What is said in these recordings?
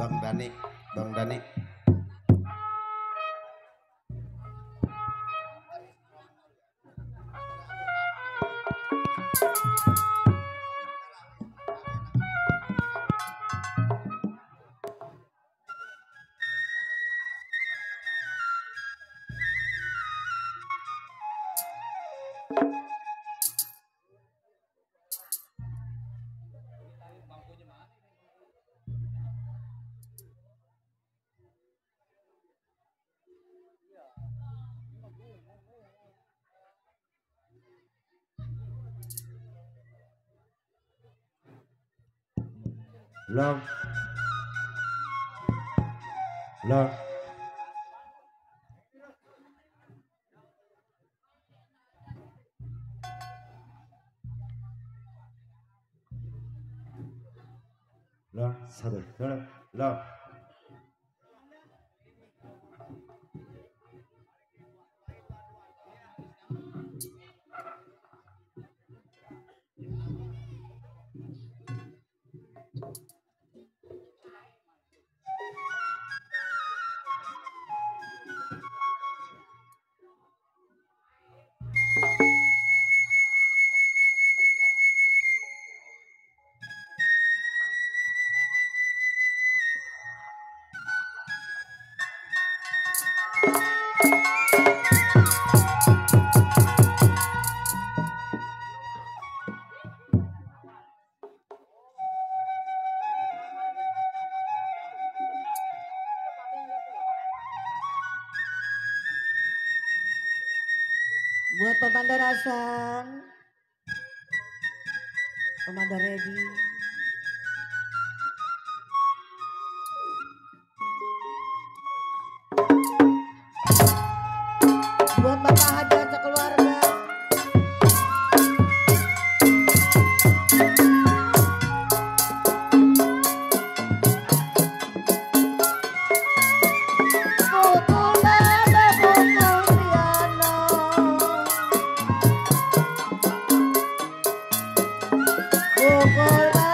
Bang Dani, Bang Dani. Long, long. Long, sorry, long. Buat pemandarasan, pemandar ready. Buat Bapak Hajat sekeluarga. Pukul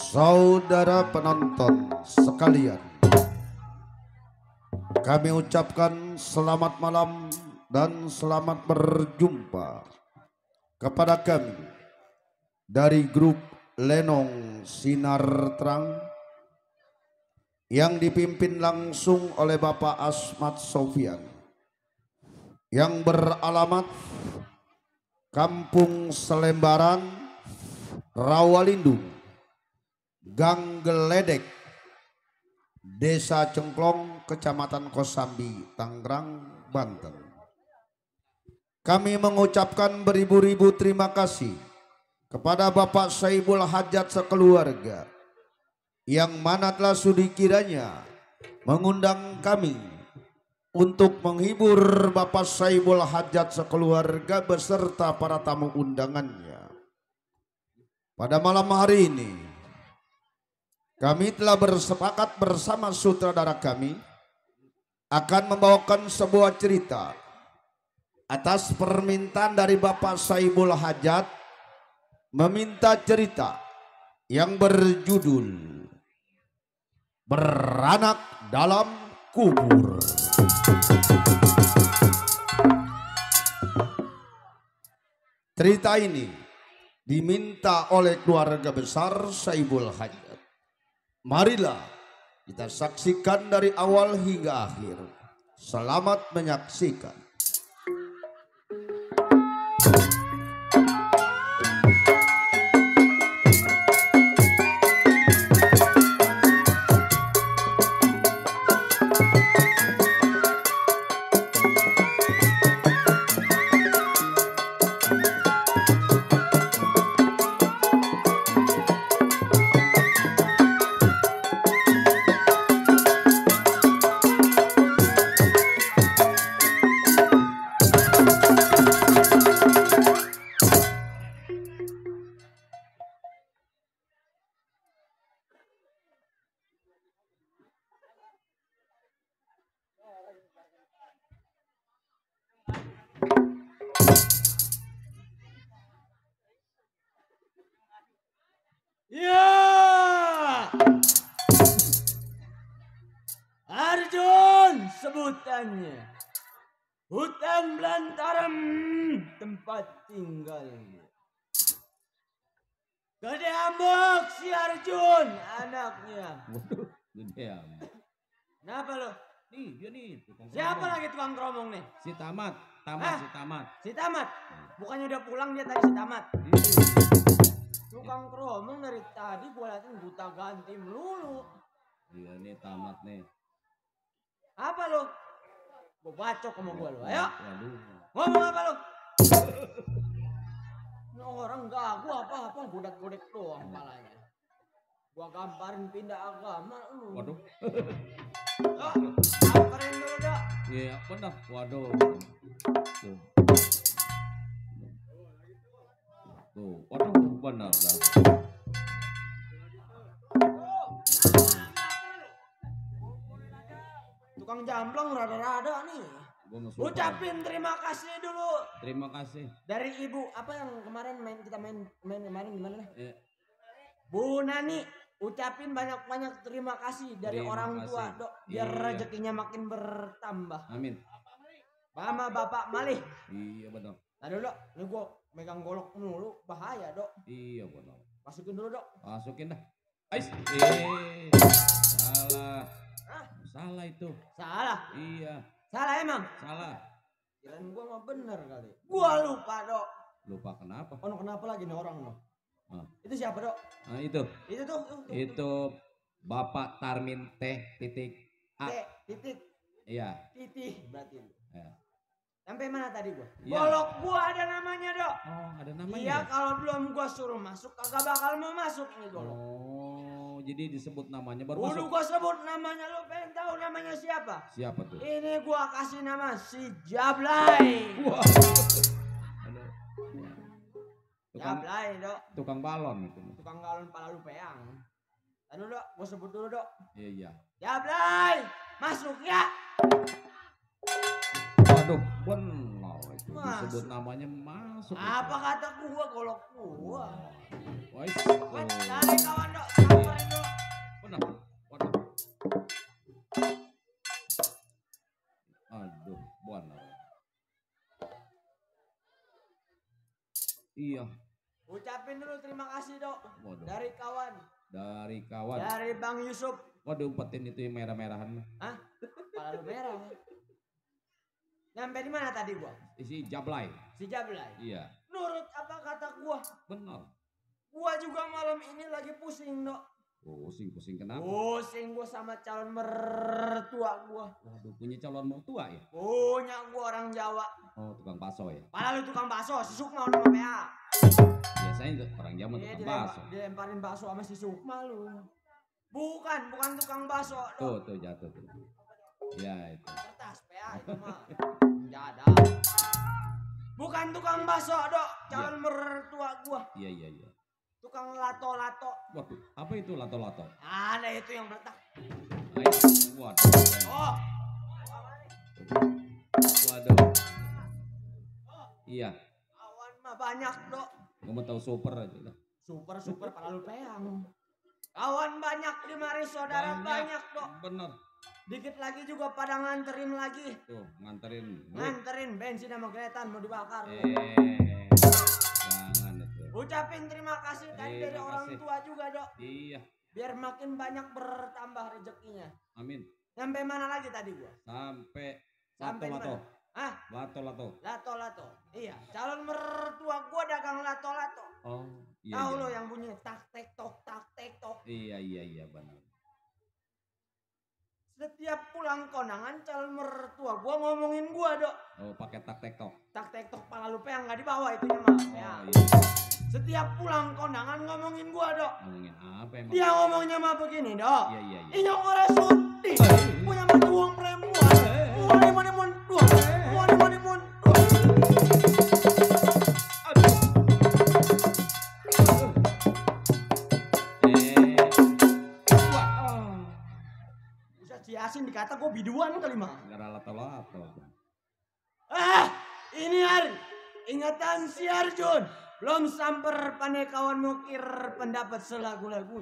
Saudara penonton sekalian, kami ucapkan selamat malam dan selamat berjumpa kepada kami dari grup Lenong Sinar Terang yang dipimpin langsung oleh Bapak Asmat Sofian yang beralamat Kampung Selembaran, Rawalindung, Gang Geledek, Desa Cengklong, Kecamatan Kosambi, Tangerang, Banten. Kami mengucapkan beribu-ribu terima kasih kepada Bapak Saibul Hajat sekeluarga yang mana telah sudi kiranya mengundang kami untuk menghibur Bapak Saibul Hajat sekeluarga beserta para tamu undangannya. Pada malam hari ini kami telah bersepakat bersama sutradara kami akan membawakan sebuah cerita atas permintaan dari Bapak Saibul Hajat, meminta cerita yang berjudul Beranak dalam Kubur. Cerita ini diminta oleh keluarga besar Saibul Hajat. Marilah kita saksikan dari awal hingga akhir. Selamat menyaksikan. Ya, Arjun sebutannya. Hutan belantaran tempat tinggalnya. Gede ambek si Arjun anaknya. Waduh, gede amat. Kenapa lo? Nih, dia nih tukang Siapa keromong. lagi tukang keromong nih? Si Tamat, Hah? si Tamat. Si Tamat. Bukannya udah pulang dia tadi si Tamat. Tukang keromong dari tadi gua liatin buta ganti melulu. Iya nih Tamat nih. Apa lo? Gua bacok sama gua lo. Ayo, Waduh. ngomong apa lo? Ini orang gagu apa-apa godek-godek doang palanya. Gua gamparin pindah agama lu. Waduh. Oh, gamparin dulu dah. Iya benar. Waduh. Tuh. Tuh. Waduh benar dah. Tukang jamblang rada-rada nih. Gua mau suka. Ucapin terima kasih dulu Terima kasih. dari ibu apa yang kemarin kita main kemarin gimana nih? Eh, Bu Nani, ucapin banyak-banyak terima kasih dari Terima orang tua, kasih. Dok, biar Iya. rezekinya makin bertambah. amin. Sama Bapak Malih. Iya benar. Tadi dulu, ini gua megang golok mulu, bahaya, Dok. Iya benar. Masukin dulu, Dok. Masukin dah. Ais. Salah. Hah? Salah itu. Salah. Iya. Salah emang. Salah. Kirain gua mah bener kali. Gua lupa, Dok. Lupa kenapa? Oh, kenapa lagi nih orang, Dok? Ah. Itu siapa, Dok? Nah itu. Itu tuh. Itu Bapak Tarmin Teh titik A. Titik. Iya. Titih berarti. Ya. Sampai mana tadi gua? Iya. Golok gua ada namanya, Dok. Oh, ada namanya. Iya, ya? kalau belum gua suruh masuk kagak bakal mau masuk nih golok. Oh, jadi disebut namanya baru Udah masuk. gua sebut namanya, lu pengen tahu namanya siapa? Siapa tuh? Ini gua kasih nama si Jablay. Wah. Aduh. Tukang Jablay, Dok. tukang balon itu. Tukang galon pala lu peang. Tadi Dok, gua sebut dulu, Dok. Iya. Jablay, masuk ya. Waduh, benar. itu Masuk. disebut namanya masuk. Apa kata gua kalau gua? Wais. Wes, dari kawan dok, samperin dulu. Benar. Waduh. Aduh, benar. Iya. Ucapin dulu terima kasih dok. Waduh. Dari kawan. Dari kawan. Dari Bang Yusuf. Waduh, umpetin itu yang merah-merahan. Hah? Kepala lu merah. Nyampe di mana tadi gua? Isi Jablay. Si Jablay. Iya. Nurut apa kata gua? Benar. Gua juga malam ini lagi pusing dok. Pusing kenapa? Pusing gua sama calon mertua gua. Waduh, punya calon mertua ya? Punya gua orang Jawa. Oh, tukang bakso ya? Padahal lu tukang bakso, si Sukma nama PA. Biasanya orang Jawa Iya, tukang bakso. dilemparin bakso sama si Sukma lu. Bukan tukang bakso. Dok. Tuh jatuh tuh. Ya itu. Kertas PA itu mah. Jada. Bukan tukang bakso, Dok. Calon mertua gua. Iya. Tukang lato-lato. Waduh, apa itu lato-lato? Ada itu yang meletak. Waduh. Oh, Waduh. Iya. awan mah banyak, Dok. Kamu tahu super aja lah. Super pada lu peang. Kawan banyak di mari saudara banyak, Dok. Bener. Dikit lagi juga pada nganterin lagi. Tuh, nganterin. Nganterin bensin sama keretan mau dibakar. Jangan itu. Ucapin terima kasih tadi dari Terima orang kasih. tua juga, Dok. Iya. Biar makin banyak bertambah rezekinya. Amin. Sampai mana lagi tadi gua? Sampai Sampai lato-lato. di mana? Hah? Lato-lato. Lato-lato. Iya, calon mertua gua dagang lato-lato. Oh, iya. Tahu iya. lo yang bunyi tak tek tok. Iya, benar. Setiap pulang konangan calon mertua gua ngomongin gua, Dok. Oh, pakai tak tek tok. Tak tek tok pala lu peang nggak dibawa itunya mah. Ya. Oh, iya. Setiap pulang konangan ngomongin gua, Dok. Ngomongin apa emang? Dia ngomongnya mah begini, Dok. Iya. Inyong ora sudi. Punya matuang perempuan. Wani mon dua. Wani mon dua. Bisa ciasin dikata gua biduan kali mah. Gara lato-lato. Ini hari ingatan si Arjun. Belum samper pandai kawan mukir pendapat selagu-lagu.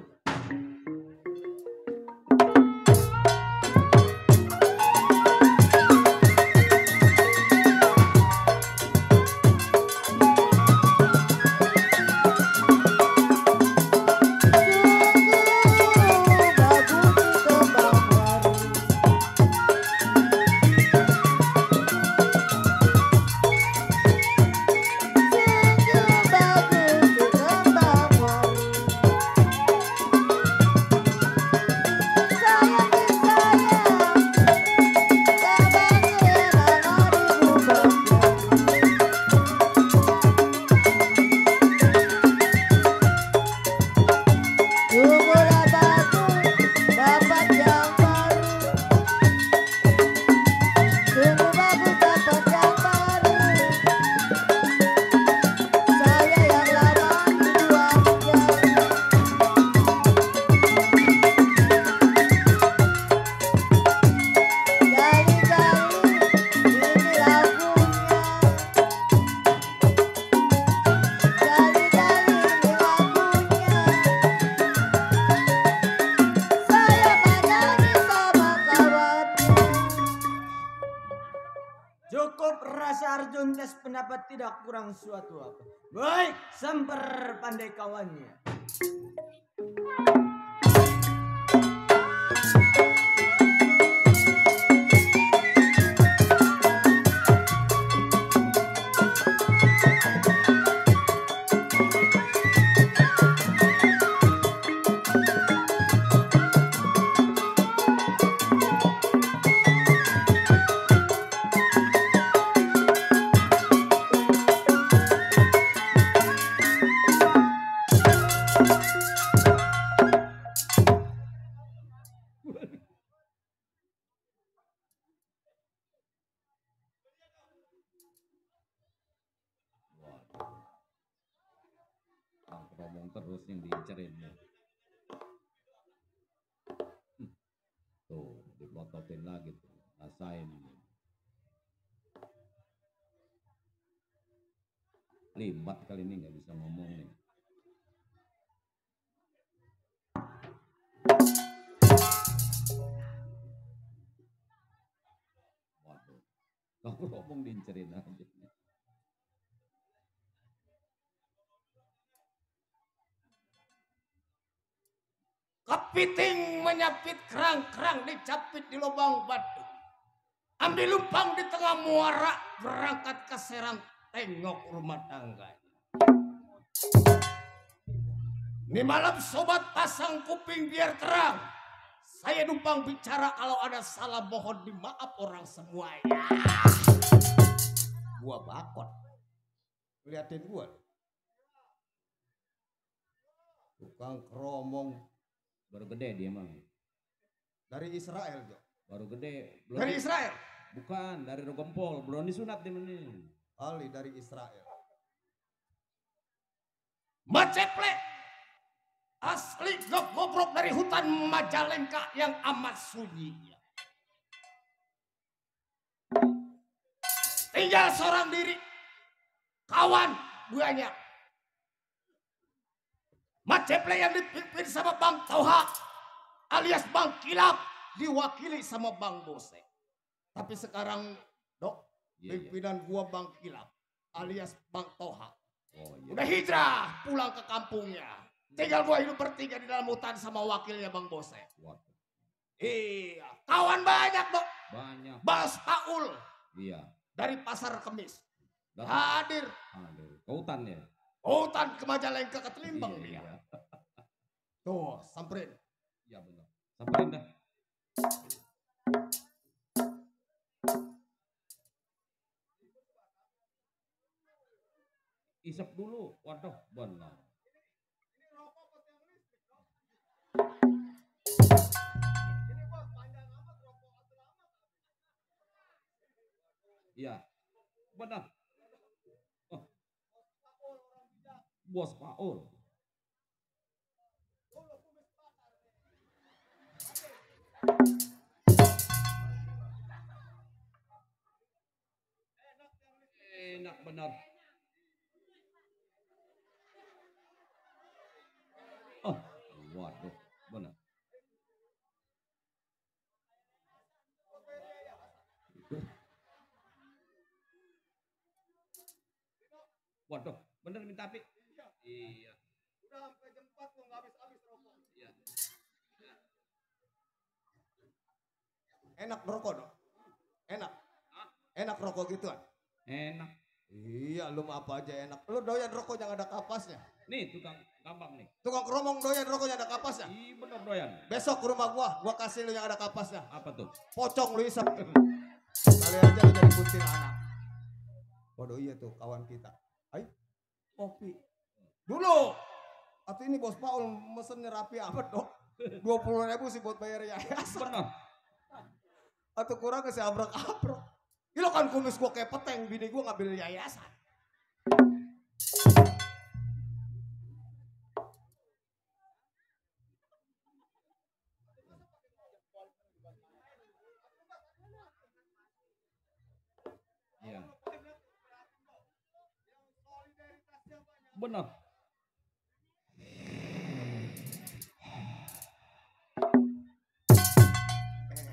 Cukup rasa Arjun tes pendapat tidak kurang suatu apa. Baik, samper pandai kawannya. Ngomong terus yang diincerin ya. Tuh, dipototin lagi tuh. Rasain ini. Libat kali ini nggak bisa ngomong nih. Waduh, kalau ngomong diincerin aja. Kepiting menyapit kerang-kerang dicapit di lubang batu. Ambil lumpang di tengah muara, berangkat ke Serang, tengok rumah tangganya. Ini malam sobat pasang kuping biar terang. Saya numpang bicara, kalau ada salah mohon dimaaf orang semua ya. Gua bakot. Liatin gua. Tukang keromong. Baru gede dia mah. Dari Israel, Jo. Baru gede. Dari Israel? Bukan, dari Rogempol. Belum disunat dia ini. Ali dari Israel. Maceple. Asli gobrok dari hutan Majalengka yang amat sunyi. Tinggal seorang diri. Kawan banyak. Maceple yang dipimpin sama Bang Toha alias Bang Kilap diwakili sama Bang Bose. Tapi sekarang Dok, pimpinan gua Bang Kilap alias Bang Toha. Oh, iya. Udah hijrah pulang ke kampungnya. Tinggal gua hidup bertiga di dalam hutan sama wakilnya Bang Bose. Waduh. Iya, kawan banyak Dok. Banyak. Bas Paul Iya. dari Pasar Kemis. Datang. Hadir. Ke hutan ya. Hutan ke Majalengka ke Telimbang Iya, dia. iya. Tuh, samperin. Iya benar. Samperin dah. Isep dulu. Waduh, benar. Iya. Benar. Oh. Bos Paul. Enak benar. Oh, waduh, benar. Waduh, bener minta api. Iya. Udah sampai jam 4 lo nggak habis-habis rokok. Iya. Enak rokok Dok. Enak. Hah? Enak rokok gituan. Enak. Iya, lu mah apa aja enak. Lu doyan rokok yang ada kapasnya. Nih tukang gampang nih. Tukang keromong doyan rokok yang ada kapasnya. Ih bener doyan. Besok ke rumah gua kasih lu yang ada kapasnya. Apa tuh? Pocong lu isep. Kali aja lu jadi kuntilanak. Waduh iya tuh kawan kita. Ayo, kopi. Dulu. Atau ini Bos Paul mesennya rapi amat Dok. 20.000 sih buat bayar yayasan. Bener. Atau kurang ke si abrak-abrak. Gila kan kumis gua kayak peteng, bini gua ngambil yayasan. Iya. Bener.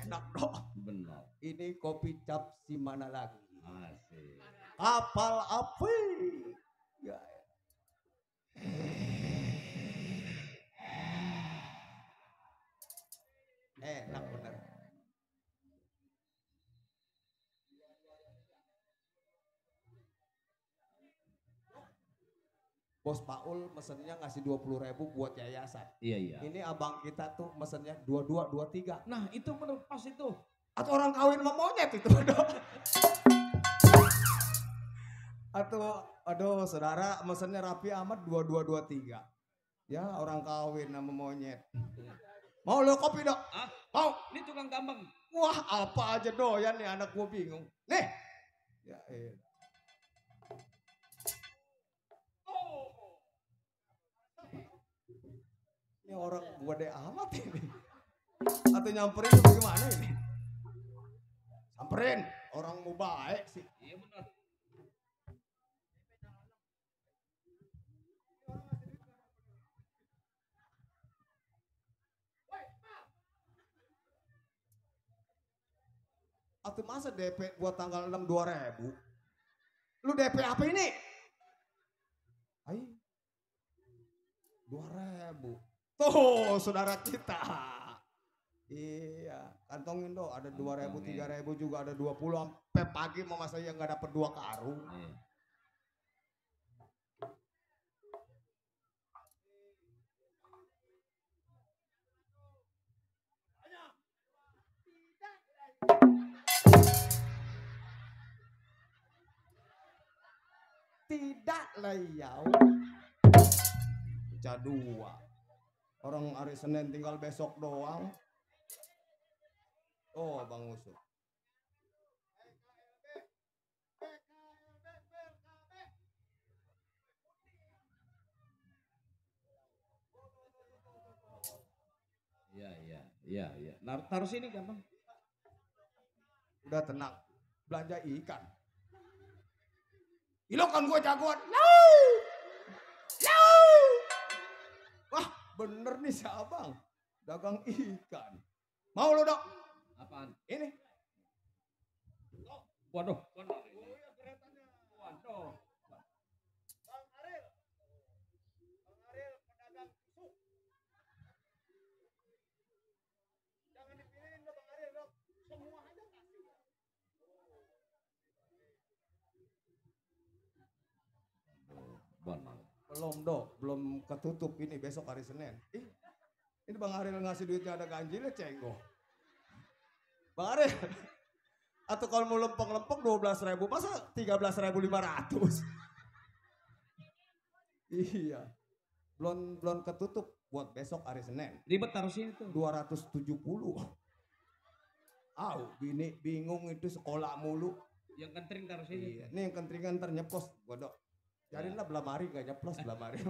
Enak Dok. Bener. Ini kopi cap si mana lagi? Asik. Kapal api. Ya. Enak bener. Bos Paul mesennya ngasih 20.000 buat yayasan. Iya iya. Ini abang kita tuh mesennya 22, 23. Nah itu bener pas itu. Atau orang kawin sama monyet itu. Atau aduh saudara mesennya rapi amat 22, 23. Ya orang kawin sama monyet. Mau lo kopi Dok? Ah, Mau? ini tukang gampang. Wah apa aja doyan nih anak gua bingung. Nih. Ya Ini orang gua deh amat ini. Atau nyamperin atau gimana ini? Samperin. Orang mau baik sih. Iya bener. Atau masa DP buat tanggal 6 2.000? Lu DP apa ini? Ay, 2.000. Tuh saudara kita. Iya, kantongin dong. Ada 2.000, 3.000 juga ada 20. Sampai pagi mau masa yang nggak dapat 2 karung. Tidak layau. Pecah 2. Orang hari Senin tinggal besok doang. Oh, Bang Usup. Iya. Taruh sini gampang. Udah tenang. Belanja ikan. Ilokan gue jagoan. Lau! Wah, bener nih si abang. Dagang ikan. Mau lo dok? Apaan? Ini. Waduh. Belum dok, belum ketutup ini besok hari Senin. Ini Bang Ariel ngasih duitnya ada ganjilnya cenggo. Bang Ariel, atau kalau mau lempeng-lempeng 12.000, masa 13.500? Iya, belum ketutup buat besok hari Senin. Ribet taruh sini tuh. 270. Bini bingung itu sekolah mulu. Yang kentring taruh sini. Iya, ini yang kentringan ntar nyeplos gua dok. Carilah belamari gak nyeplos belamari.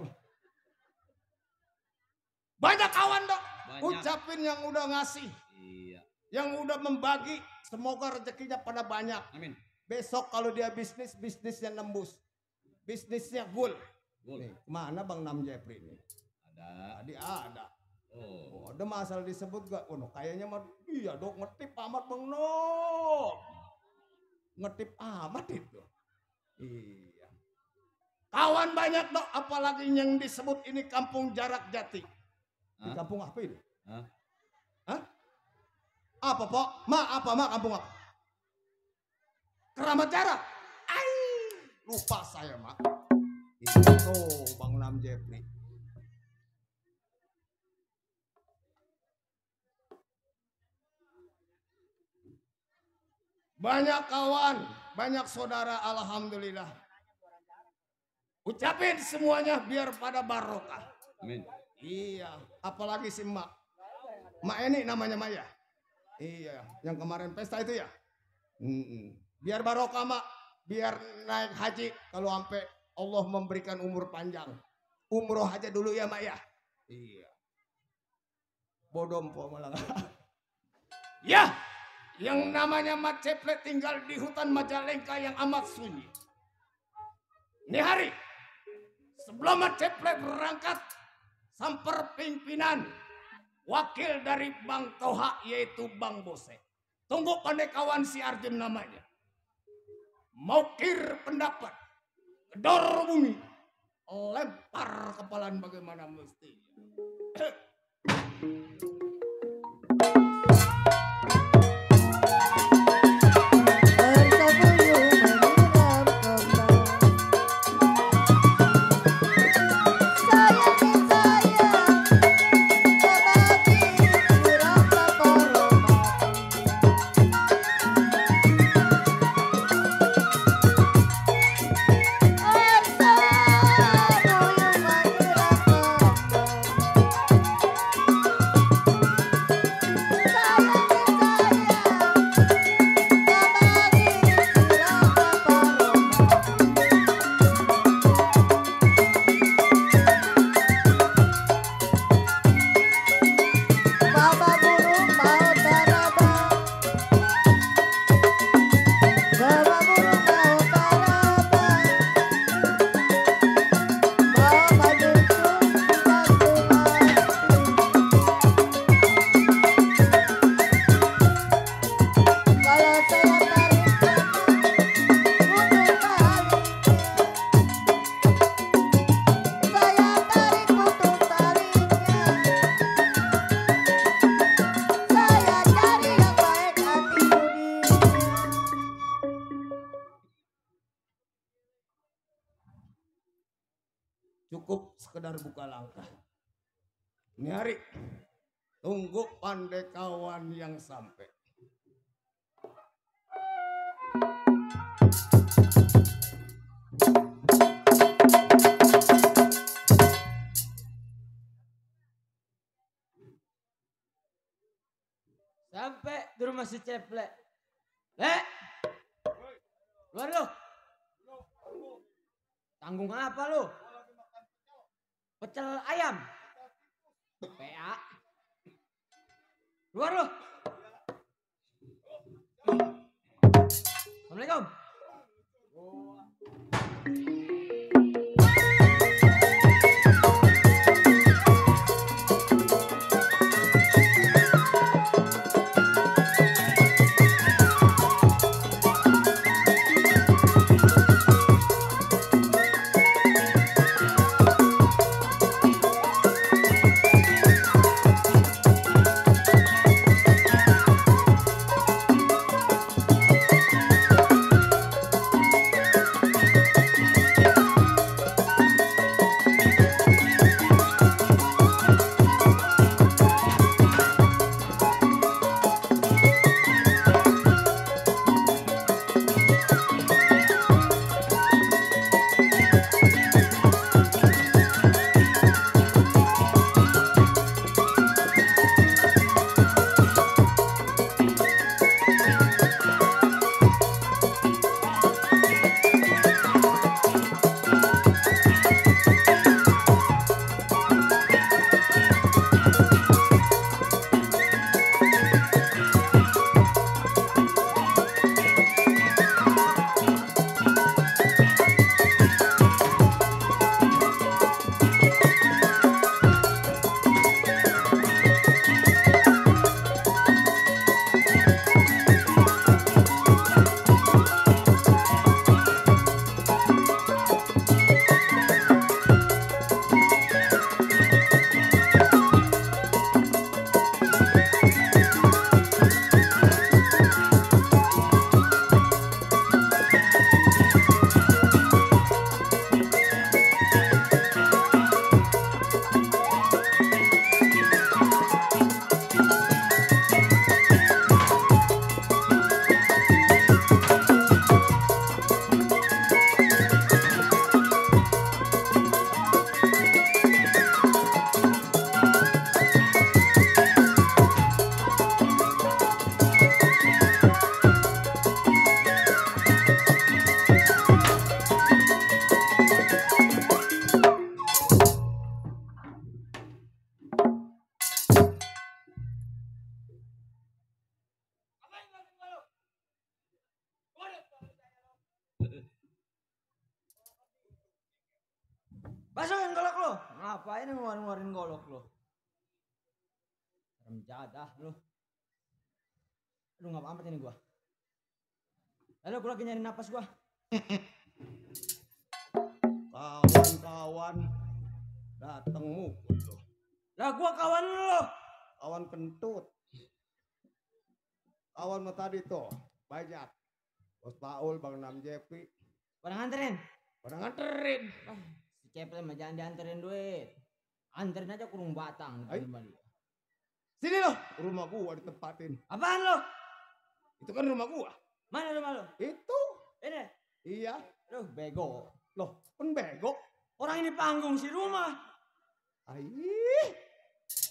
Banyak kawan dok. Banyak. Ucapin yang udah ngasih. Iya. Yang udah membagi. Semoga rezekinya pada banyak. Amin. Besok kalau dia bisnisnya nembus. Bisnisnya gul. Nih, mana Bang Nam Jepri ini? Ada. Tadi ada. Oh. Ada masalah disebut gak? Oh, no, kayaknya mah iya dok ngetip amat Bang Nom. Ngetip amat itu. Iya. Kawan banyak dok, apalagi yang disebut ini kampung jarak jati. Di kampung apa ini? Hah? Apa pok? Apa kampung apa? Keramat jarak. Lupa saya mak. Itu Bang Nam Jepri. Banyak kawan, banyak saudara, alhamdulillah. Ucapin semuanya biar pada barokah. Amin. Iya, apalagi si Mak. Mak ini namanya Maya. Iya, yang kemarin pesta itu ya. Biar barokah Mak, biar naik haji kalau sampai Allah memberikan umur panjang. Umroh aja dulu ya Mak ya. Iya. Bodoh po malah. Ya, yang namanya Mat Ceplet tinggal di hutan Majalengka yang amat sunyi. Ini hari sebelum Mat Ceplet berangkat, samper pimpinan wakil dari Bang Toha yaitu Bang Bose. Tunggu pandai kawan si Arjun namanya. Maukir pendapat, gedor bumi, lempar kepalan bagaimana mestinya. cukup sekedar buka langkah. Ini hari tunggu pandai kawan yang sampai. Sampai di rumah si Ceplek. Lek. Keluar lu. Tanggung apa lu? Pecel ayam. PA. Keluar lu. Assalamualaikum. Masukin golok lu. Ngapain ngeluarin golok lu? Serem jadah lu. Aduh gak amat ini gua. Lalu gua lagi nyari napas gua. Kawan-kawan dateng mukul lo. Lah gua kawan lu. Kawan kentut. Kawan mah tadi tuh banyak. Bos Paul, Bang Nam Jepi. Pada nganterin. Pada nganterin. Si Ceplek mah jangan dianterin duit. Anterin aja kurung batang. Ay. Sini loh, rumah gua ditempatin. Apaan lu? Itu kan rumah gua. Mana rumah lu? Itu. Ini. Iya. Aduh bego. Loh, kan bego. Orang ini panggung si rumah. Aih,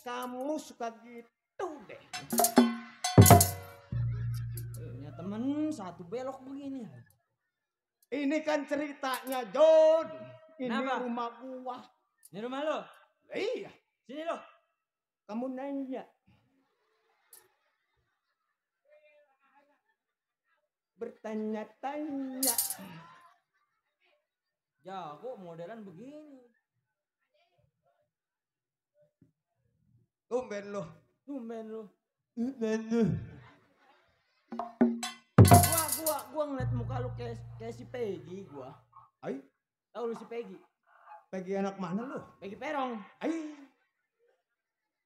kamu suka gitu deh. Punya temen satu belok begini. Ini kan ceritanya John. Ini Kenapa? rumah gua. Ini rumah lu. Lah iya, Sini lu. kamu nanya. Bertanya-tanya. Jago modelan begini. Tumben lo. Tumben lu. Tumben lo. Gua ngeliat muka lu kayak si Peggy gua. Ay, Tahu lu si Peggy? Peggy anak mana lo? Peggy Perong. Ay,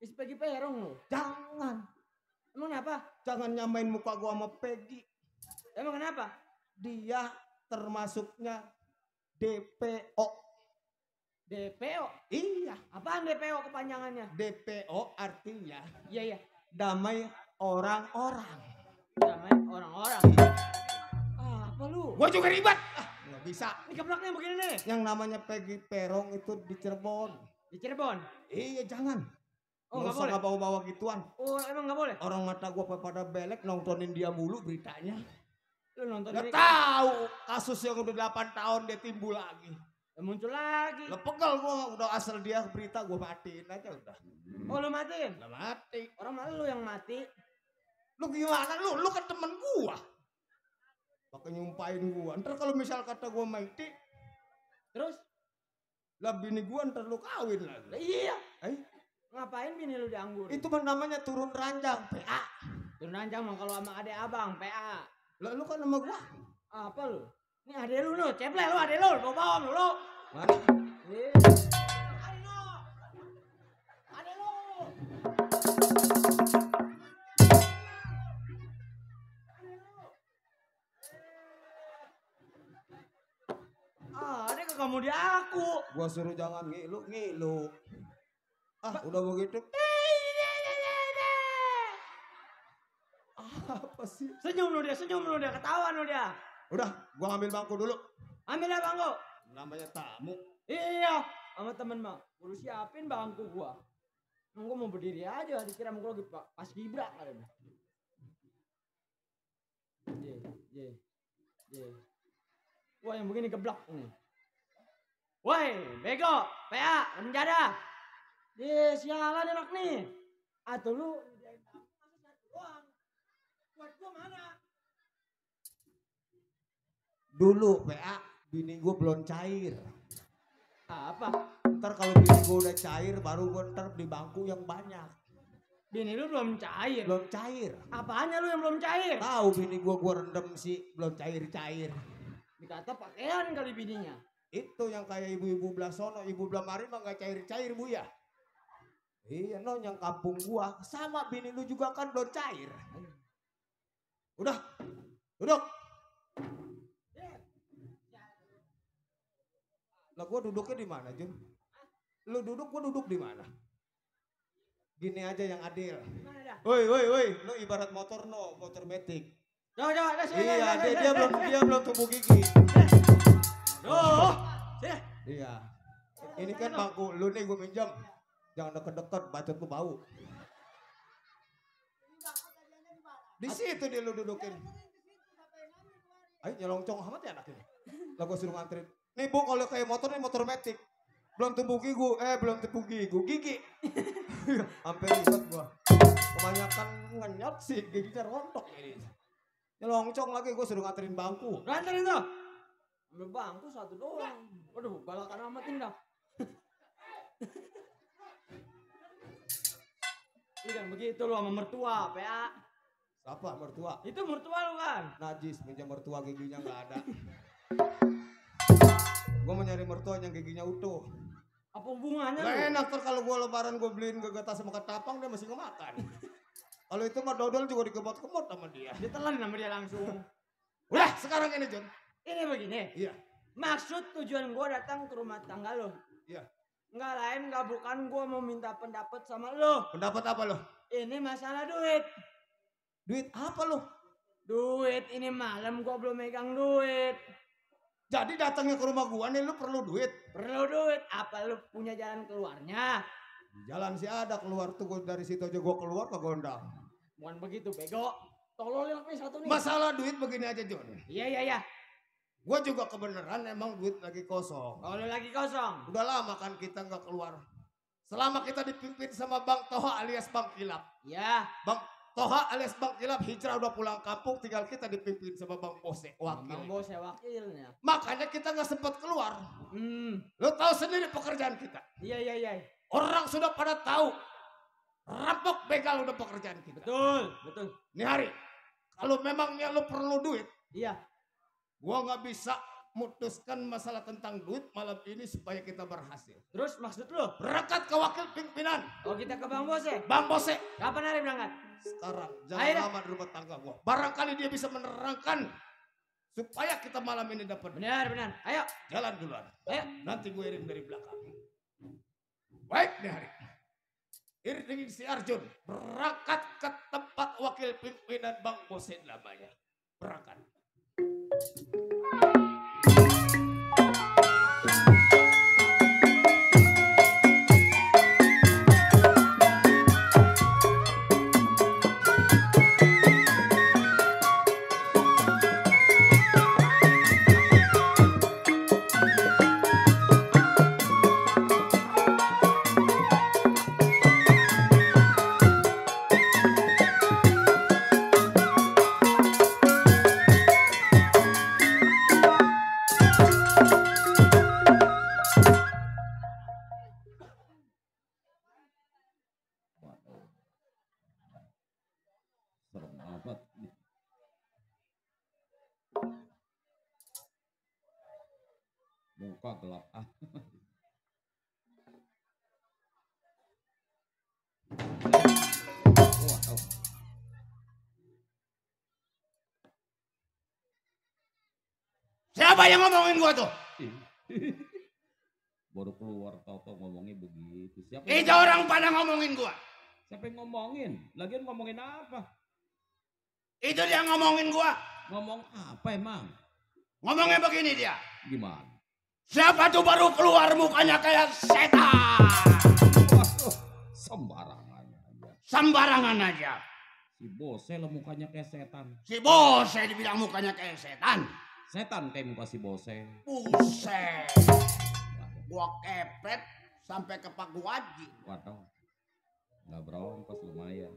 Si Peggy Perong lu. jangan. Emang kenapa? Jangan nyamain muka gua sama Peggy. Emang kenapa? Dia termasuknya DPO. DPO. Iya, Apaan DPO kepanjangannya? DPO artinya Iya, iya. damai orang-orang. Damai orang-orang. Apa lu? Gua juga ribet. Nggak bisa. Ini keblaknya begini nih. Yang namanya Peggy Perong itu di Cirebon. Di Cirebon. Iya jangan. Oh, Nggak nggak usah boleh. nggak bawa-bawa gituan. Oh, emang nggak boleh? Orang mata gua pada belek nontonin dia mulu beritanya. Lu nonton Nggak ini. tahu kasus yang udah 8 tahun dia timbul lagi. Muncul lagi. Lah pegal gua udah asal dia berita gua matiin aja udah. Oh, lu matiin? Lah mati. Orang malah lu yang mati. Lu gimana lu? Lu kan temen gua. Pakai nyumpahin gua. Ntar kalau misal kata gua mati, Terus? lah bini gua ntar lu kawin lagi. Lah iya. Eh, Ngapain bini lu dianggur? itu mah namanya turun ranjang, PA. Turun ranjang mah kalau sama adek abang, PA. Lah lu kan sama gua. Apa lu? Ini adek lu lu, ceple lu adek lu, bawa bawang lu. Mana? Eh. Adek lu. Adek lu. Adek kagak mau di aku. Gua suruh jangan ngilu, ngilu. Ah, udah begitu. Apa sih? Senyum lu dia, ketawa lu dia. Udah, gua ngambil bangku dulu. Ambil ya bangku. Namanya tamu. Iya, sama temen mah. Gua siapin bangku gua. Gua mau berdiri aja, dikira gua lagi pas gibra kali ini. Ye. Wah, yang begini geblak nih. Woi, bego, PA, menjada. Sialan enak nih. Atau lu buat gua mana? Dulu PA, bini gua belum cair. Apa? Ntar kalau bini gua udah cair, baru gua ntar di bangku yang banyak. Bini lu belum cair. Belum cair. Apanya lu yang belum cair? Tahu bini gua rendam sih, belum cair-cair. Dikata pakaian kali bininya. Itu yang kayak ibu-ibu belah sono, ibu belah mari mah gak cair-cair bu ya. Iya no, yang kampung gua sama bini lu juga kan belum cair. Udah, duduk. Lah gua duduknya di mana Jun? Lu duduk, gua duduk di mana? Gini aja yang adil. Mana dah? Woi, lu ibarat motor no, motor metik. Coba, Iya, dia belum tumbuh gigi. Duh, sini. Iya. Ini kan bangku lu nih gue minjam. Jangan deket-deket, bacot lu bau. Di situ dia lu dudukin. Ayo nyelongcong amat ya anak ini. Lah gue suruh nganterin. Nih bu, kalau kayak motor nih motor metik. Belum tumbuh gigi. Sampai ribet gua. Kebanyakan ngenyot sih, giginya rontok ini. Nyelongcong lagi gue suruh nganterin bangku. Nganterin tuh. Ambil bangku satu doang. Waduh, balakan amat ini dah. Ini kan begitu lu sama mertua, PA. Siapa mertua? Itu mertua lu kan? Najis, minjem mertua giginya nggak ada. Gue mau nyari mertua yang giginya utuh. Apa hubungannya Gak lu? enak tuh kalau gue lebaran gue beliin gegeta sama ketapang dia masih ngemakan. Kalau itu mah dodol juga dikemot-kemot sama dia. Ditelan sama dia langsung. Udah sekarang ini John. Ini begini. Iya. Maksud tujuan gua datang ke rumah tangga lo. Iya. Enggak lain, enggak bukan gua mau minta pendapat sama lo. Pendapat apa lo? Ini masalah duit. Duit apa lo? Duit, ini malam gua belum megang duit. Jadi datangnya ke rumah gua nih lu perlu duit. Perlu duit, apa lu punya jalan keluarnya? Jalan sih ada keluar tuh gua dari situ aja gua keluar ke gondang. Bukan begitu, bego. Tololin nih satu nih. Masalah duit begini aja John. Iya. Gua juga kebenaran emang duit lagi kosong. Kalau lagi kosong. Udah lama kan kita nggak keluar. Selama kita dipimpin sama Bang Toha alias Bang Kilap. Ya, Bang Toha alias Bang Kilap hijrah udah pulang kampung, tinggal kita dipimpin sama Bang Bose Bang wakil. Bos ya wakilnya. Makanya kita nggak sempat keluar. Hmm, Lo tahu sendiri pekerjaan kita. iya. Orang sudah pada tahu. Rampok begal udah pekerjaan kita. Betul. Nih hari, kalau memangnya lo perlu duit, Iya. gua nggak bisa mutuskan masalah tentang duit malam ini supaya kita berhasil. Terus maksud lu? Berangkat ke wakil pimpinan, Oh, kita ke Bang Bos ya? Bang Bose. Kapan hari berangkat? Sekarang Ayo jangan dah. lama di rumah tangga gua. Barangkali dia bisa menerangkan Supaya kita malam ini dapat Benar, benar. Ayo, jalan duluan. ayo. Nanti gue iring dari belakang. Baik nih hari. Iring si Arjun berangkat ke tempat wakil pimpinan Bang Bosen namanya. Berangkat. Waduh. Serem amat. Muka gelap ah. Waduh. Siapa yang ngomongin gua tuh? Baru keluar tau-tau ngomongnya begitu. Siapa Itu orang pada ngomongin gua. Siapa yang ngomongin? Lagian ngomongin apa? Itu dia ngomongin gua. Ngomong apa emang? Ngomongnya begini dia. Gimana? Siapa tuh baru keluar mukanya kayak setan. Waduh, sembarangan aja. Sembarangan aja. Si Bose lah mukanya kayak setan. Si Bose dibilang mukanya kayak setan. Setan kayak muka si Bose. Buset. Gua kepret sampai ke Pak Guaji. Waduh. Nggak berongkos lumayan.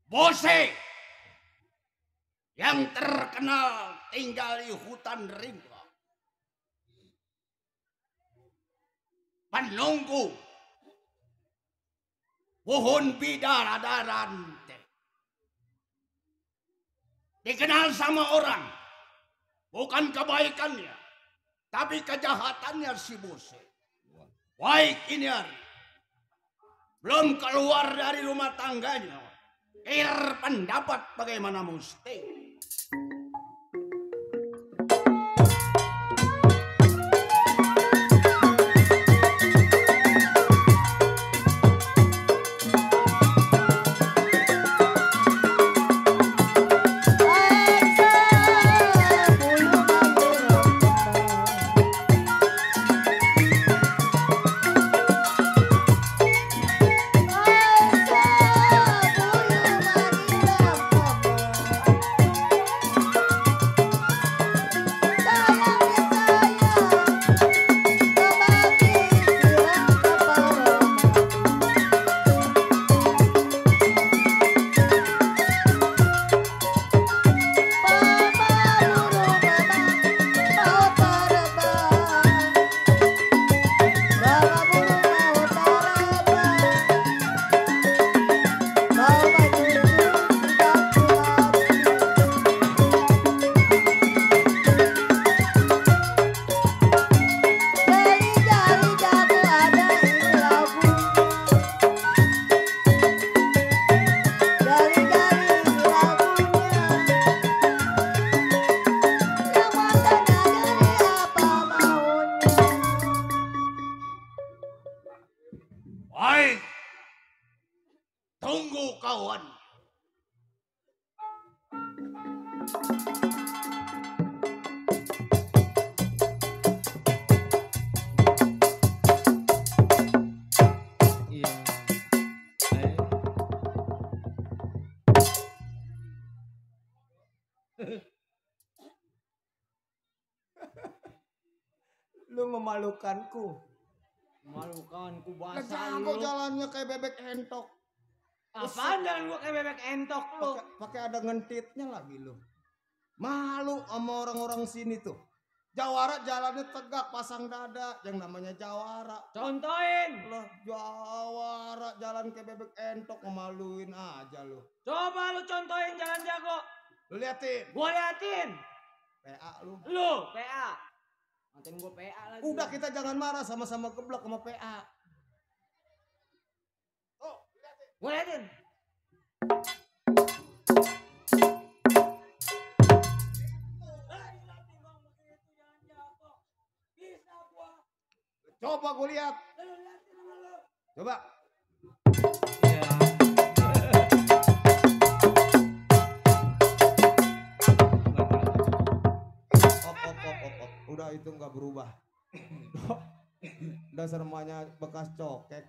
Bose yang terkenal tinggal di hutan ringo. Penunggu pohon bidadari. Dikenal sama orang bukan kebaikannya, tapi kejahatannya si Bose. Baik ini hari belum keluar dari rumah tangganya, kir pendapat bagaimana mesti. Baik, tunggu kawan. Iya. Lu memalukanku. Memalukanku Lah bahasa jago lu. jalannya kayak bebek entok. Apaan jalan gua kayak bebek entok lu? Pakai ada ngentitnya lagi lu. Malu sama orang-orang sini tuh. Jawara jalannya tegak pasang dada, yang namanya Jawara. Contohin. Lah Jawara jalan kayak bebek entok, ngemaluin aja lu. Coba lu contohin jalan jago. Lu liatin, Gua liatin. PA lu. Lu PA. Nantain gua PA lagi. Udah kita jangan marah, sama-sama geblok sama PA. Oh, liatin. Gua liatin. Coba gue lihat. Coba. Iya. Op. Udah itu nggak berubah. Dasar emaknya bekas cokek.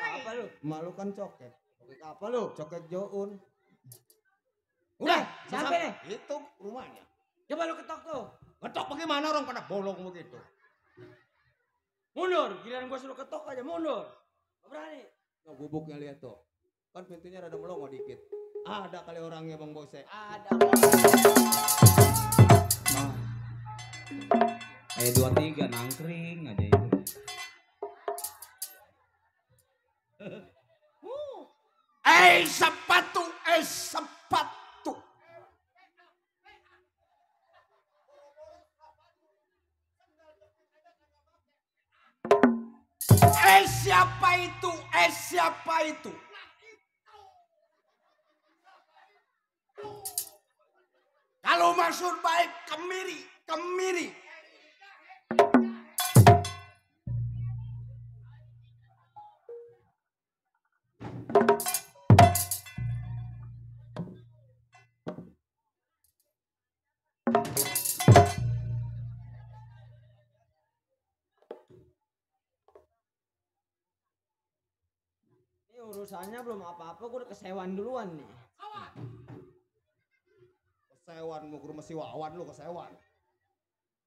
Apa lu? Emak lu kan cokek. Cokek apa lu? Cokek Joun. Udah, sampai nih. Itu rumahnya. Coba lu ketok tuh. Ngetok bagaimana orang pada bolong begitu. Mundur, giliran gua suruh ketok aja mundur. Gak berani. Nah, gubuknya lihat tuh. Kan pintunya rada melongo dikit. Ada kali orangnya Bang Bose. Ada. Nah. 2-3 nangkring aja itu. Sepatu. Siapa itu? Kalau maksud baik kemiri. Ini urusannya belum apa-apa, gua udah kesewan duluan nih. Kesewan mau ke rumah si Wawan lu kesewan.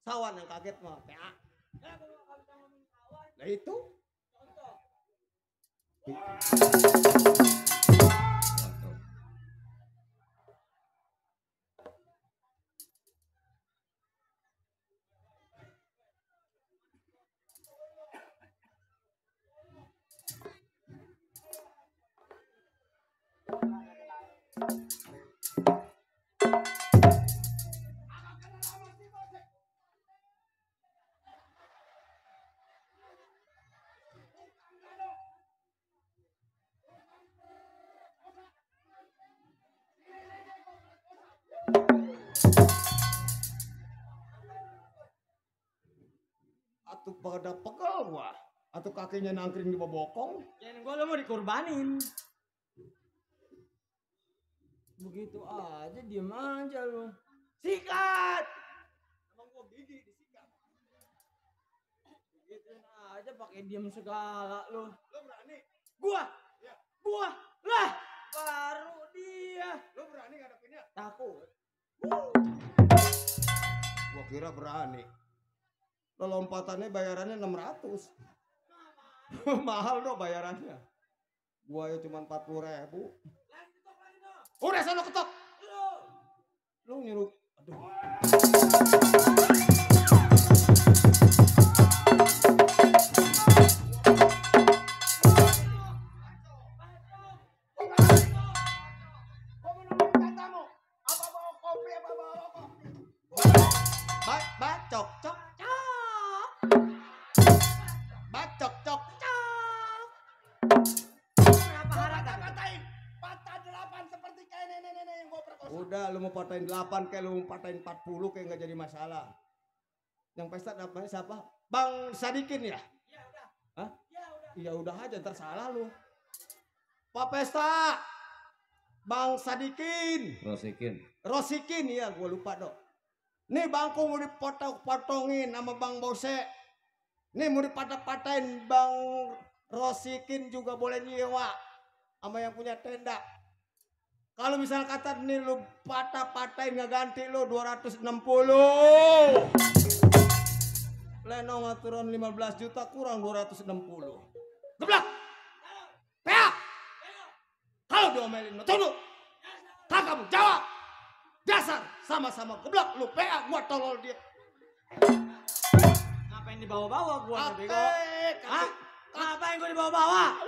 Sawan yang kaget mah PA. Nah itu. Atuh pada pegel gua. Atau kakinya nangkring di bokong. Jangan gua lu mau dikorbanin. Begitu aja diem aja lu. Sikat! Emang gua gigi disikat. Begitu aja pakai diem segala lu. Lu berani? Gua. Ya. Gua. Lah, baru dia. Lu berani ngadepinnya? Takut. Gua kira berani. Lo lompatannya bayarannya 600. Mahal dong bayarannya. Gua ya cuma 40.000. Udah sana ketok. Lu nyuruh. Aduh. Bacok, cok. Bacok, cok. Kenapa harap? Patah 8 seperti kayak nenek-nenek yang gua perkosa. Udah, lu mau patahin 8 kayak lu mau patahin 40 kayak nggak jadi masalah. Yang pesta namanya siapa? Bang Sadikin ya? Ya udah. Hah? Ya udah. Iya udah aja tersalah lu. Pak Pesta. Bang Sadikin. Rosikin ya, gua lupa dong. Nih bangku mau dipotong-potongin sama Bang Bose. Nih mau dipatah-patahin Bang Rosikin juga boleh nyewa sama yang punya tenda. Kalau misal kata nih lu patah-patahin nggak ganti lu 260. Lenong aturan 15 juta kurang 260. Geblak. PA. Kalau diomelin lu tunduk. Kagak mau jawab. Dasar sama-sama geblak lu PA gua tolol dia. Ngapain dibawa-bawa gua nih bego? Hah? Ngapain gua dibawa-bawa?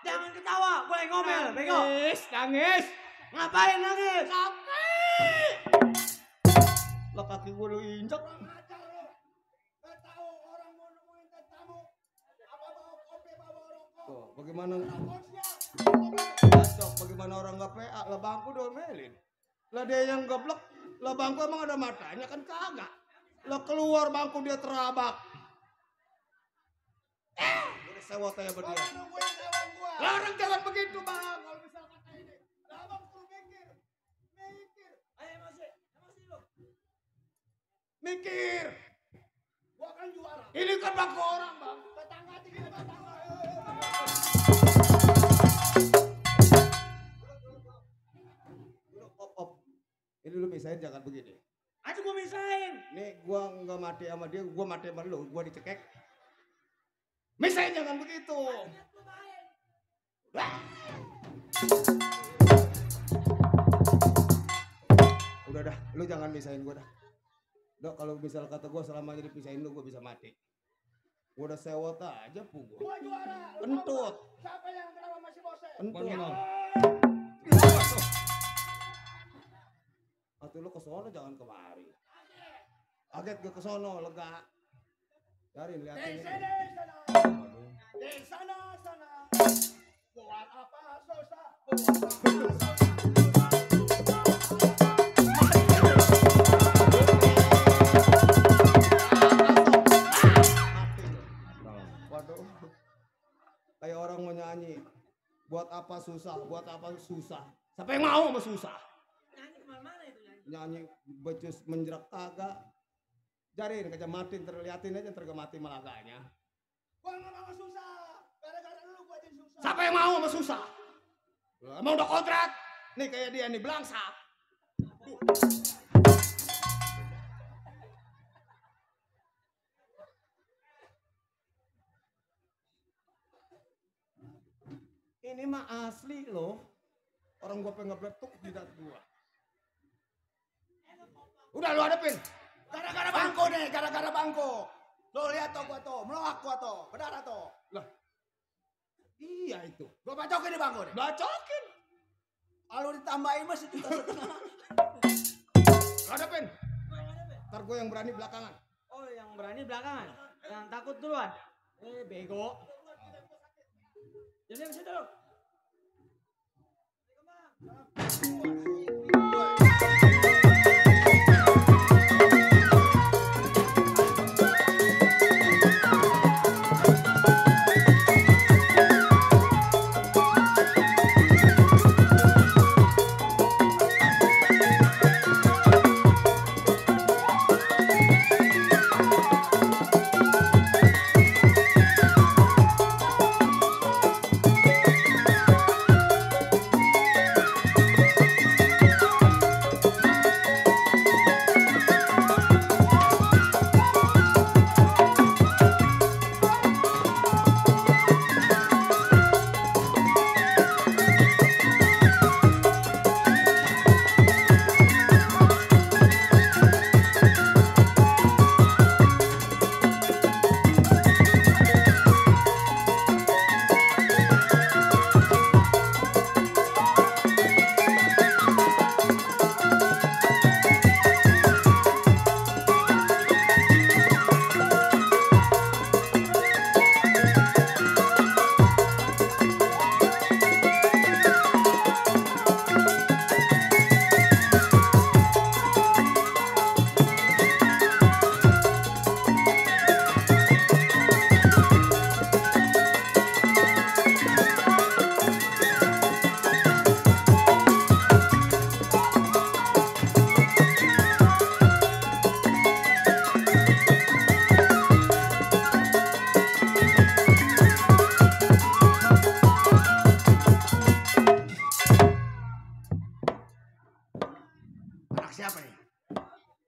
Jangan ketawa, gua yang ngomel bego. Nangis. Ngapain nangis? Lah kaki gua lu injek. Tuh, bagaimana? Bagaimana orang nggak PA? Lah bangku diomelin. Lah dia yang goblok. Lah bangku emang ada matanya kan kagak. Lah keluar bangku dia terabak. Udah sewot aja berdua. Orang nungguin kawan gua. Lah orang jangan begitu bang. Kalau misal kata ini. Lah abang suruh mikir. Mikir. Ayo emosi lu. Mikir. Gua akan juara. Ini kan bangku orang bang. Tetangga tinggi tetangga. Lu op. Ini lu misahin jangan begini. Aduh gua misahin. Nih gua nggak mati sama dia, gua mati sama lu, gua dicekek. Misalnya jangan begitu. Udah dah, lu jangan misahin gua dah. Dok, kalau misal kata gua selamanya dipisahin lu, gua bisa mati. Gua udah sewot aja pu gua. Gua juara. Kentut. Siapa yang kenapa masih bosen? Kentut. Bang, Atau lu ke sono jangan kemari. Kaget gue ke sono, lega. Cari liatin ini. Di sana. Buat apa susah? Buat apa Mati lu. Waduh. Kayak orang mau nyanyi. Buat apa susah? Buat apa susah? Siapa yang mau sama susah? Nyanyi kemana-mana itu nyanyi? Nyanyi becus menjerak kagak. Jarin kecamatin terliatin aja tergemati malaganya. Gua nggak mau susah. Gara-gara lu gua jadi susah. Siapa yang mau sama susah? Emang udah kontrak? Nih kayak dia nih belangsa. Ini mah asli loh. Orang gua pengen ngebletuk jidat gua. Udah lu hadapin. Gara-gara bangku nih, gara-gara bangku. Lu lihat tuh gua tuh, meloak gua tuh, berdarah tuh. Iya itu. Gua bacokin di bangku nih. Bacokin. Kalau ditambahin masih juta setengah. Lu hadapin. Ntar gua yang berani belakangan. Oh, yang berani belakangan. Yang takut duluan. Bego. Jadi ke situ lu.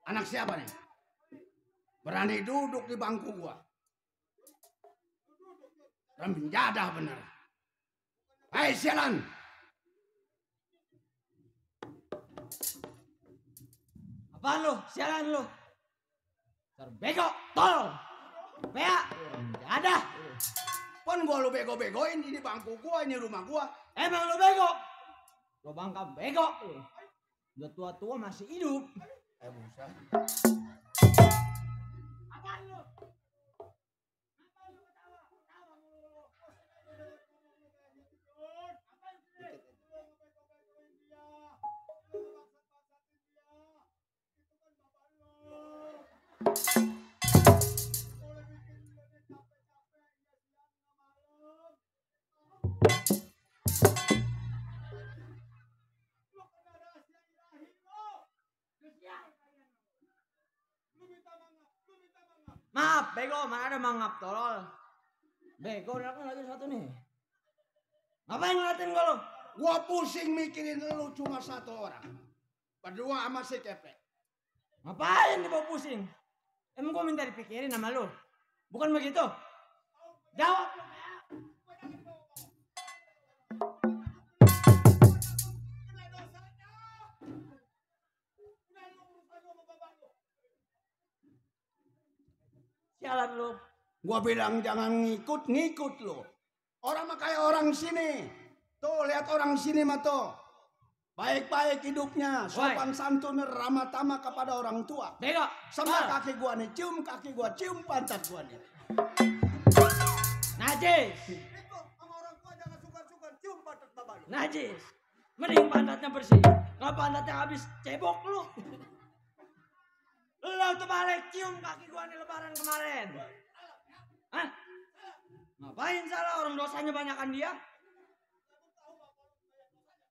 Anak siapa nih? Berani duduk di bangku gua. Menjadah bener. Hai sialan. Apaan lu? Sialan lu. Terbego, tol. Pea, ada. Pon gua lu bego-begoin ini bangku gua, ini rumah gua. Emang lu bego? Lu bangka bego. Udah tua-tua masih hidup. Buset. Apaan lu? bego, mana ada mangap tolol. Bego, lagi satu nih. Ngapain ngeliatin gua lu? Gua pusing mikirin lu cuma satu orang. Berdua sama si Keplek. Ngapain dibawa pusing? Emang gua minta dipikirin sama lu? Bukan begitu? Jawab lu, PA. Sialan lu. Gua bilang jangan ngikut lu. Orang mah kayak orang sini. Tuh lihat orang sini mah tuh. Baik-baik hidupnya, sopan santun, ramah tamah kepada orang tua. Bego. Sampai kaki gua nih, cium kaki gua, cium pantat gua nih. Najis. Itu sama orang tua jangan suka-suka cium pantat bapak lu. Najis. Mending pantatnya bersih. Kalau pantatnya habis cebok lu. Lu tuh balik cium kaki gua nih lebaran kemarin. Hah? Ngapain salah, orang dosanya banyakan dia?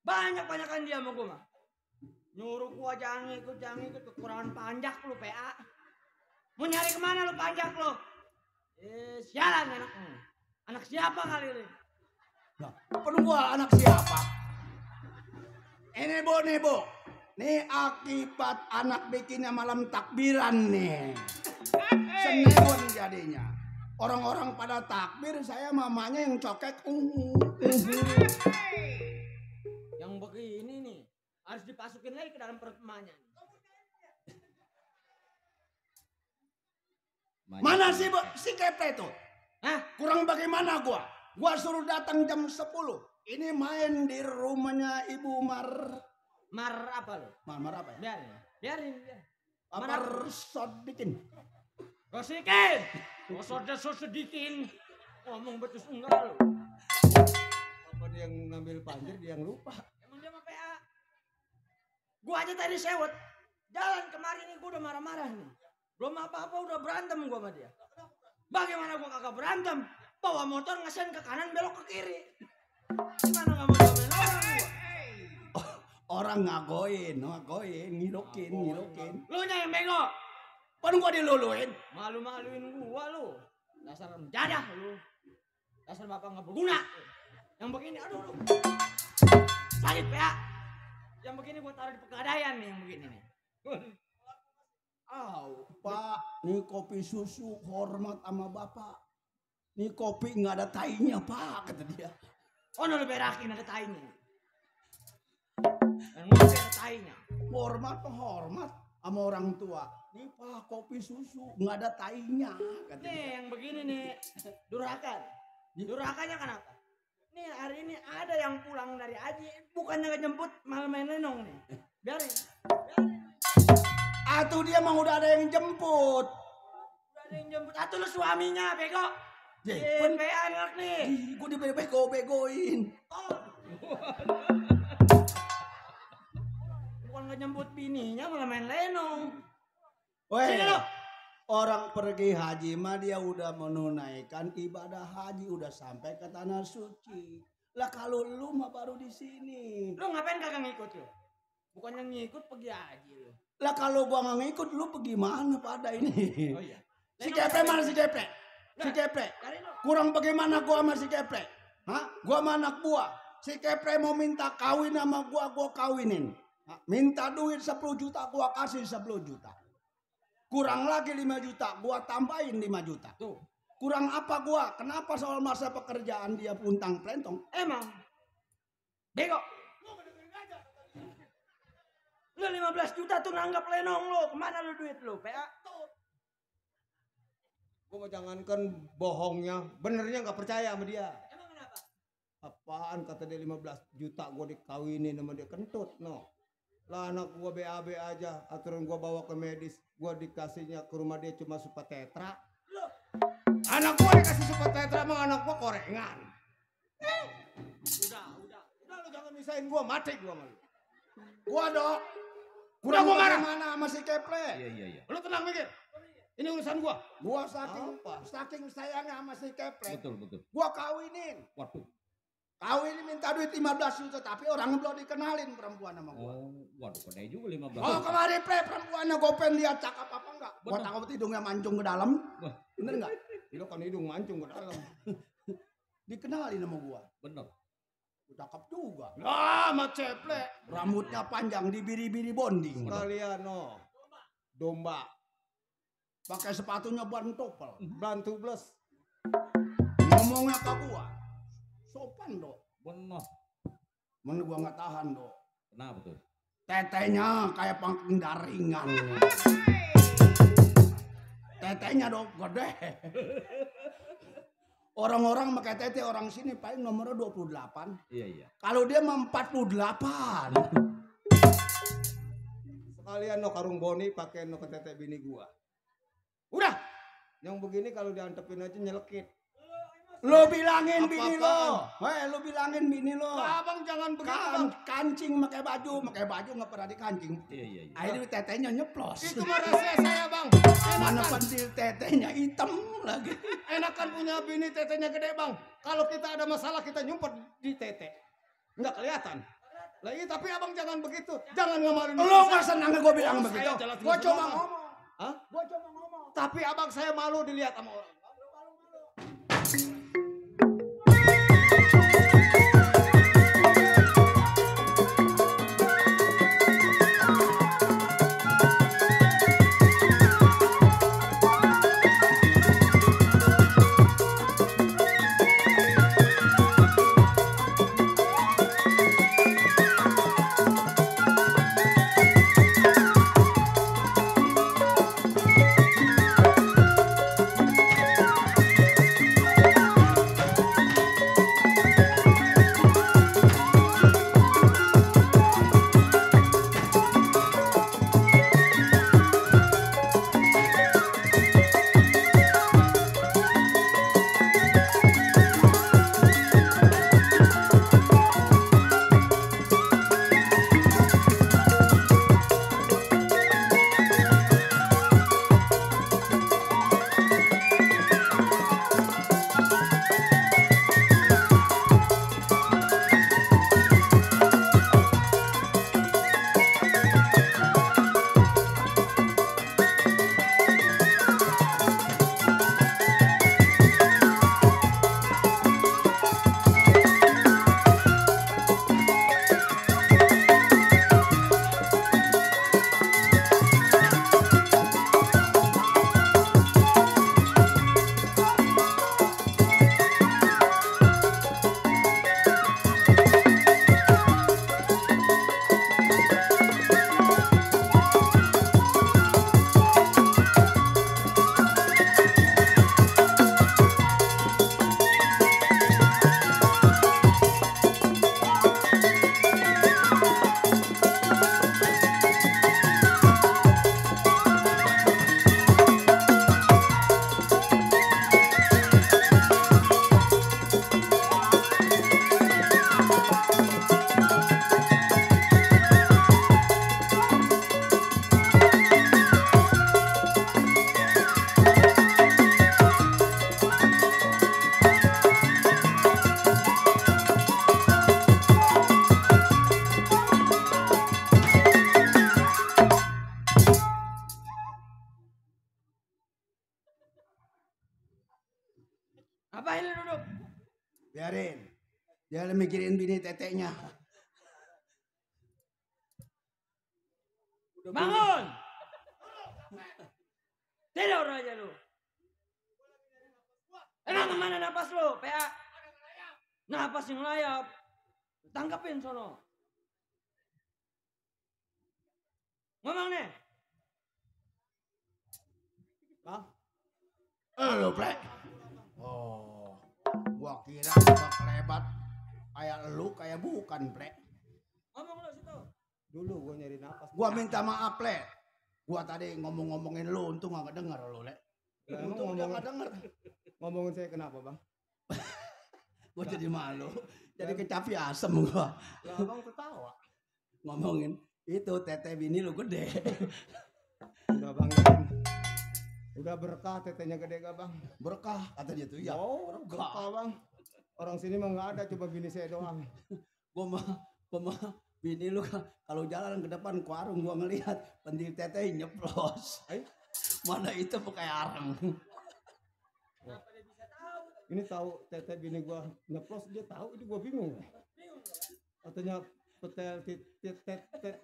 Banyakan dia sama gua mah. Nyuruh gua jangan ikut kekurangan panjak lu, PA. Mau nyari kemana lu panjak lu? Sialan anakmu. Anak siapa kali ini? Nah, penuh gua anak siapa? Ini Bu. Nih akibat anak bikinnya malam takbiran nih. Senewon jadinya. Orang-orang pada takbir, saya mamanya yang cokek. Yang begini nih harus dipasukin lagi ke dalam perut emaknya. Mana sih si Keplek tuh? Hah? Kurang bagaimana gua? Gua suruh datang jam 10. Ini main di rumahnya Ibu Mar Apa lo? Mar apa ya? Biarin. Apa Sodikin? Rosikin! Sodikin. Ngomong betul enggak lo? Apa dia yang ngambil panjer, dia yang lupa. Emang dia mah PA. Gua aja tadi sewot. Jalan kemarin nih gua udah marah-marah nih. Belum apa-apa udah berantem gua sama dia. Bagaimana gua kagak berantem? Bawa motor ngesen ke kanan belok ke kiri. Gimana gak mau domelin orang gua? Orang ngagoin, ngirukin. Lu nya yang bego. Pan gua diluluin. Malu-maluin gua lu. Dasar mendadah lu. Dasar bapak gak berguna. Yang begini aduh lu. Sakit PA. Yang begini gua taruh di pegadaian nih yang begini nih. Pak, nih kopi susu hormat sama bapak. Nih kopi nggak ada tainya pak, kata dia. Oh lu berakin ada tainya. Dan ngopi ada tainya. Hormat sama orang tua. Nih pak kopi susu nggak ada tainya, kata Nih dia. yang begini nih durhakan. Durhakannya kenapa? Nih hari ini ada yang pulang dari Aji, bukannya ngejemput malah main lenong nih. Biarin. Atuh dia emang udah ada yang jemput. Udah ada yang jemput. Atuh lu suaminya bego. PA anak nih. Gue dibego-begoin. Bukan ngejemput bininya malah main lenong. Weh, Sini lu. orang pergi haji mah dia udah menunaikan ibadah haji, udah sampai ke tanah suci. Lah kalau lu mah baru di sini. Lu ngapain kagak ngikut lu? Bukannya ngikut pergi Aji lu. Lah kalau gua nggak ngikut lu pergi mana pada ini? Oh iya. Si Keplek mana si Keplek? Si Keplek. Kurang bagaimana gua sama si Keplek? Hah? Gua sama anak buah. Si Keplek mau minta kawin sama gua kawinin. Hah? Minta duit 10 juta, gua kasih 10 juta. Kurang lagi 5 juta, gua tambahin 5 juta. Tuh. Kurang apa gua? Kenapa soal masa pekerjaan dia puntang pelentong? Emang. Bego. Lu 15 juta tuh nanggap lenong lu. Kemana lu duit lu? PA. Gua mau jangankan bohongnya, benernya nggak percaya sama dia. Emang kenapa? Apaan kata dia 15 juta gua dikawinin sama dia, kentut no. Lah anak gua BAB aja, aturan gua bawa ke medis, gua dikasihnya ke rumah dia cuma super tetra. Loh. Anak gua dikasih super tetra, emang anak gua korengan. Udah Lu jangan misahin gua, mati gua malu. Gua dok. Udah gua marah. Mana sama si Keplek? Iya. Lu tenang mikir. Ini urusan gua. Gua saking sayangnya sama si Keplek. Betul. Gua kawinin. Waduh. Kawinin minta duit 15 juta, tapi orang belum dikenalin perempuan sama gua. Oh, waduh, pandai juga 15. Oh kemarin play perempuannya gue pengen lihat cakep apa enggak. Gua Betul. takut hidungnya mancung ke dalam. Bener nggak? Itu kan hidung mancung ke dalam. Dikenalin sama gua. Bener. Cakep juga. Ah, mak ceplek. Rambutnya panjang dibiri-biri bonding. Kalian no. Domba. Pakai sepatunya ban topel. Ban tubles. Ngomongnya ke gua. Sopan dok. Bener. Mana gua nggak tahan dok. Kenapa tuh? Tetenya kayak pangking daringan. Tetenya dok gede. Orang-orang pakai tete orang sini paling nomornya 28. Iya. Kalau dia mah 48. Sekalian no karung boni pakai no ke tete bini gua. Udah. Yang begini kalau diantepin aja nyelekit. Lo bilangin bini lo. Hei, lo bilangin bini lo. Abang jangan begitu, Bang. Kancing pakai baju nggak pernah dikancing. Iya. Akhirnya tetenya nyeplos. Itu mah rahasia saya, Bang. Mana pentil tetenya hitam lagi. Enakan punya bini tetenya gede, Bang. Kalau kita ada masalah kita nyumpet di tete. Nggak kelihatan. Lagi tapi abang jangan begitu. Jangan ngamarin. Lo nggak senang gue bilang Oh, begitu. saya jelas Gue jelas coba ngomong. ngomong. Hah? Gue coba ngomong. Tapi abang saya malu dilihat sama orang. Ngapain lu duduk? Biarin. Jangan mikirin bini teteknya. Bangun! Tidur aja lu. Emang kemana napas lu, PA? Napas yang layap. Tangkapin sono. Ngomong nih. Bang. Lo plek. Oh. Gua kira gua kelebat. Kayak lu kayak bukan plek. Ngomong lu situ. Dulu gua nyari napas. Gua minta maaf plek. Gua tadi ngomong-ngomongin lu untung gak denger lu lek. Untung dia gak denger. Ngomongin saya kenapa bang? Gua jadi malu. Jadi kecapi asem gua. Ya abang ketawa. Ngomongin itu tete bini lu gede. Udah bang. Udah berkah tetenya gede gak bang? Berkah kata dia tuh ya. Oh berkah bang. Orang sini mah nggak ada, cuma bini saya doang. Gua mah bini lu kalau jalan ke depan ke warung gua ngelihat pentil tete nyeplos. Mana itu kayak arang. Ini tahu tete bini gua nyeplos, dia tahu, ini gua bingung. Katanya petel tet.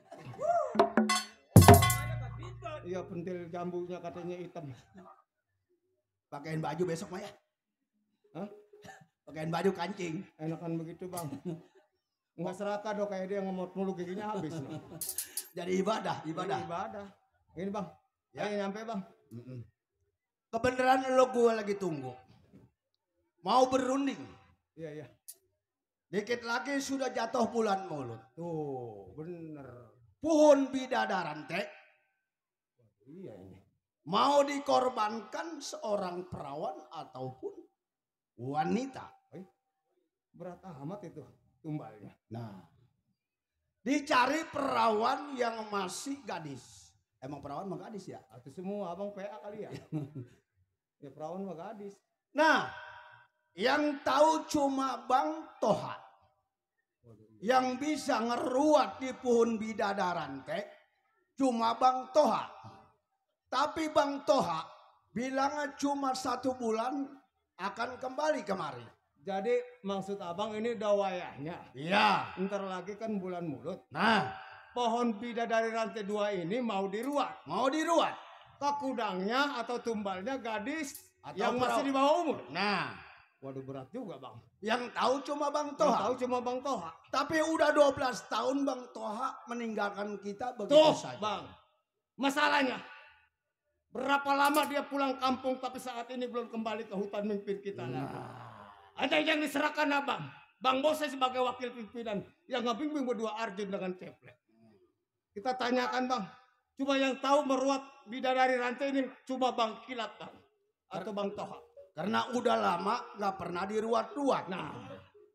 Iya, pentil jambunya katanya hitam. Pakaiin baju besok mah ya. Hah? Pakaiin baju kancing. Enakan begitu bang. Nggak serakah dong kayak dia ngemot mulu giginya habis. Nih. Jadi ibadah. Ibadah. Ini bang. Ya. Ayo nyampe bang. Kebenaran lo gue lagi tunggu. Mau berunding. Iya. Dikit lagi sudah jatuh bulan Maulud. Tuh, bener. Pohon bidadaran teh. Iya ini. Mau dikorbankan seorang perawan ataupun wanita. Berat amat itu tumbalnya. Nah, dicari perawan yang masih gadis. Emang perawan mah gadis ya? Atau semua abang PA kali ya? Ya perawan mah gadis. Nah, yang tahu cuma Bang Toha. Yang bisa ngeruat di pohon bidadaran teh cuma Bang Toha. Tapi Bang Toha bilangnya cuma 1 bulan akan kembali kemari. Jadi maksud abang ini udah wayahnya. Iya. Ntar lagi kan bulan mulut. Nah, Pohon bidadari rantai 2 ini mau diruat. mau diruat. Kekudangnya atau tumbalnya gadis Atau yang masih perawan. di bawah umur. Nah, Waduh berat juga bang. yang tahu cuma Bang Yang Toha. tahu cuma Bang Toha. Tapi udah 12 tahun Bang Toha meninggalkan kita begitu Tuh saja. bang. Masalahnya. Berapa lama dia pulang kampung tapi saat ini belum kembali ke hutan mimpin kita lagi. Ada yang diserahkan abang. Bang Bose sebagai wakil pimpinan yang ngebimbing berdua Arjun dengan Ceplek. Kita tanyakan bang. Cuma yang tahu meruat bidadari rantai ini cuma Bang Kilat bang. Atau Bang Toha. Karena udah lama gak pernah diruat-ruat. Nah.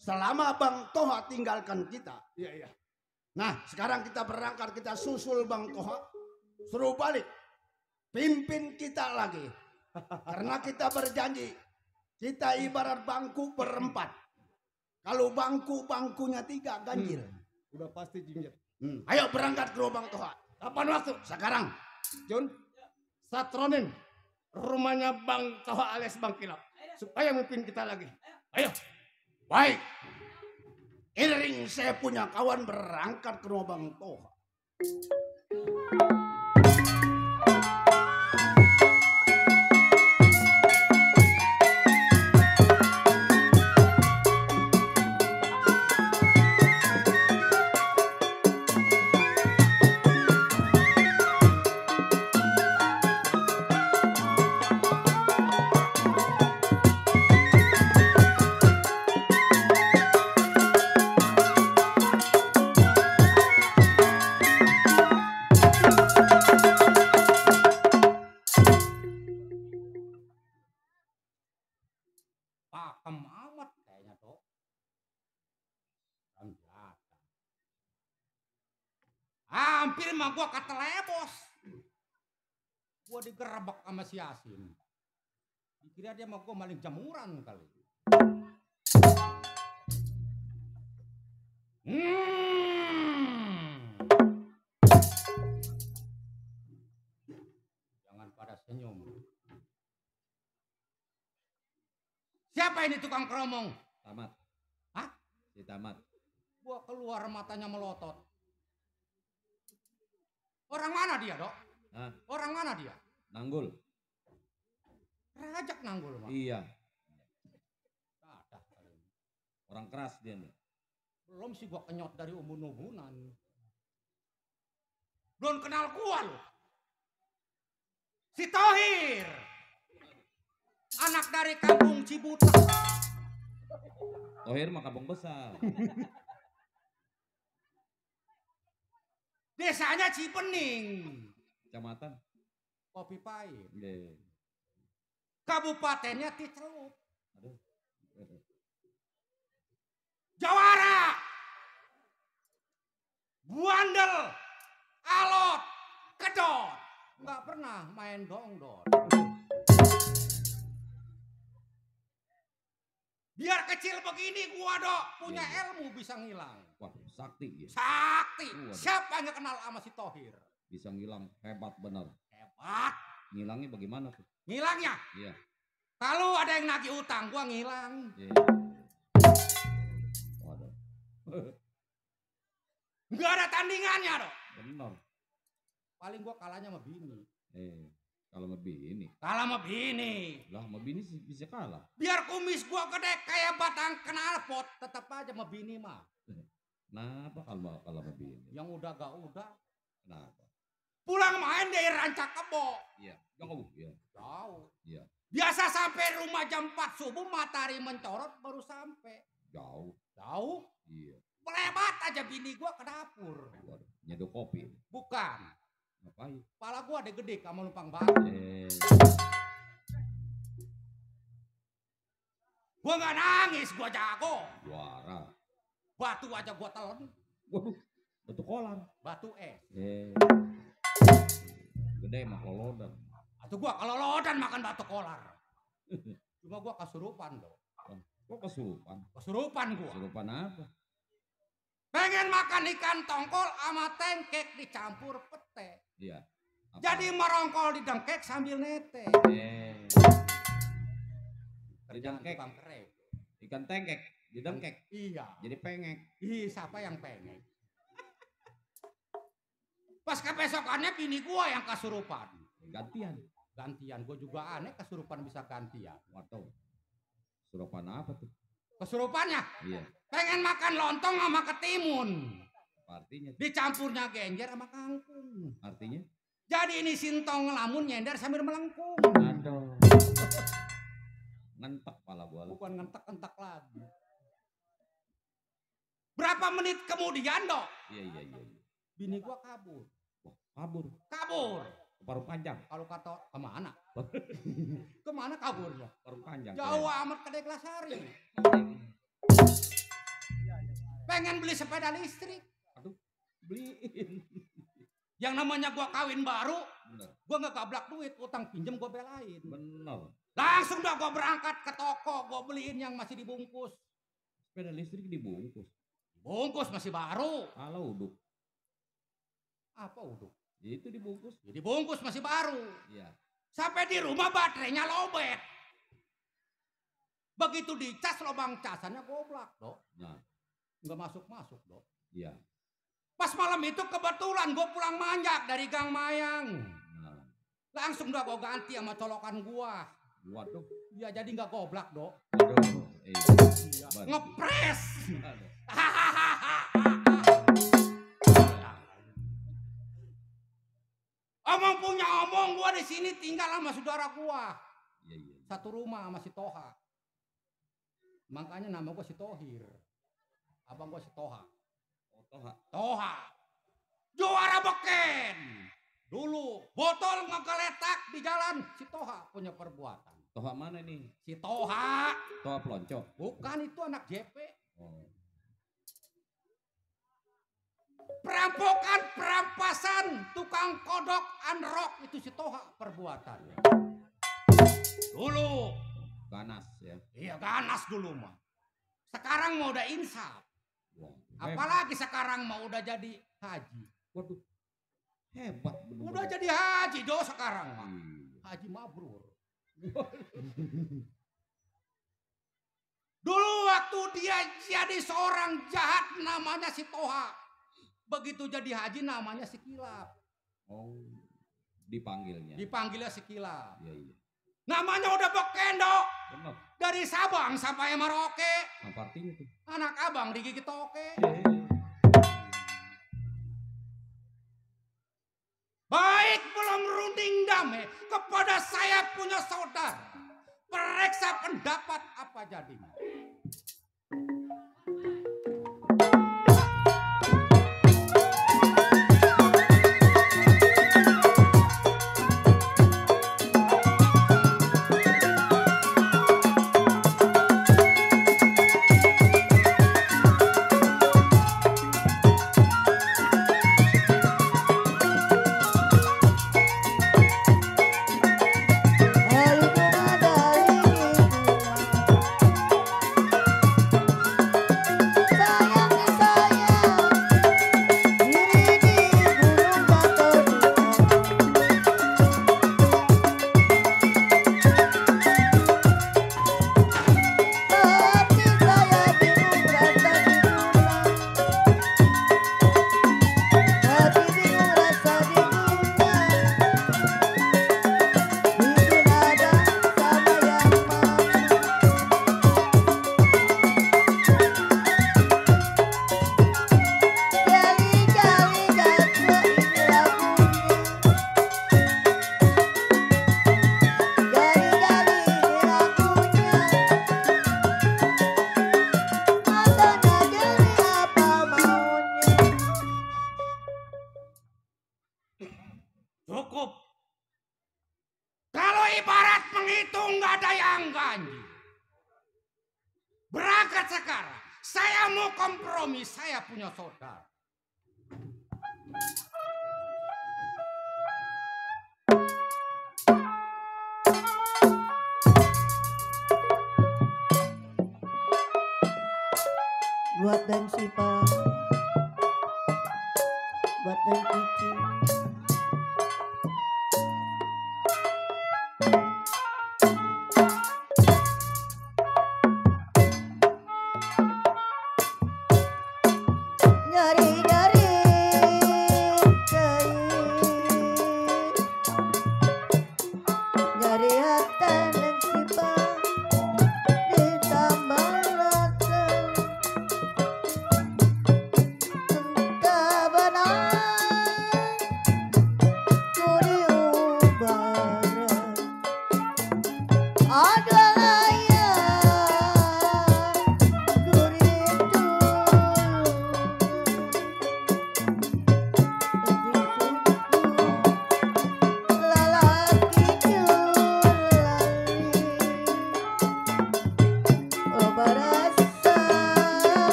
Selama Bang Toha tinggalkan kita. Iya. Nah, sekarang kita berangkat, kita susul Bang Toha. Suruh balik. Pimpin kita lagi. Karena kita berjanji. Kita ibarat bangku berempat. Kalau bangkunya 3 ganjil. Udah pasti jinjit. Ayo berangkat ke Bang Toha. Kapan waktu? Sekarang. Jun, satronin rumahnya Bang Toha alias Bang Kilap. Supaya memimpin kita lagi. Ayo. Baik. Iring saya punya kawan berangkat ke rumah Bang Toha. Pakem amat kayaknya tuh. Hampir mah gua ketelebos. Gua digerebek sama si Yasin. Dikira dia mah gua maling jemuran kali. Jangan pada senyum. Siapa ini tukang keromong? Tamat. Hah? Si Tamat. Gua keluar matanya melotot. Orang mana dia, Dok? Hah? Orang mana dia? Nanggul. Rajak Nanggul, Mak. Iya. Dadah kali ini. Orang keras dia nih. Belum sih gua kenyot dari ubun-ubunan. Belum kenal gua loh. Si Tohir. Anak dari kampung Cibuta. Tohir mah kampung besar. Desanya Cipening. Kecamatan. Kopi Pahit. Iya. Kabupatennya Cicelup. Aduh. Jawara. Buandel. Alot. Kedot. Nggak pernah main dongdot. Biar kecil begini gua, Dok, punya ilmu bisa ngilang. Wah, sakti ya. Sakti. Waduh. Siapa yang kenal sama si Tohir? Bisa ngilang hebat bener. Hebat. Ngilangnya bagaimana tuh? Ngilangnya. Iya. Kalau ada yang nagih utang, gua ngilang. Waduh. Nggak ada tandingannya dong. Benar. Paling gua kalahnya sama bini. Kalau sama bini. Kalah sama bini. Lah sama bini sih bisa kalah. Biar kumis gua gede kayak batang knalpot, tetap aja sama bini mah. Kenapa kalau sama bini? Yang udah gak udah. Kenapa? Pulang main dari Rancak Kebo. Iya. Jauh. Iya. Jauh. Iya. Biasa sampai rumah jam 4 subuh matahari mencorot baru sampai. Jauh. Jauh. Iya. Melebat aja bini gua ke dapur. Waduh. Nyeduh kopi. Bukan. Ngapain? Kepala gua ada gede kamu numpang batu. Gua nggak nangis, gua jago. Juara. Batu aja gua telan. Waduh. Batu kolar. Batu es. Gede mah lolodan. Atau gua kalau lodan makan batu kolar. Cuma gua kesurupan dong. Kok kesurupan? Kesurupan gua. Kesurupan apa? Pengen makan ikan tongkol sama tengkek dicampur pete. Iya. Apa? Jadi merongkol di dengkek sambil nete. Di dengkek. Tukang kerek. Ikan tengkek. Di dengkek. Iya. Jadi pengek. Ih, siapa yang pengen? Pas kebesokannya bini gua yang kesurupan. Gantian. Gantian, gua juga aneh kesurupan bisa gantian. Waduh. Kesurupan apa tuh? Kesurupannya Iya. pengen makan lontong sama ketimun. Artinya. Dicampurnya genjer sama kangkung. Artinya. Jadi ini sintong ngelamun nyender sambil melengkung. Aduh. Ngentek pala gua. Bukan ngentek-ngentek lagi. Berapa menit kemudian dok? Iya. Bini gua kabur. Wah, kabur. Kabur. Paruh panjang. Kalau kata kemana? Kemana kaburnya? Paruh panjang. Jauh amat ke Deglasari. Pengen beli sepeda listrik. Aduh, beliin. Yang namanya gua kawin baru, Bener. gua nggak gablak duit, utang pinjem gua belain. Bener. Langsung dah gua berangkat ke toko, gua beliin yang masih dibungkus. Sepeda listrik dibungkus. Bungkus masih baru. Kalau uduk. Apa uduk? Itu dibungkus. Jadi bungkus masih baru. Iya. Sampai di rumah baterainya lobet. Begitu dicas lubang casannya goblak, dok. Nah, Nggak masuk-masuk, dok. iya. Pas malam itu kebetulan gue pulang manjak dari Gang Mayang. Nah, Langsung dah gue ganti sama colokan gua. waduh. Ya jadi nggak goblak, dok. Waduh. Iya. Waduh. Ngepres. Aduh. Omong punya omong, gua di sini tinggal sama saudara gua. Iya. Satu rumah sama si Toha. Makanya nama gua si Tohir. Abang gua si Toha. Oh, Toha. Toha. Juara beken. Dulu botol ngegeletak di jalan, si Toha punya perbuatan. Toha mana nih? Si Toha. Toha pelonco. Bukan, itu anak JP. Oh. Perampokan, perampasan, tukang kodok, unrock, itu si Toha perbuatannya. Dulu. Ganas ya. Iya ganas dulu mah. Sekarang mau udah insaf. Wah, Apalagi sekarang mau udah jadi haji. Waduh. Hebat bener. Udah jadi haji do sekarang mah. Iya. Haji mabrur. Dulu waktu dia jadi seorang jahat namanya si Toha. Begitu jadi haji namanya si Kilap. Oh. Dipanggilnya. Dipanggilnya si Kilap. Iya. Namanya udah beken dok. Benar. Dari Sabang sampai Merauke. Apa artinya tuh? Anak abang digigit toke. Baik belum runding damai kepada saya punya saudara. Periksa pendapat apa jadinya. Ayo ada ini. janji. Berangkat sekarang. Saya mau kompromi, saya punya saudara. Buat dan Sipa, buat dan Cici. Dari kain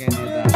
Keneta.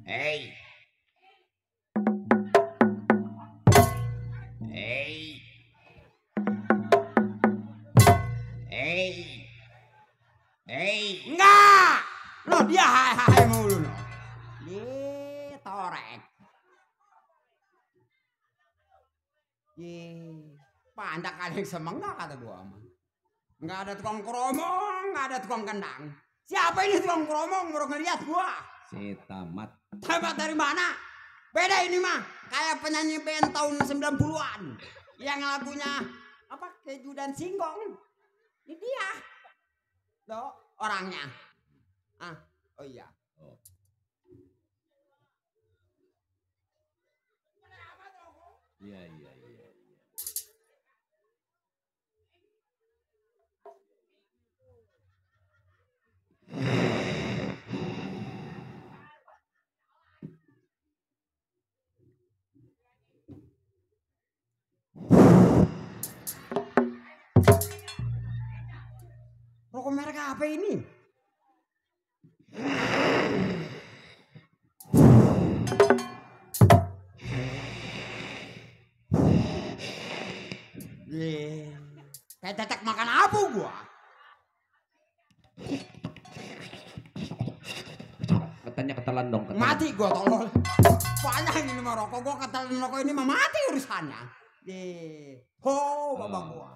Hey. Hey. Hey. Hey. Enggak. Lo dia hai mulu no. Ditorek. Pandak kali semenggak kata gua mah. Enggak ada tukang kromong, enggak ada tukang kendang. Siapa ini tukang kromong baru ngeliat gua? Si tamat. Tamat dari mana? Beda ini mah. Kayak penyanyi band tahun 90-an. Yang lagunya apa? Keju dan Singkong. Ini dia. Loh, orangnya. Ah, oh iya. Iya, iya, iya. Rokok merek apa ini? Kayak tetek makan abu gua. Katanya ketelan dong. Ketelan. Mati gua tolol. Banyak ini mah rokok gua ketelan rokok ini mah mati urusannya. Ho, babak gua.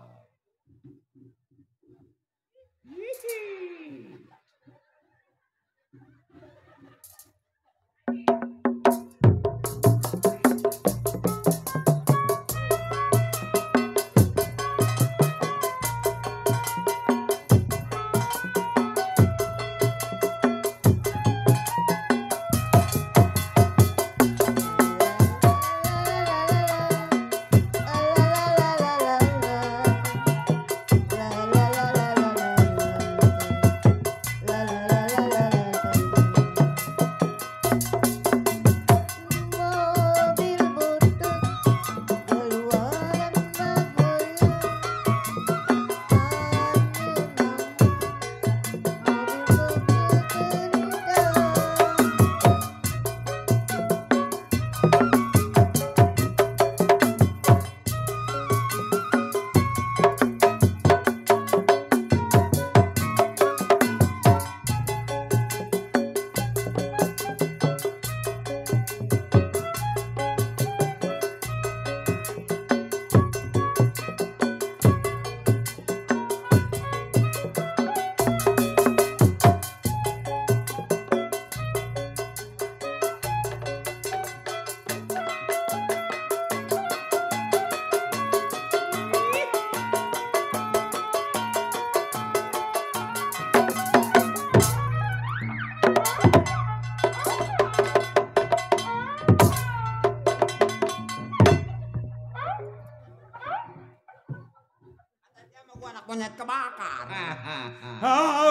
Anak monyet kebakar.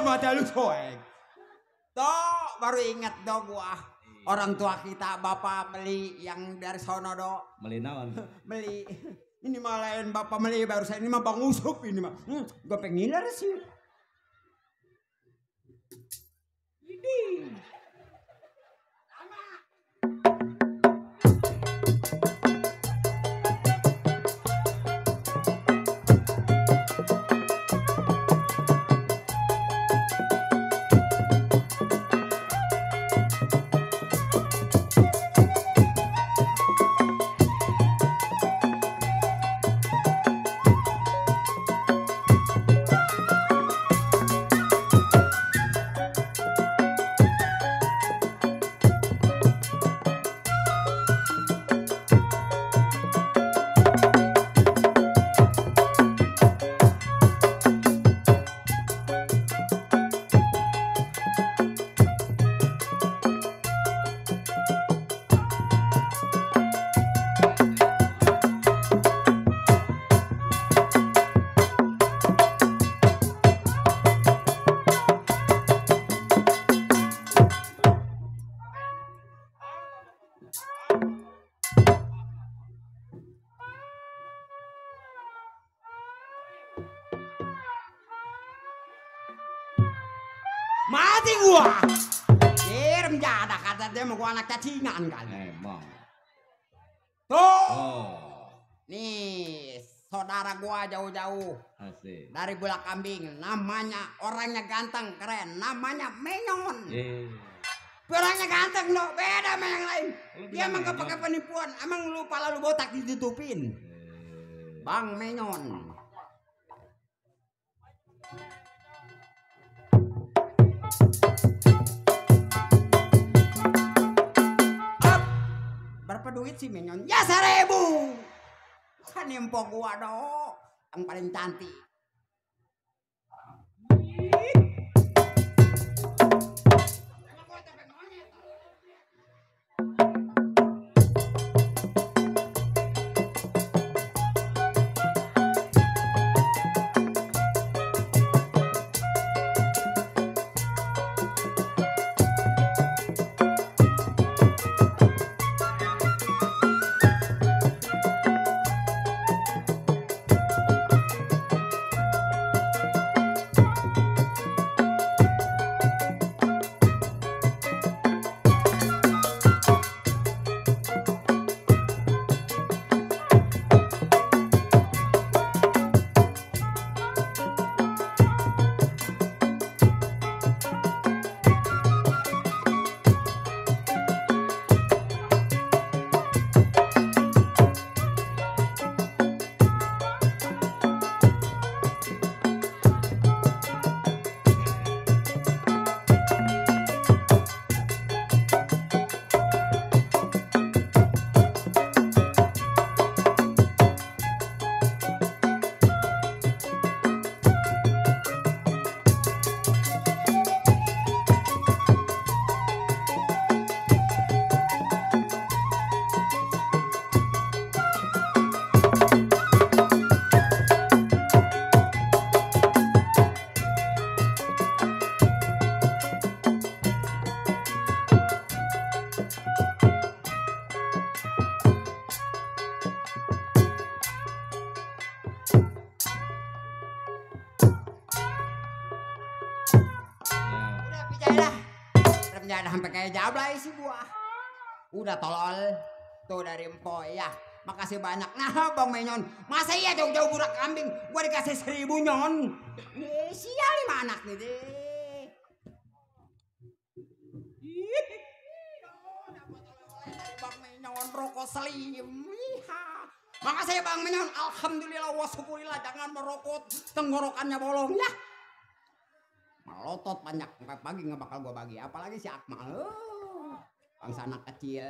Mata lu soek. Toh baru inget do gua. Orang tua kita bapak beli yang dari sono do. Beli naon? Beli. Ini mah lain bapak beli barusan ini mah Bang Usup ini mah. Gua pengiler sih. Ini. Mati gua. Kirim jada kata dia mau gua anak cacingan kali. Emang. Tuh. Oh. Nih, saudara gua jauh-jauh Asik. dari Bulak Kambing. Namanya orangnya ganteng, keren. Namanya Menyon. Orangnya ganteng no, beda sama yang lain. Dia emang gak pakai penipuan. Emang lu pala lu botak ditutupin. Bang Menyon. Berapa duit sih Menyon? Ya 1000. Kan empok gua dong, yang paling cantik. Udah sampai kayak jablay sih gua. Udah tolol. Tuh dari empok ya. Makasih banyak. Nah Bang Menyon. Masa iya jauh-jauh Bulak Kambing. Gua dikasih 1000 nyon. Sial 5 anak nih deh. Bang Menyon rokok slim. Makasih ya Bang Menyon. Alhamdulillah wa syukurillah. Jangan merokok. Tenggorokannya bolong ya. Melotot banyak sampai pagi nggak bakal gua bagi, apalagi si Akmal, bangsa anak kecil,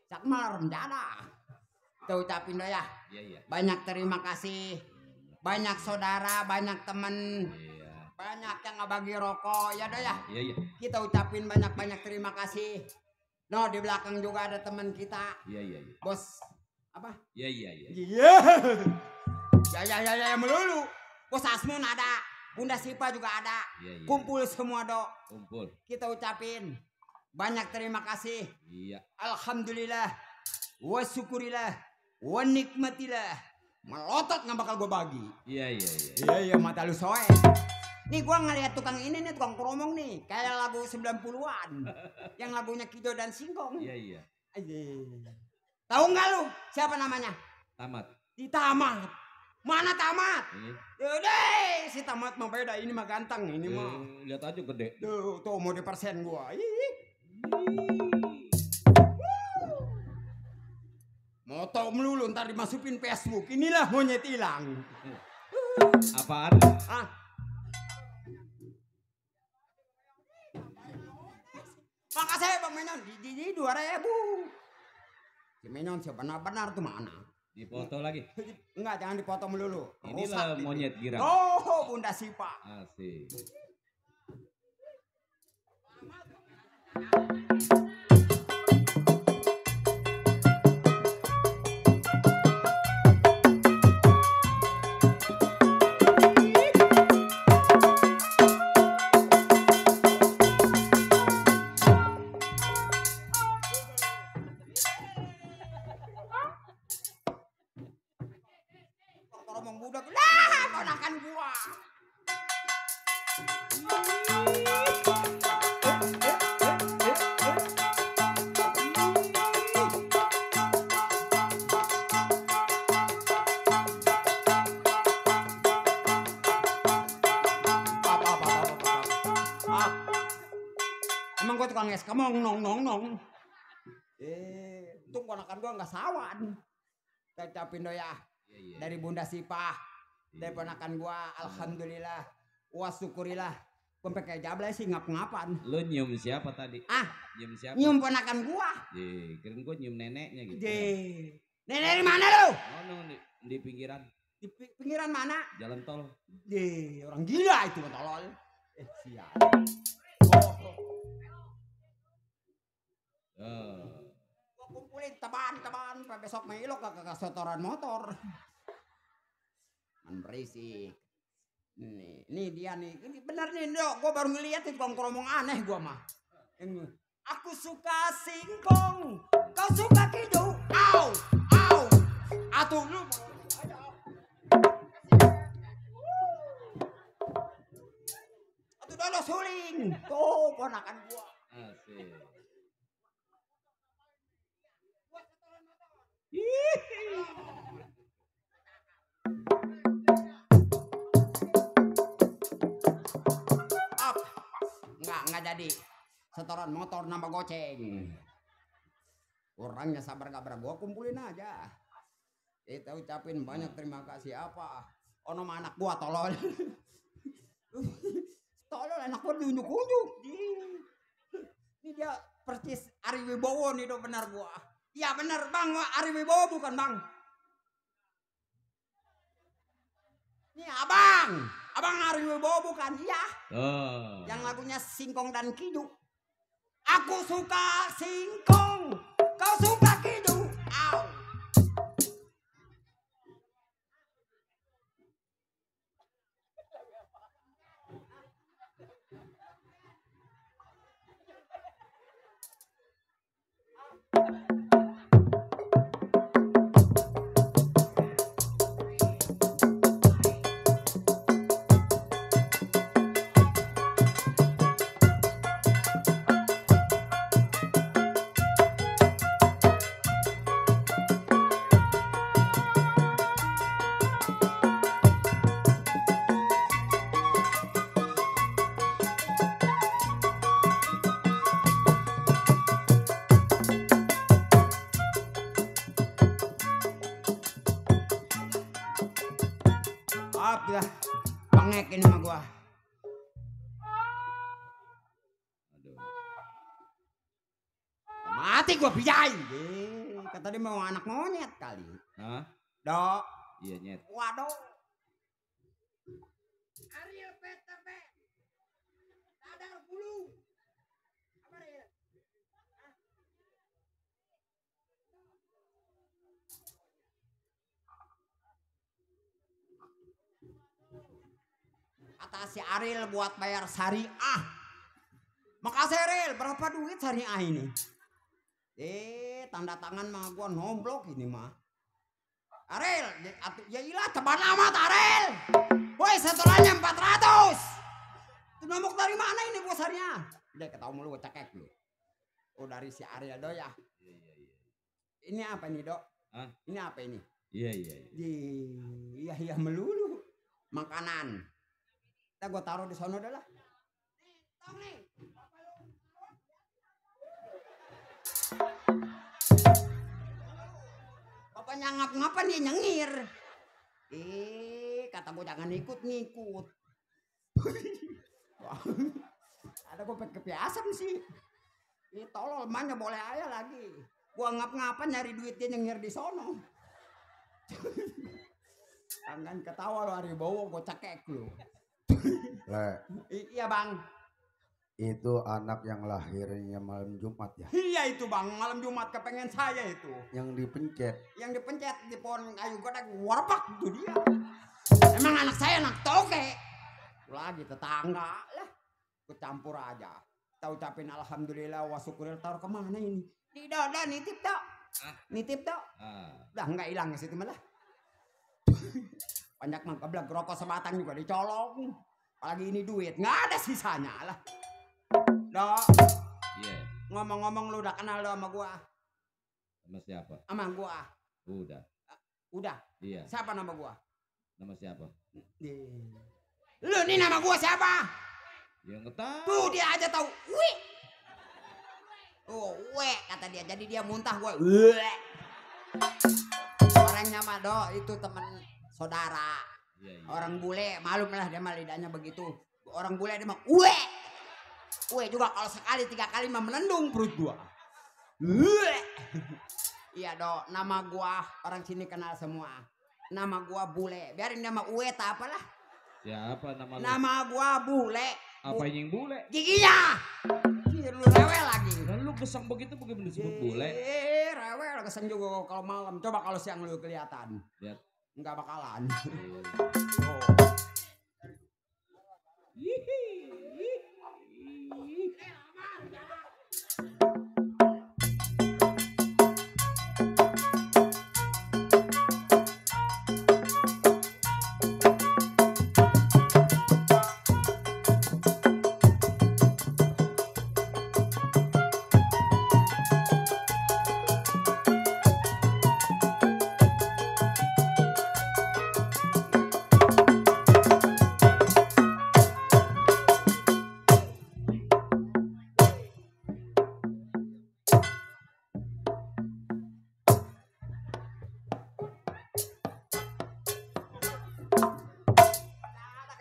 si Akmal remjada. Tuh ucapin dah ya, banyak terima kasih, banyak saudara, banyak temen, banyak yang ngebagi rokok, ya dah ya. Kita ucapin banyak terima kasih. No di belakang juga ada teman kita, bos apa? Ya melulu, bos Asmun ada. Bunda Sipa juga ada. Kumpul semua dok. Kumpul. Kita ucapin banyak terima kasih. Alhamdulillah. Wa syukurillah. Wa nikmatillah. Melotot nggak bakal gue bagi. Iya mata lu soe. Nih gue ngeliat tukang ini nih, tukang keromong nih. Kayak lagu 90-an. Yang lagunya Kijo dan Singkong. Iya. Tahu nggak lu siapa namanya? Tamat. Di Tamat. Mana Tamat? Yaudah, si Tamat mah beda, ini mah ganteng, ini mah. Lihat aja gede. Tuh mau di persen gua. Moto melulu ntar dimasukin Facebook. Inilah monyet hilang. Apaan? Makasih Bang Menyon, di 2000. Si Menyon siapa benar tuh mana? Dipoto lagi? Enggak, jangan dipotong melulu. Inilah monyet girang. Oh, Bunda Sipa. Asik. Ngomong budak, lah ponakan gua. bang es kemong nong. Untung ponakan gua nggak sawan. Saya ucapin do ya. Dari Bunda Sipah, dari ponakan gua, alhamdulillah, wa syukurilah. Sampai kayak jablay sih ngap-ngapan. Lu nyium siapa tadi? Nyium siapa? Nyium ponakan gua. Kirain gua nyium neneknya gitu. Nenek dari mana lu? Oh, di pinggiran. Di pinggiran mana? Jalan tol. Orang gila itu tolol. Sial. Gua kumpulin teman-teman, besok mailok ke setoran motor. Man berisik. Nih dia nih, ini bener nih dok, gue baru ngeliat itu ngomong aneh gue mah. Aku suka singkong, kau suka kidu, au, atuh lu. Atuh dodo suling, tuh ponakan gua. Asik. Nggak jadi setoran motor nambah goceng. Orangnya sabar gak gua kumpulin aja. Kita ucapin banyak terima kasih apa. Ono anak gua tolol. Tolol anak gua diunjuk-unjuk. Ini dia persis Ari Wibowo nih do benar gua. Iya benar bang, Ari Wibowo bukan bang. Ini abang Ari Wibowo bukan, iya. Yang lagunya Singkong dan Kidu. Aku suka singkong, kau suka kidu. Au. Udah pengekin sama gua. Mati gua pijai. Kata dia mau anak monyet kali. Hah? Dok. Iya nyet. Waduh. Ariel PTP. Sadar bulu. Apa dia? Kata si Ariel buat bayar syariah. Makasih Ariel, berapa duit syariah ini? Tanda tangan mah gua nomblok ini mah. Ariel, ya ilah teman amat Ariel. Woi setorannya 400. Itu nomok dari mana ini gua syariah? Udah ketahu mulu gua cekek lu. Oh dari si Ariel do ya. Ini apa nih dok? Hah? Ini apa ini? Iya. Iya melulu. Makanan. Kita gue taruh di sono dah lah. Nih, tong nih. Bapaknya ngap-ngapan dia nyengir. Kata gue jangan ikut-ngikut. Ada gue kebiasaan sih. Tolol mana boleh aja lagi. Gue ngap-ngapan nyari duit dia nyengir di sono. Tangan ketawa lo Ari Bowo gue cekek lo. Iya bang. Itu anak yang lahirnya malam Jumat ya? Iya itu bang, malam Jumat kepengen saya itu. Yang dipencet? Yang dipencet di pohon kayu godek, warpak itu dia. Emang anak saya anak toke. Lagi tetangga lah. Gue campur aja. Kita ucapin alhamdulillah wa syukuril taruh kemana ini? Tidak ada nitip dok. Nitip dok. Udah nggak hilang ke situ malah. Banyak mangkablah rokok sebatang juga dicolong. Apalagi ini duit, nggak ada sisanya lah. Dok. Iya. Ngomong-ngomong lu udah kenal lo sama gua? Sama siapa? Sama gua. Udah. Udah. Iya. Siapa nama gua? Nama siapa? Lu nih nama gua siapa? Ya nggak tahu. Tuh dia aja tahu. Wih. Oh, kata dia. Jadi dia muntah gue. Orangnya mah itu teman saudara. Iya, iya. Orang bule, malum lah dia mah lidahnya begitu. Orang bule dia mah juga kalau sekali 3 kali mah melendung perut gua. Iya dok, nama gua orang sini kenal semua. Nama gua bule, biarin dia mah tak apalah. Siapa nama lu? Nama gua bule. Apa yang bule? Giginya. Lu rewel lagi. Dan lu kesang begitu bagaimana disebut bule? Rewel keseng juga kalau malam. Coba kalau siang lu kelihatan. Lihat. Enggak bakalan.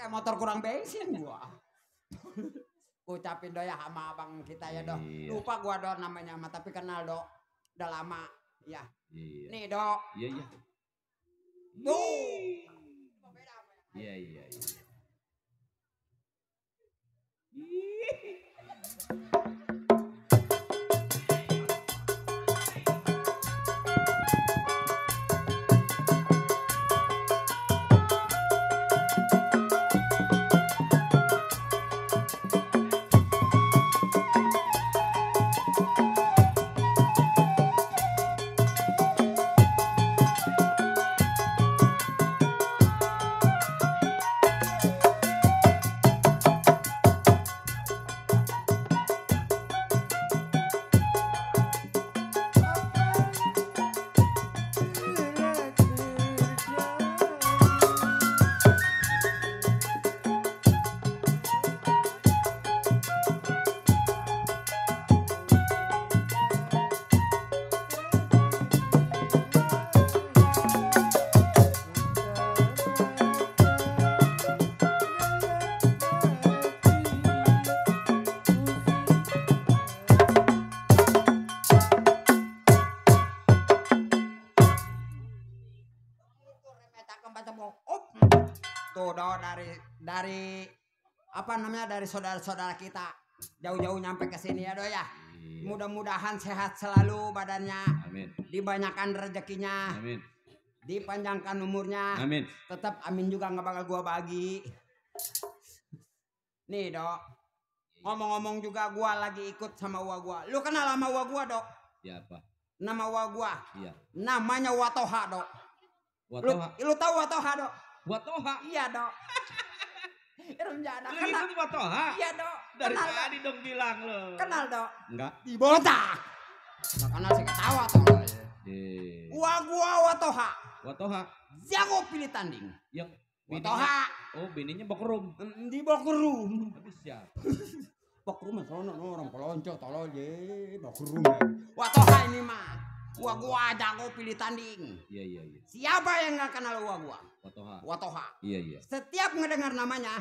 Motor kurang bensin gua. Ucapin do ya sama abang kita ya do. Iya. Lupa gua do namanya mah tapi kenal do. Udah lama ya. Iya. Nih do. Iya, iya. Tuh. Iya, iya, iya. Tuh do dari apa namanya dari saudara-saudara kita jauh-jauh nyampe ke sini ya do ya. Iya. Mudah-mudahan sehat selalu badannya, Amin. dibanyakan rezekinya, Amin. dipanjangkan umurnya. Amin. Tetap amin juga nggak bakal gua bagi. Nih dok, ngomong-ngomong juga gua lagi ikut sama uwa gua. Lu kenal sama uwa gua dok? Siapa? Nama uwa gua, Iya. namanya Watoha dok. Watoha. Lu tahu Watoha dok? Watoha. Iya dok. Remjana Lu kenal. itu Watoha? Iya dok. Dari Kenal dok. tadi dong bilang lo. Kenal dok. Enggak. Dibotak. Nggak kenal sih ketawa tau. Uwa gua Watoha. Watoha. Jago pilih tanding. Yang Watoha. Oh, bininya Bokrum. Di Bokrum. Habis siapa? Bokrum sono orang pelonco tolol ye. Bokrum. Watoha ini mah. Gua jago pilih tanding. Iya, iya, iya. Siapa yang nggak kenal gua? Watoha. Watoha. Iya, iya. Setiap ngedengar namanya,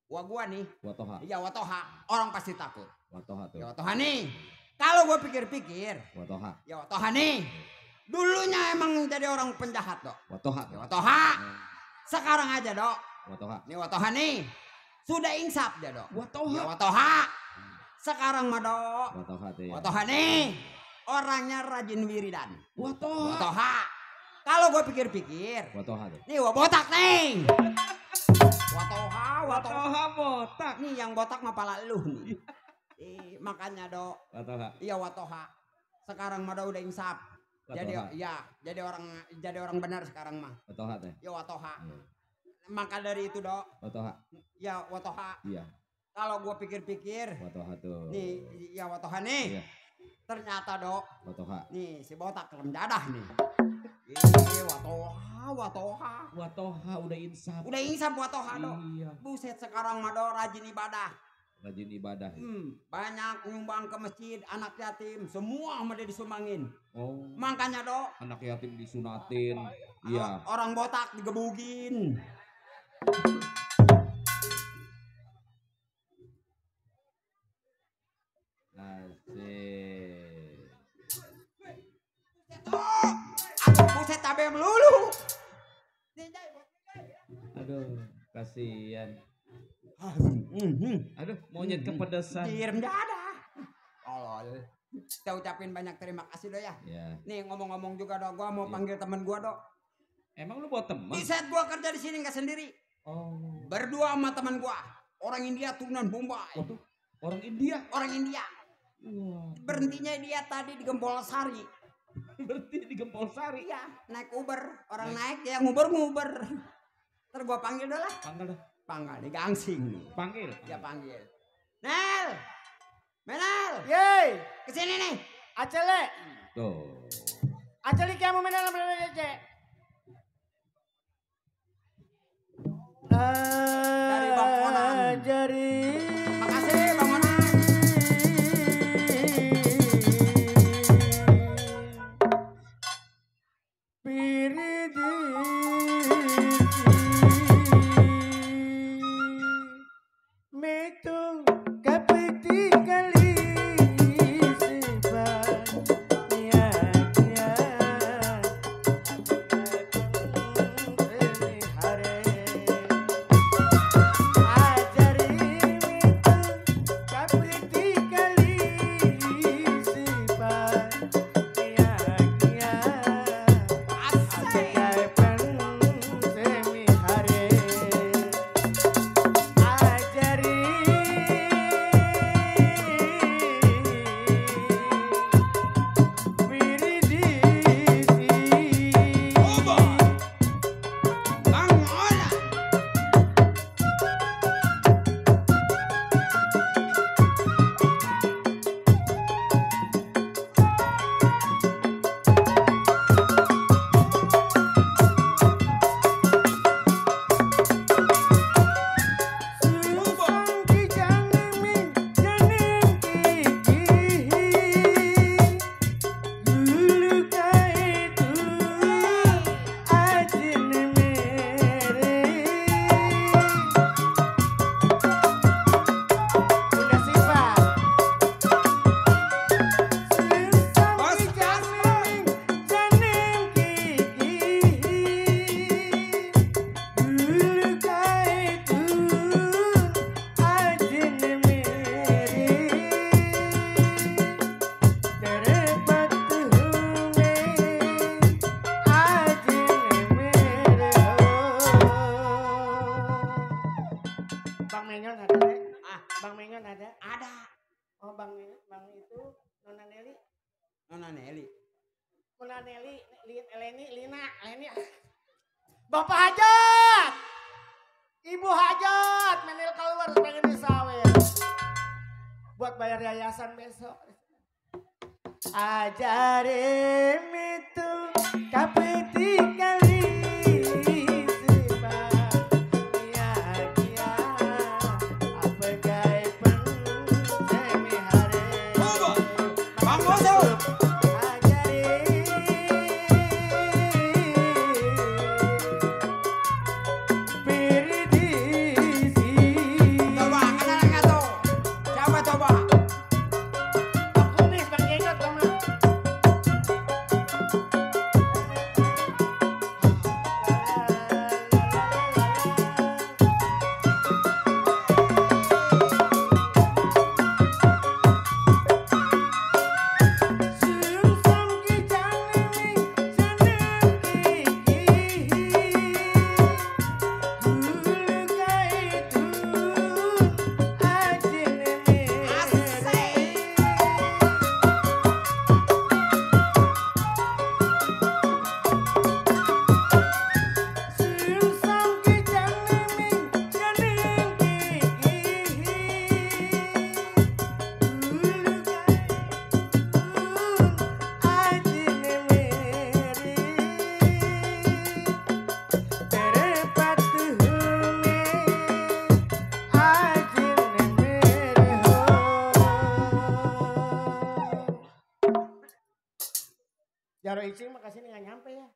gua nih, Watoha. iya Watoha, orang pasti takut. Watoha tuh. Ya Watoha nih, kalau gua pikir-pikir, Watoha. ya Watoha nih, dulunya emang jadi orang penjahat dok. Watoha. Ya Watoha, sekarang aja dok, Watoha. nih Watoha nih, sudah insaf dia dok. Watoha. Ya Watoha, sekarang mah dok, Watoha tuh ya. Watoha nih, orangnya rajin wiridan. Watoha. Watoha, kalau gua pikir-pikir, Watoha tuh. nih gua botak nih. Watoha. Watoha botak. Nih yang botak mah pala lu nih. Makanya dok. Watoha. Iya Watoha. Sekarang mah udah insaf. Jadi Watoha. ya, jadi orang benar sekarang mah. Watoha tuh. Ya Watoha. Iya. Maka dari itu dok, Watoha. ya Watoha. Iya. Kalau gua pikir-pikir, Watoha tuh. nih ya Watoha nih. Iya. Ternyata dok, Watoha. nih si botak kelem dadah nih. Watoha. Watoha udah insaf. Udah insaf Watoha dok. Iya. Buset sekarang mah dok rajin ibadah. Rajin ibadah. Banyak nyumbang ke masjid, anak yatim, semua sama dia disumbangin. Oh, Makanya dok, anak yatim disunatin. Iya. orang botak digebugin. Asik. Atau buset cabai melulu. Aduh, kasihan. Aduh, monyet kepedesan. Direm ada. Tolol. Kita ucapin banyak terima kasih dok ya. Ya. Nih ngomong-ngomong juga dok, gua mau panggil temen gua dok. Emang lu bawa teman? Di saat gua kerja di sini nggak sendiri. Oh. Berdua sama teman gua. Orang India turunan Bombay. Waduh, orang India. Orang India. Wah. Berhentinya dia tadi di Gempol Sari. Berarti di Gempol Sari. Iya, naik Uber. Orang naik dia nguber-nguber. Ntar gua panggil dulu lah. Panggil dah. Panggil di gangsing. Panggil. Ya panggil. Nel. Menel. Yeay, Kesini nih. acele. Tuh. Acele kamu menel aja. Dari Bang Onan. Dari Makasih Bang Onan. Metung kapeti kali sebab niat ajari metung kapeti kali sebab Bang Onan. Bang Menyon ada deh. Bang Menyon ada. Ada. Oh Bang itu Nona Nelly. Nona Nelly. Nona Nelly, Lina. Bapak Hajat. Ibu Hajat, menil keluar pengen disawer. Buat bayar yayasan besok. Ajarin itu kapeti kali Bang Bosok. Coba kenalan nggak tuh? Siapa coba? Jaro Icing mah kesini nggak nyampe ya.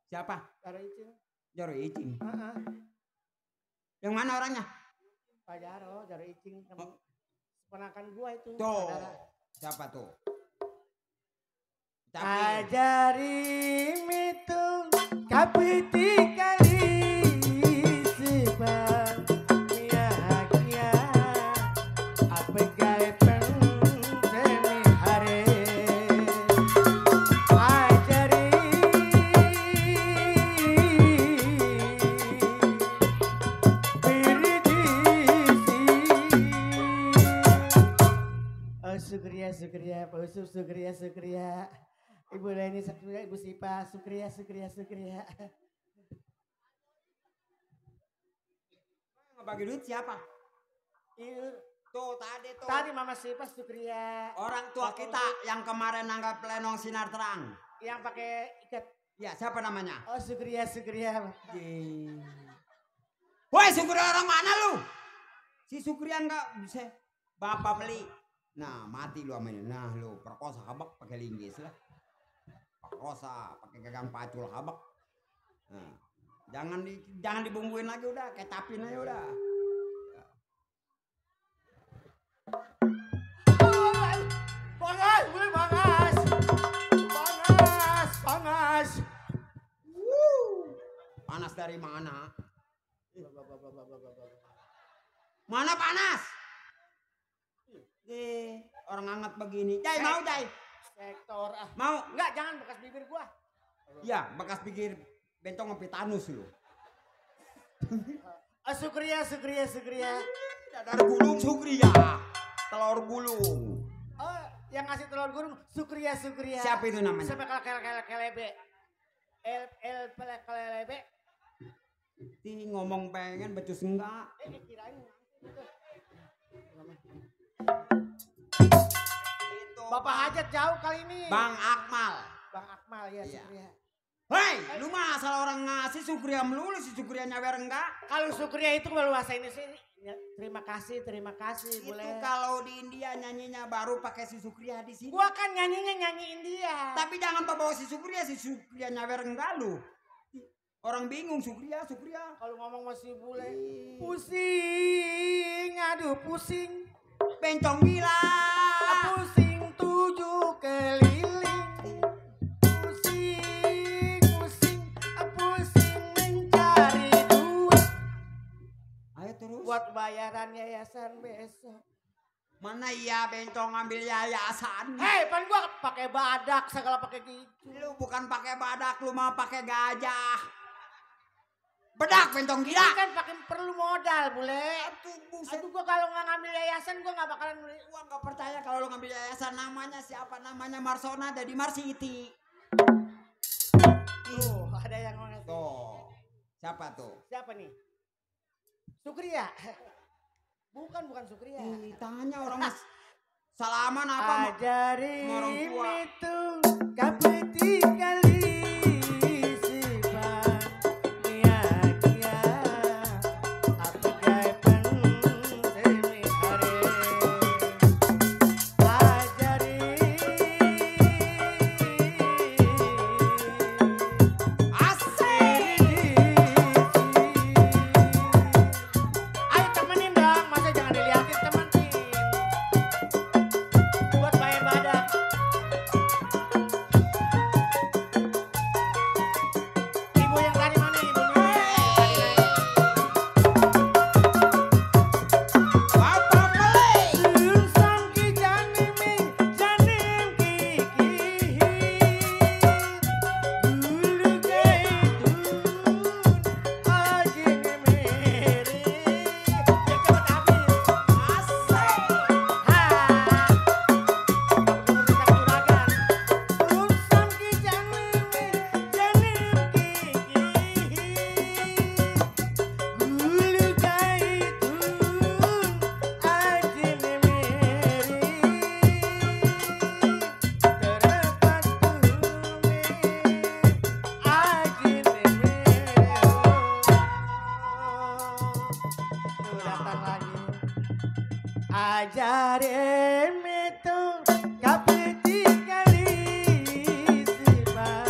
Siapa? Jaro Icing. Jaro Icing. Heeh. Yang mana orangnya? Pak Jaro Icing. Ponakan gua itu. Tuh. Saudara. Siapa tuh? Ajari mitung kapiti kali sebab miakia apa gaya semi hari ajari biridisi Sukriya Pak Usuf Sukriya Ibu Leni Sukriya Ibu Sipa Sukriya Ngebagi duit siapa? Iya Tuh tadi tuh. tadi Mama Sipa Sukriya Orang tua kita yang kemarin nanggap lenong sinar terang. yang pakai ikat. Ya siapa namanya? Oh Sukriya Woi Sukriya orang mana lu? Si Sukriya enggak bisa bapak beli. Nah mati lu sama ini. Nah lu perkosa habak pakai linggis lah. Perkosa pakai gagang pacul habak. Nah, jangan dibumbuin lagi udah, kecapin aja udah. Panas. Panas dari mana? Mana panas? Orang hangat begini. Jai mau Jai? Sektor ah. Mau? Enggak, jangan bekas bibir gua. Iya, bekas pikir bentong ngopi tanus lu. Sukriya. Dadar gulung Sukriya. Telur gulung. Oh, yang ngasih telur gulung Sukriya. Siapa itu namanya? Siapa kelebe? Kelebe. Ti ngomong pengen becus enggak? Kirain. Itu Bapak hajat jauh kali ini. Bang Akmal. Bang Akmal ya Iya. Sukriya. Hei, lu mah asal orang ngasih Sukriya melulu, si Sukriya nyawer enggak? Kalau Sukriya itu kalau bahasa ini sih terima kasih Itu boleh. kalau di India nyanyinya baru pakai si Sukriya di sini. Gua kan nyanyiin dia. Tapi jangan bawa si Sukriya nyawer enggak lu. Orang bingung Sukriya. Kalau ngomong masih bule. Pusing, aduh pusing. Bencong gila. Pusing 7 keliling. Pusing mencari duit. Ayo terus. Buat bayaran yayasan besok. Mana iya bencong ngambil yayasan? Hei, pan gua pakai badak segala pakai gitu. Lu bukan pakai badak, lu mah pakai gajah. Bedak bencong Ini gila. kan pakai perlu modal, bule. Buset. Aduh, gua kalau nggak ngambil yayasan gua nggak bakalan beli. Gua nggak percaya kalau lu ngambil yayasan. Namanya siapa? Namanya Marsona dari Marsiti. Ada yang mau ngasih. Tuh. Siapa tuh? Siapa nih? Sukriya. Bukan Sukriya. Tanya orang mas. Salaman apa? Ajari orang tua. itu kapeti kali sifat kia apa gaipan semi hari ajari Asik. ayo temenin dong, masa jangan dilihatin, temenin buat bayar badak. Ibu yang tadi mana ibunya? Bapak beli. Sang ki janim kiki dulu kaitun aji meri yang cepet habis. Sang ki janim kiki dulu kaitun aji meri terepat datang lagi. Ajarin itu kapiti kali sifat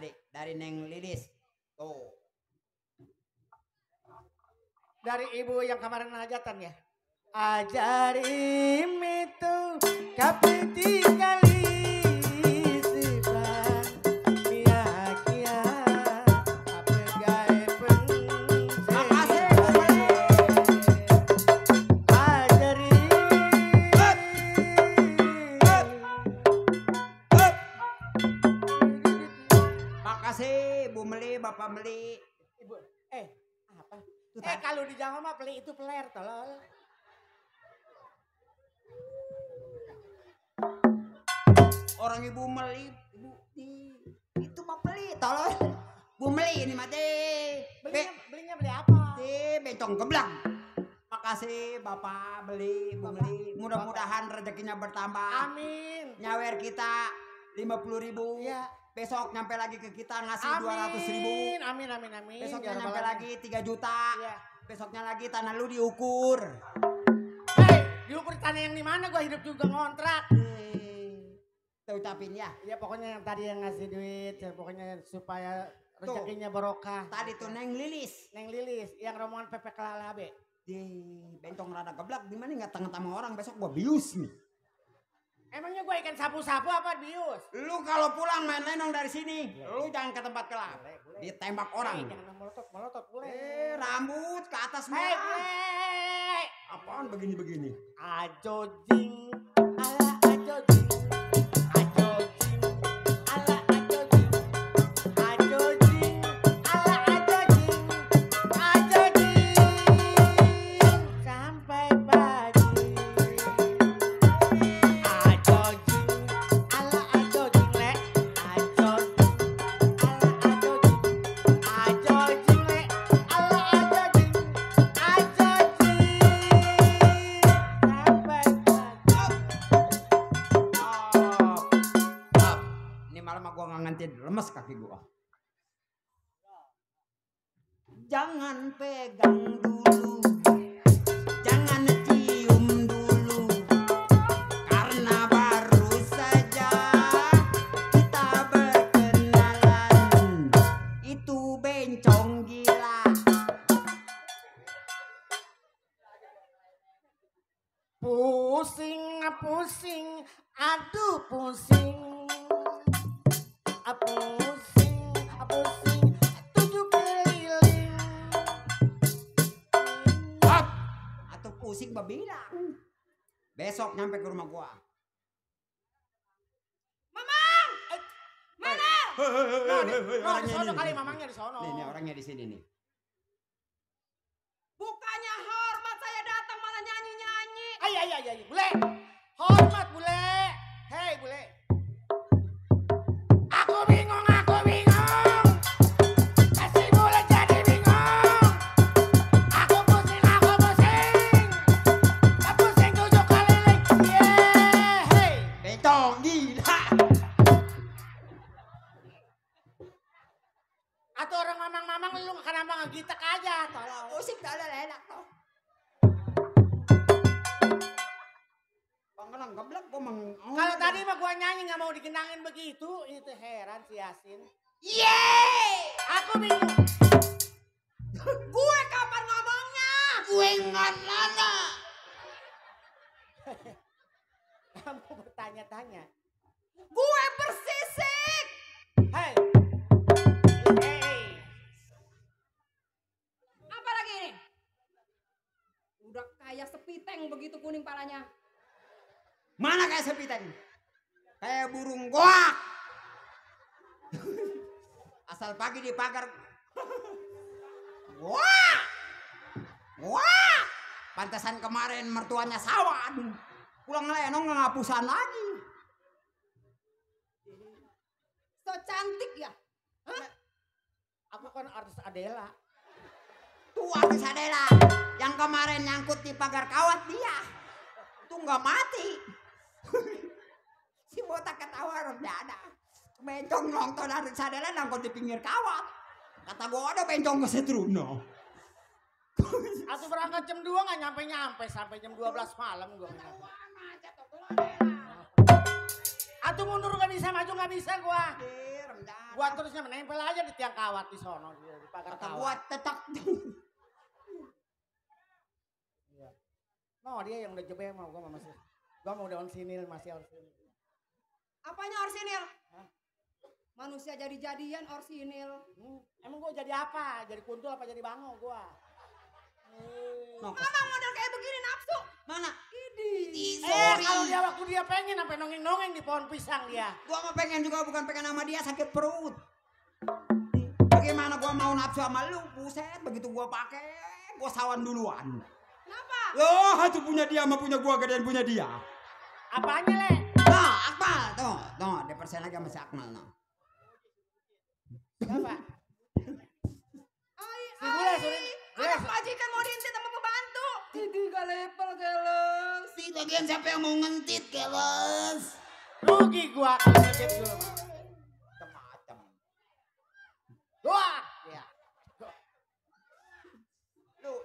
tadi dari Neng Lilis. Tuh. Dari ibu yang kemarin hajatan ya. Ajarim itu kapiti kali sipan miakia apegai Makasih. Makasih Bu Meli, Bapak Meli. Ibu, apa? Itu tadi. Kalau di Jawa mah peli itu peler tolol. Orang Ibu Meli, itu mah Meli, tolong. Bu Meli ini mah deh. Belinya beli apa? Bencong geblak. Makasih Bapak beli, Bu Meli. Mudah-mudahan rezekinya bertambah. Amin. Nyawer kita 50.000. Iya. Besok nyampe lagi ke kita ngasih 200.000. Amin. Besoknya Ya nyampe Rabbal lagi 3 juta. Iya. Besoknya lagi tanah lu diukur. Hei, diukur tanah yang di mana? Gua hidup juga ngontrak. Kita ucapin ya. Ya pokoknya yang tadi yang ngasih duit, ya, pokoknya supaya Tuh. rezekinya barokah. Tadi tuh Neng Lilis. Neng Lilis, yang rombongan Pepe Kelalabe. Di bencong rada geblak gimana nggak tengah sama orang besok gua bius nih. Emangnya gue ikan sapu-sapu apa bius? Lu kalau pulang main lenong dari sini, lu jangan ke tempat gelap. Ditembak orang. Jangan melotot boleh. Rambut ke atas Hei, merah. boleh. Apaan begini-begini? Ajojing, ala ajojing, ajojing, ala ajojing, ajojing, ala ajojing, ajojing, sampai pagi. Ajojing, ala ajojing, le, ajojing, ala ajojing, ajojing, le, ala ajojing, ajojing, sampai pagi. Ini malam gua nggak ngantin lemes kaki gua. Jangan pegang dulu, jangan cium dulu, karena baru saja kita berkenalan. Itu bencong gila. Pusing, aduh pusing, pusing, 7 keliling. Atau pusing babilang. Besok nyampe ke rumah gua. Di sono kali mamangnya di sono. Nih orangnya di sini nih. Bukannya hormat saya datang malah nyanyi-nyanyi. Ay, bule. Hormat bule. Hei bule. Aku bingung. Kasih bule jadi bingung. Aku pusing. Pusing 7 keliling. Hey. Bencong gila. Atau orang mamang lu kenapa ngegitek aja tolong. Musik tolong enak toh. Bang geblek gua Kalau tadi mah gua nyanyi nggak mau dikenangin begitu, itu heran si Yasin. Yeay! Aku bingung. Gue kapan ngomongnya? Gue nggak nana. Kamu bertanya-tanya. Gue bersisik. Hei. Apa lagi ini? Udah kayak sepiteng begitu kuning palanya. Mana kayak sepiteng? Kayak burung goak. Asal pagi di pagar. Wah! Pantesan kemarin mertuanya sawan. Pulang lenong nggak ngapusan lagi. So cantik ya. Aku kan artis Adela. Tuh artis Adela yang kemarin nyangkut di pagar kawat dia. Tuh nggak mati. Si botak ketawa udah ada. Bencong nonton artis Adela nyangkut di pinggir kawat. Kata gua ada bencong kesetruno. Aku berangkat jam 2 nggak nyampe sampai jam 12 malam gua. Atuh mundur nggak bisa, maju nggak bisa gua. Rendah. Gua terusnya menempel aja di tiang kawat di sono di pagar Kata kawat. gua tetek. No, dia yang udah jebeng mau gua masih. Gua mau daun sinil masih orsinil. Apanya orsinil? Manusia jadi-jadian orsinil. Emang gua jadi apa? Jadi kuntul apa jadi bango gua? Mama model kayak begini nafsu. Mana? Idi. Kalau dia waktu dia pengen sampai nongeng-nongeng di pohon pisang dia. Gua mau pengen juga bukan pengen sama dia, sakit perut. Bagaimana gua mau nafsu sama lu? Buset, begitu gua pakai, gua sawan duluan. Kenapa? Loh, itu punya dia sama punya gua gedean punya dia. Apanya, Le? Nah, Akmal, tuh, dipersen lagi sama si Akmal, no. Siapa? Ai, Si Bule, Surin. anak majikan mau diintit sama pembantu. Idi gak lepel keles. Di bagian siapa yang mau ngentit, keles? Rugi gua kalau ngecet gua. Macam-macam. Wah, ya.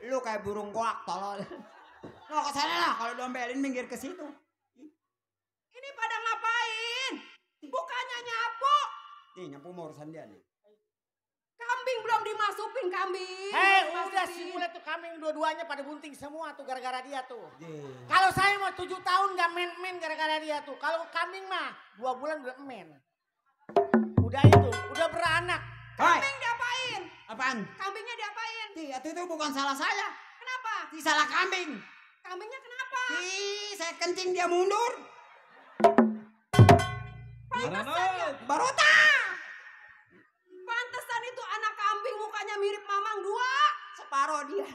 Lu kayak burung goak, tolol. Lo ke sana lah, kalau dombelin minggir ke situ. Ini pada ngapain? Bukannya nyapu. Nih, nyapu mau urusan dia nih. Kambing belum dimasukin kambing. Hei, Belum udah dimasukin. si Bule tuh kambing dua-duanya pada bunting semua tuh gara-gara dia tuh. Jee. Kalau saya mau 7 tahun gak main-main gara-gara dia tuh. Kalau kambing mah 2 bulan udah main. Udah itu, udah beranak. Hai, Kambing diapain? apaan? Kambingnya diapain? Itu bukan salah saya. Kenapa? Si salah kambing. Kambingnya kenapa? Saya kencing dia mundur. Baruta. Pantesan itu anak kambing mukanya mirip Mamang 2. Separuh dia.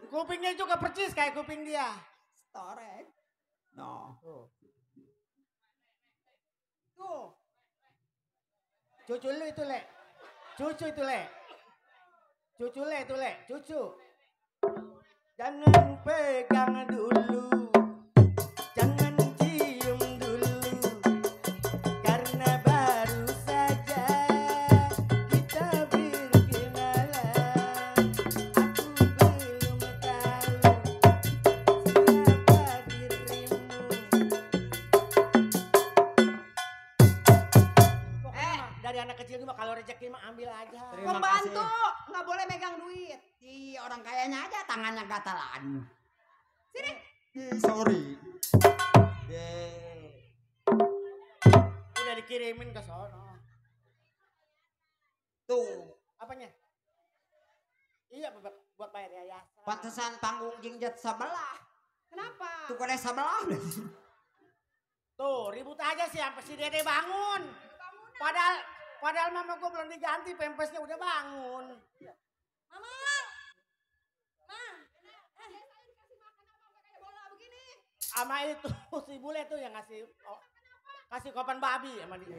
Kupingnya juga percis kayak kuping dia. Storek. No. Tuh. Cucu lu itu, Le. Cucu itu, Le. Cucu Le itu, Le. Cucu. Jangan pegang dulu. Jangan cium dulu. Karena baru saja kita berkenalan. Aku belum tahu siapa dirimu. Pokoknya dari anak kecil juga kalau rezeki mah ambil aja. Terima Pembantu kasih. nggak boleh megang duit. Si orang kayanya aja tangannya gatalan. Sini. Sorry. Udah dikirimin ke sono. Tuh, Apanya? Iya buat bayar yayasan. pantesan tanggung jingjat sebelah. Kenapa? Tuh kode sebelah. Tuh ribut aja sih sampai si Dede bangun. Padahal mama gue belum diganti pempesnya udah bangun. Mama. Ma. Saya dikasih makan apa kayak bola begini? Sama itu si Bule tuh yang kasih kopan babi sama dia.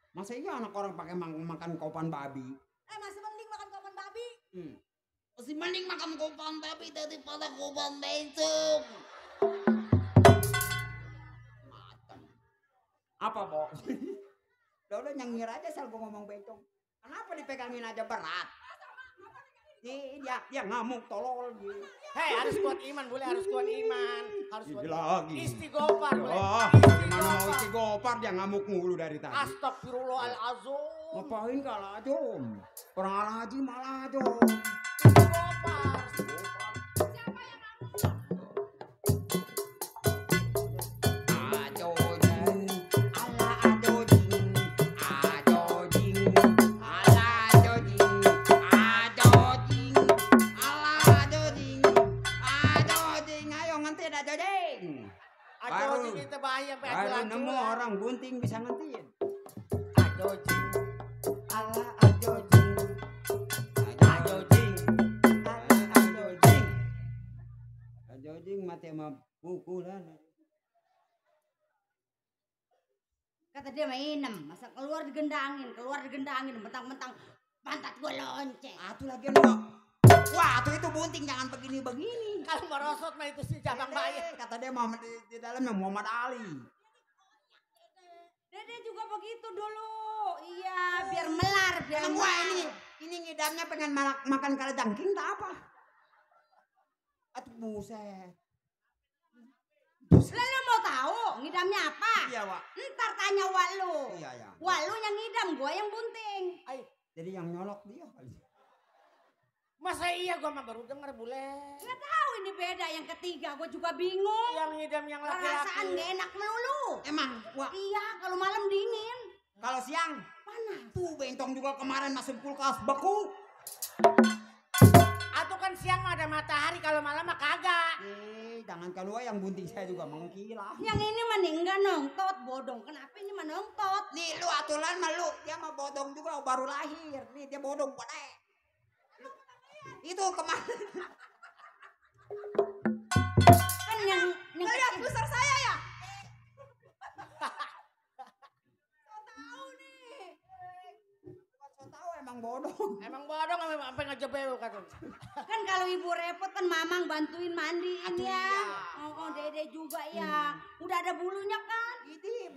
Masa iya anak orang pakai makan kopan babi? Masih mending makan kopan babi. Masih mending makan kopan babi daripada kopan bencong. Macam. Apa, Bo? Udah nyengir aja sel gua ngomong bencong. Kenapa dipegangin aja berat? Dia ngamuk tolol gitu. Hei harus kuat iman Bule, harus kuat iman. Harus kuat iman. Lagi. Istighfar Bule. Gimana mau istighfar dia ngamuk mulu dari tadi. Astagfirullahalazim. Ngapain kalah ajom? Orang alah haji malah ajom. Istighfar. Ajojing, ala ajojing, ajojing, ala ajojing, ajojing, ala ajojing, ajojing. Ayo ngentin ajojing. Ajojing kita bahaya sampai Baru aculan nemu orang gunting bisa ngentin. Ajojing. Ala ajojing, ajojing, ala ajojing. Ajojing mati sama pukulan. Kata dia mainem, masa keluar digendangin, mentang-mentang pantat gue lonceng. Atuh lagi enggak. Wah, tuh itu bunting jangan begini-begini. Kalau merosot mah itu si cabang bayar. Kata dia Muhammad di dalamnya Muhammad Ali. Dede juga begitu dulu. Iya, biar melar, biar Emang gua melar. ini ngidamnya pengen makan kalajengking tak apa? Atuh buset. Lah lu mau tahu? ngidamnya apa? Iya, Wak. Ntar tanya Wak lu. Iya, ya. Wak lu yang ngidam, gua yang bunting. Jadi yang nyolok dia kali. Masa iya gua mah baru denger bule. Nggak tahu ini beda yang ketiga, gua juga bingung. Yang ngidam yang Perasaan laki-laki. gak enak melulu. Emang, Wak, Iya, kalau malam dingin. kalau siang Panas. tuh bentong juga kemarin masuk kulkas beku. Atau kan siang mah ada matahari, kalau malam mah kagak. Jangan kalau yang bunting saya juga mengkilat. Yang ini mah nih enggak nongtot, bodong. Kenapa ini mah nongtot? Nih lu aturan mah lu, dia mah bodong juga baru lahir. Nih dia bodong pada. Itu kemarin. Kan yang Lihat kecil. besar saya ya. So tahu emang bodong. Emang bodong sampai ngejebel kata. Kan kalau ibu repot kan mamang bantuin mandiin Atuh, ya. iya. Oh, dede juga ya. Udah ada bulunya kan? Ini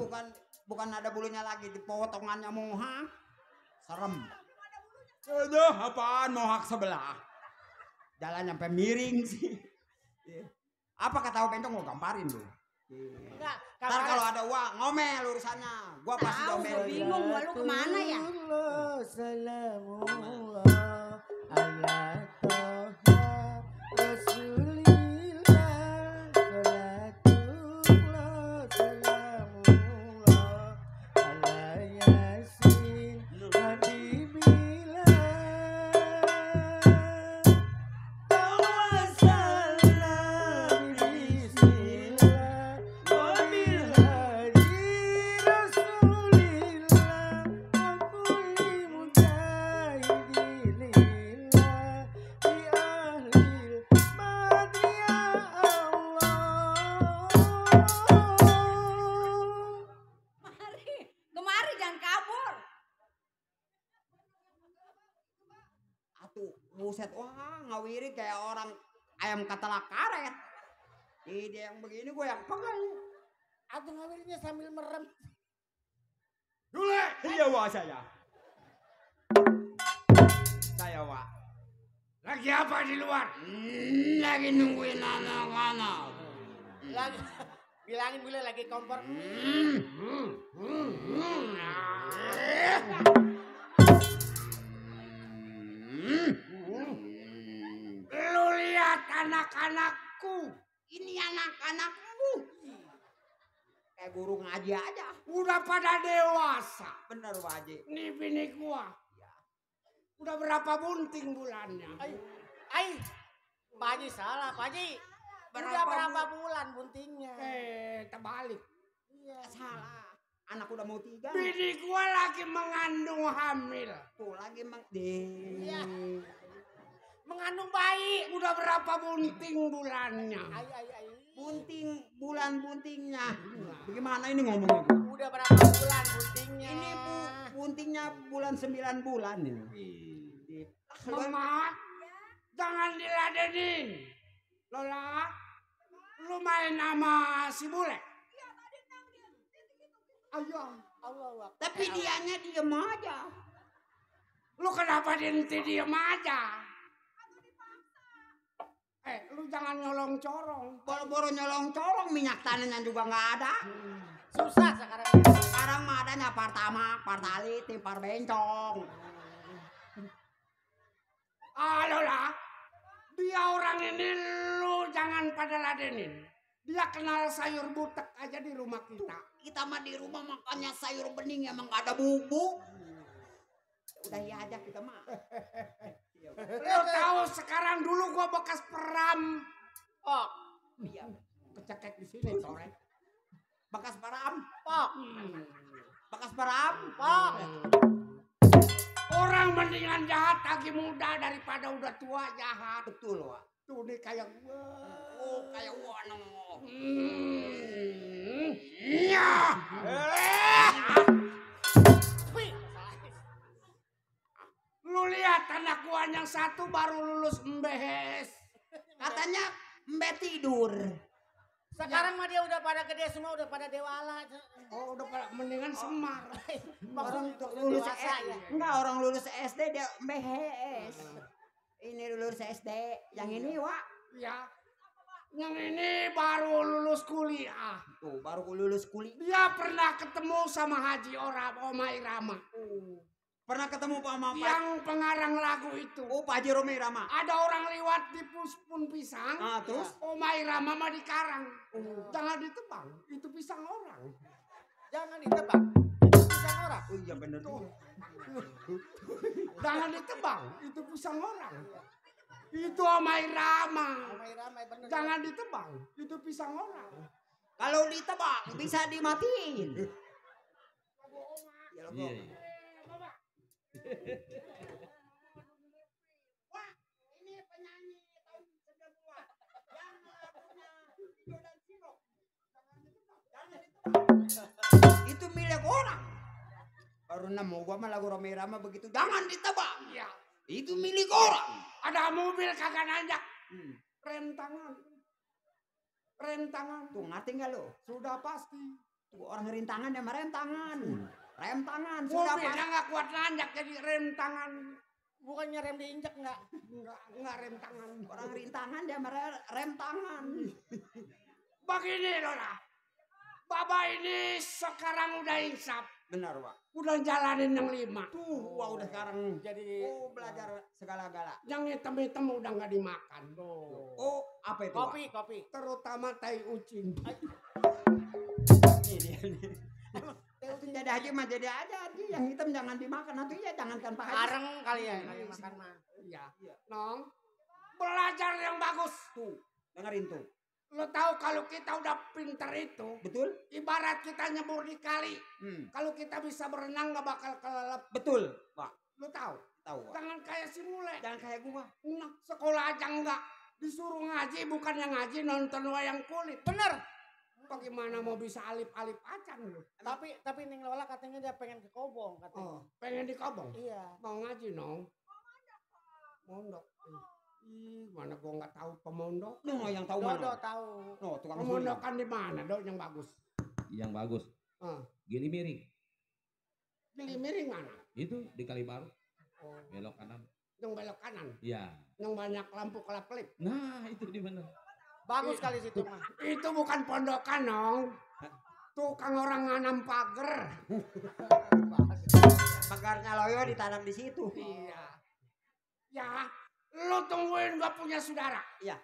bukan ada bulunya lagi, di potongannya mohak. Serem. Aduh, apaan mohak sebelah? Jalan sampai miring sih. Apa kata bentong mau gamparin lu? Enggak, Ntar kalau ada uang ngomel urusannya. Gua pasti Tahu, ngomel. gua bingung gua lu kemana ya? Salamullah ala Toha Rasulillah salatullah salamullah ala Yasin Habibillah tawassalam bismillah wabil hadi Rasulillah wa kulli mujahidin lillah bi ahlil madri ya Allah. Kemari jangan kabur. Atuh, buset, wah ngawiri kayak orang ayam katelak karet. Dia yang begini gue yang pegang. Atau ngawirnya sambil merem. Dule, iya wah saya. Saya wah. Lagi apa di luar? Lagi nungguin anak-anak. Lagi bilangin bule lagi kompor. Lu lihat anak-anakku. Ini anak-anakmu. Kayak guru ngaji aja. Udah pada dewasa. Bener Waji. Nih bini gua. Udah berapa bunting bulannya? Ai, Pak Haji salah, Pak Haji. Udah berapa bulan buntingnya? Terbalik. Iya. Salah. Anak udah mau 3. Bini gua lagi mengandung hamil. Tuh lagi Iya. Mengandung bayi. Udah berapa bunting bulannya? Ai. bunting, bulan buntingnya. Bagaimana ini ngomongnya Bu? Udah berapa bulan buntingnya? Ini Bu, buntingnya bulan 9 bulan ini. Mama, jangan diladenin. Lola, lu main sama si bule? Ayo. Allah. Tapi dianya diem aja. Lu kenapa dihenti diem aja? Lu jangan nyolong corong. Boro-boro nyolong colong, minyak tanahnya juga nggak ada. Susah sekarang. Sekarang mah adanya Partamak, Partalit, Parbencong. Lola, dia orang ini lu jangan pada ladenin. Dia kenal sayur butek aja di rumah kita. Kita mah di rumah makannya sayur bening emang nggak ada bumbu. Udah iya aja kita mah. Lu tahu sekarang dulu gua bekas peram. Pok. Iya. Kecekek di sini sore. Bekas param. Pok. Bekas param. Pok. Orang mendingan jahat lagi muda daripada udah tua jahat. Betul Wak. Tuh nih kayak gua. Oh kayak wano. Iya. Lu lihat anak gua yang satu baru lulus MBS. Katanya Mbak tidur. Sekarang mah dia udah pada gede semua, udah pada dewala. Oh, udah pada mendingan semar. Orang Maksudnya lulus dewasa ya. Enggak, orang lulus SD dia MBS. Ini lulus SD. Yang ini Wak. Ya. Yang ini baru lulus kuliah. Tuh, baru lulus kuliah. Dia pernah ketemu sama Haji Oma Irama. Pernah ketemu Pak Mama Yang pengarang lagu itu. Oh, Pak Haji Roma Irama. Ada orang lewat di Puspun Pisang. Terus? Oma Irama mah dikarang. Jangan ditebang, itu pisang orang. Jangan ditebang. Itu pisang orang. Oh iya bener tuh. Jangan ditebang, itu pisang orang. Itu Oma Irama. Oma Irama bener. Jangan ditebang, itu pisang orang. Kalau ditebang bisa dimatiin. Iya. Wah, ini penyanyi tahun 90-an yang lagunya Video dan Silo. Itu milik orang. Baru nemu gua mah lagu Roma Irama begitu. Jangan ditebang. Ya, Itu milik orang. ada mobil kagak nanjak. Rem tangan. Rem tangan. Tuh ngerti nggak lo? Sudah pasti. Tuh orang rem tangan ya rem tangan. Rem tangan sudah Mobilnya pasti. nggak kuat nanjak jadi rem tangan. Bukannya rem diinjek enggak? Enggak rem tangan. Orang rem tangan dia rem tangan. Begini Lora. Bapak ini sekarang udah insaf. Benar Pak. Udah jalanin yang 5. Tuh, wah udah sekarang Jadi belajar segala-gala. Yang hitam-hitam udah nggak dimakan. Oh, apa itu? Pak? kopi. Terutama tai ucing. Ini dia nih. Itu jadi aja mah jadi aja Haji. Yang hitam jangan dimakan nanti ya jangankan Pak Haji. Areng kali ya kali makan mah. Iya. Nong. Belajar yang bagus. Tuh, dengerin tuh. Lo tahu kalau kita udah pinter itu, Betul? ibarat kita nyebur di kali. Hmm. Kalau kita bisa berenang nggak bakal kelelep. Betul, Pak. Lo tahu? Tahu, Pak. Jangan kayak si Mule. Jangan kayak gua. Nah, sekolah aja enggak. Disuruh ngaji, bukan yang ngaji nonton wayang kulit. Bener. Bagaimana mau bisa alip-alip acan lo? Tapi Ning Lola katanya dia pengen ke Kobong katanya. Oh, pengen di Kobong? Iya. Mau ngaji nong? Mondok. Ih, mana gua nggak tahu pemondok. Noh yang tahu Dodo mana? tahu. Noh, tukang Pemondokan di mana dong yang bagus? Yang bagus. Ah, Gini miring. Gili miring mana? Itu di Kalibaru. Oh, Belok kanan. yang belok kanan, Iya. yang banyak lampu kelap-kelip. Nah, itu di mana? Bagus kali situ mah. Itu bukan pondokan nong. Tukang orang nganam pagar. Pagarnya loyo ditanam di situ. Iya. Ya, lo tungguin gak punya saudara. Iya.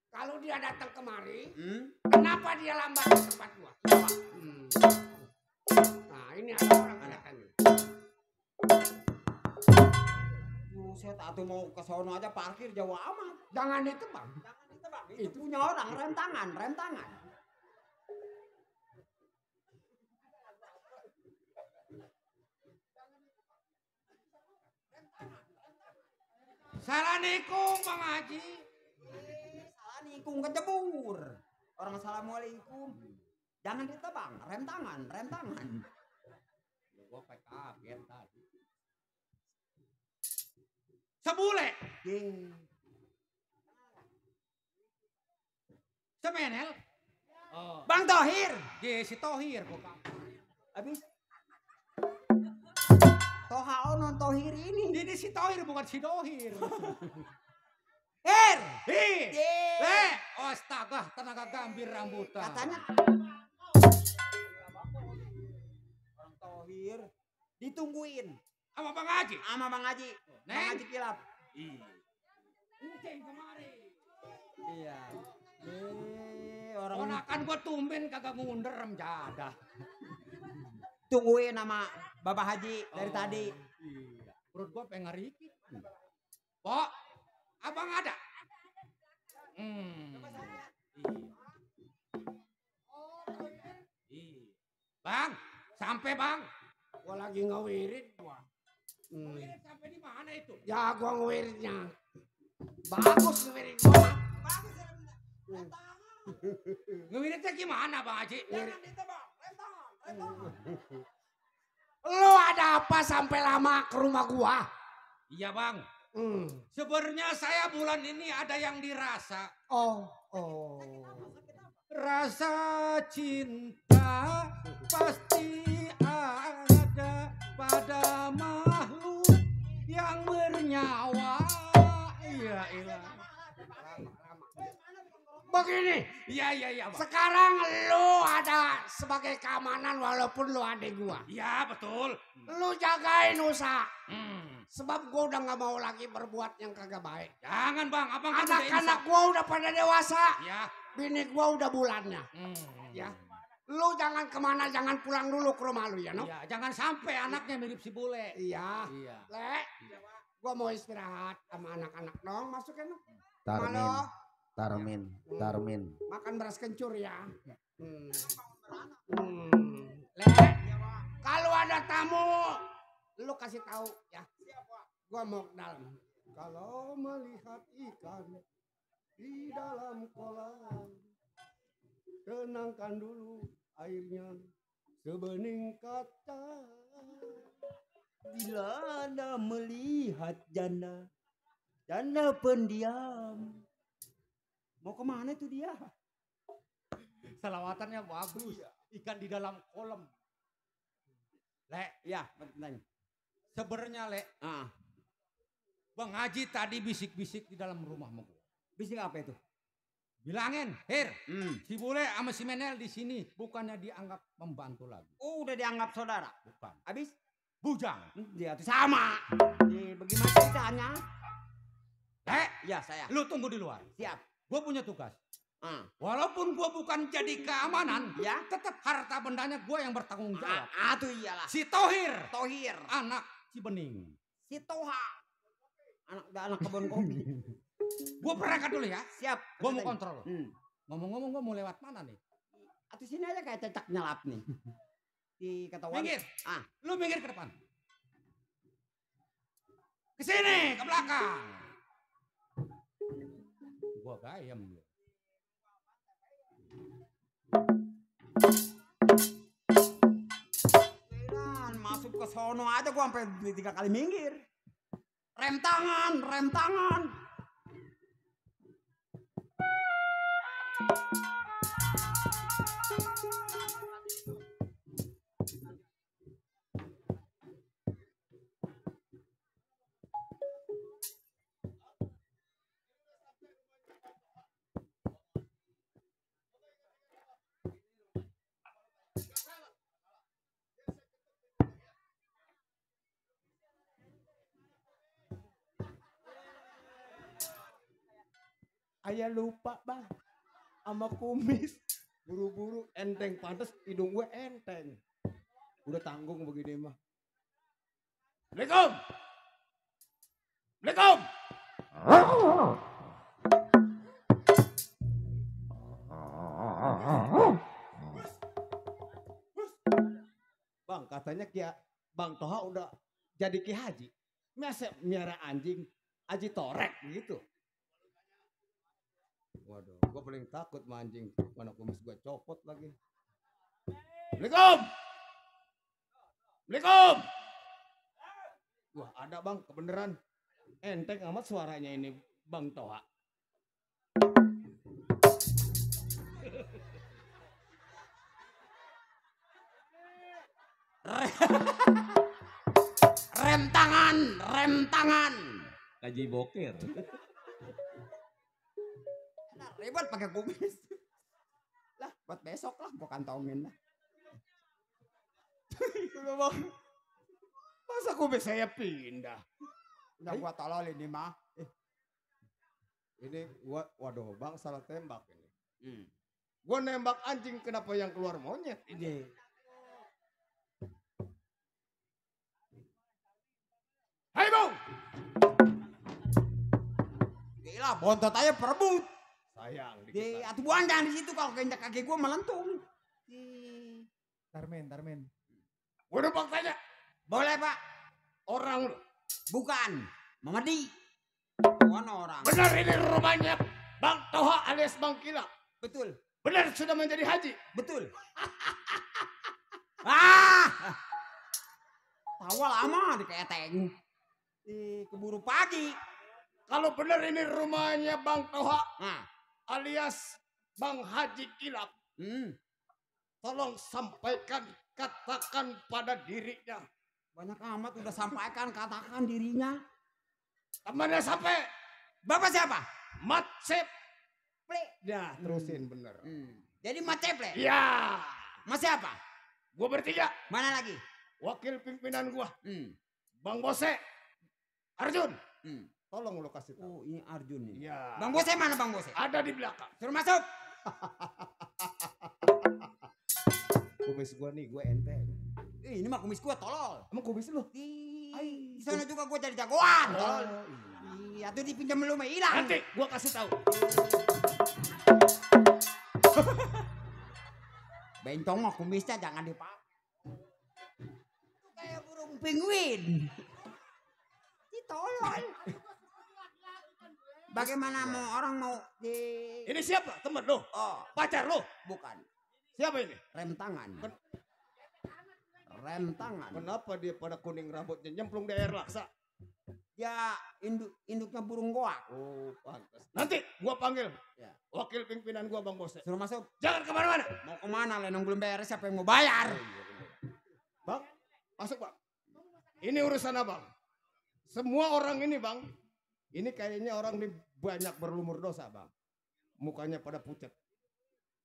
Kalau dia datang kemari, Hmm? kenapa dia lambat di tempat gua? Nah, ini ada orang kelihatannya. Buset, atuh mau ke sono aja parkir jauh amat. Jangan ditebang. Jangan ditebang. Itu punya orang rem tangan, rem tangan. Assalamualaikum Bang Haji. Salah nikung kejebur. Orang assalamualaikum. Jangan ditebang, rem tangan, rem tangan. Gua kaget tadi. Sebule. Ye. Semenel. Oh, Bang Tohir. Ye, si Tohir kok. Habis. Toha non Tohir ini. Ini si Tohir bukan si Dohir. Hir. Ye. Astaga, tenaga gambir rambutan. Katanya Bang Tohir ditungguin sama Bang Haji. sama Bang Haji. Bang Neng. Haji Kilap. Encing kemari. Iya. Orang Ponakan gua tumben kagak ngunderem jadah. tungguin sama Bapak Haji dari tadi. Iya. Perut gua pengen ngerikit. Pok, abang ada? Iya. Iya. Bang, sampai bang. Gua lagi ngewirit gua. Ngewirit sampai di mana itu? Ya gua ngewiritnya. Bagus ngewirit gua. Bagus ya. Ngewiritnya gimana Bang Haji? Jangan ditebak, rem tangan, rem tangan. Lu ada apa sampai lama ke rumah gua? Iya bang. Sebenarnya saya bulan ini ada yang dirasa. Oh. Rasa cinta pasti ada pada makhluk yang bernyawa. Iya. Begini, Iya, Bang. sekarang lu ada sebagai keamanan walaupun lu adik gua. Iya, betul. Lu jagain usaha. Hmm. Sebab gua udah nggak mau lagi berbuat yang kagak baik. Jangan, Bang. Abang kan udah Anak-anak insaf. gua udah pada dewasa. Ya. Bini gua udah bulannya. Hmm. Ya. Lu jangan kemana, jangan pulang dulu ke rumah lu ya, no? Iya, jangan sampai anaknya mirip si bule. Iya. Iya. Le, gua mau istirahat sama anak-anak dong, masukin no. Tarmin, Halo. Tarmin. Makan beras kencur ya. Le, kalau ada tamu, lu kasih tahu ya. Gua mau ke dalam. Kalau melihat ikan di dalam kolam, tenangkan dulu airnya sebening kaca. Bila Anda melihat janda pendiam. Mau kemana itu dia? Selawatannya bagus. Ikan di dalam kolam. Le, Ya, bertanya. sebenarnya Le, Ah, Bang Haji tadi bisik-bisik di dalam rumah sama gua. bisik apa itu? Bilangin, Hir, Hmm. si bule sama si Menel di sini bukannya dianggap membantu lagi. Oh, udah dianggap saudara. Bukan. Habis? Bujang. Dia tuh sama. Bagaimana ceritanya? Le, Ya, saya. lu tunggu di luar. Siap. Gua punya tugas. Ah. Walaupun gua bukan jadi keamanan, Ya. tetap harta bendanya gua yang bertanggung jawab. Tuh iyalah. Si Tohir, Tohir. anak si Bening. Si Toha. Anak kebun kopi. Gua berangkat dulu ya. Siap. Gua mau kontrol. Ngomong-ngomong, Gua mau lewat mana nih? atau sini aja kayak cecak nyelap nih. Di ketahuan. Minggir. Ah. Lu minggir ke depan. Ke sini, ke belakang. Gua gayam lu. Masuk ke sono aja gua sampai 3 kali minggir. Rem tangan, rem tangan. Ayah lupa bang, sama kumis. Buru-buru enteng, pantes hidung gue enteng. Udah tanggung begini mah. Assalamualaikum. Assalamualaikum. Bang katanya Bang Toha udah jadi Ki Haji. Masa miara anjing, Haji Torek gitu. Waduh, gue paling takut sama anjing. Mana kumis gue copot lagi. Assalamualaikum. Assalamualaikum. Wah ada bang, kebenaran. Enteng amat suaranya ini Bang Toha. Rem tangan, rem tangan. Kaji bokir. Ribet pakai kumis. Lah, buat besok lah gua kantongin lah. Udah bang, masa kumis saya pindah? Udah gua tolol ini mah. Ini waduh bang salah tembak ini. Gua nembak anjing, kenapa yang keluar monyet ini? Hai Bung. Gila, bontot aja perebut. Sayang Di dikit. atuh buang jangan di situ kalau keinjak kaki gua melentung. Tarmen. Gua numpang tanya. Boleh, Pak? Orang Bukan. Mamadi. Bukan orang. benar ini rumahnya Bang Toha alias Bang Kila. Betul. Benar sudah menjadi haji. Betul. Ah! Tawa lama di keteng. Keburu pagi. Kalau benar ini rumahnya Bang Toha Nah. alias Bang Haji Kilap, tolong sampaikan, katakan pada dirinya. Banyak amat udah sampaikan, katakan dirinya. Temannya sampai Bapak siapa? Matsep Ple. Nah, terusin bener. Jadi Mas Ceple. Ya, Mas siapa? gua bertiga. Mana lagi? Wakil pimpinan gua, Hmm. Bang Bose, Arjun. Tolong lo kasih tahu. Oh, ini Arjun nih. Ya, Bang Bose mana Bang Bose? ada di belakang. Suruh masuk. Kumis gua nih, gua enteng. Ini mah kumis gua tolol. Emang kumis lu? Di sana juga gua jadi jagoan. Tolol. Iya, tuh dipinjam lu mah hilang. Nanti gua kasih tahu. Bencong mah kumisnya jangan dipakai. Kayak burung penguin. Tolol. Bagaimana mau orang mau di Ini siapa? Temen lo? Oh, Pacar lo? bukan. Siapa ini? Rem tangan. Rem tangan. Kenapa dia pada kuning rambutnya nyemplung di air laksa? Ya induknya burung goak. Oh, pantas. Nanti gua panggil. Ya. Wakil pimpinan gua Bang Bose. Suruh masuk. Jangan kemana-mana. Mau kemana? Lenong belum beres, siapa yang mau bayar? Bang, masuk bang. Ini urusan abang. Semua orang ini bang, Ini kayaknya orang ini banyak berlumur dosa, Bang. Mukanya pada pucat.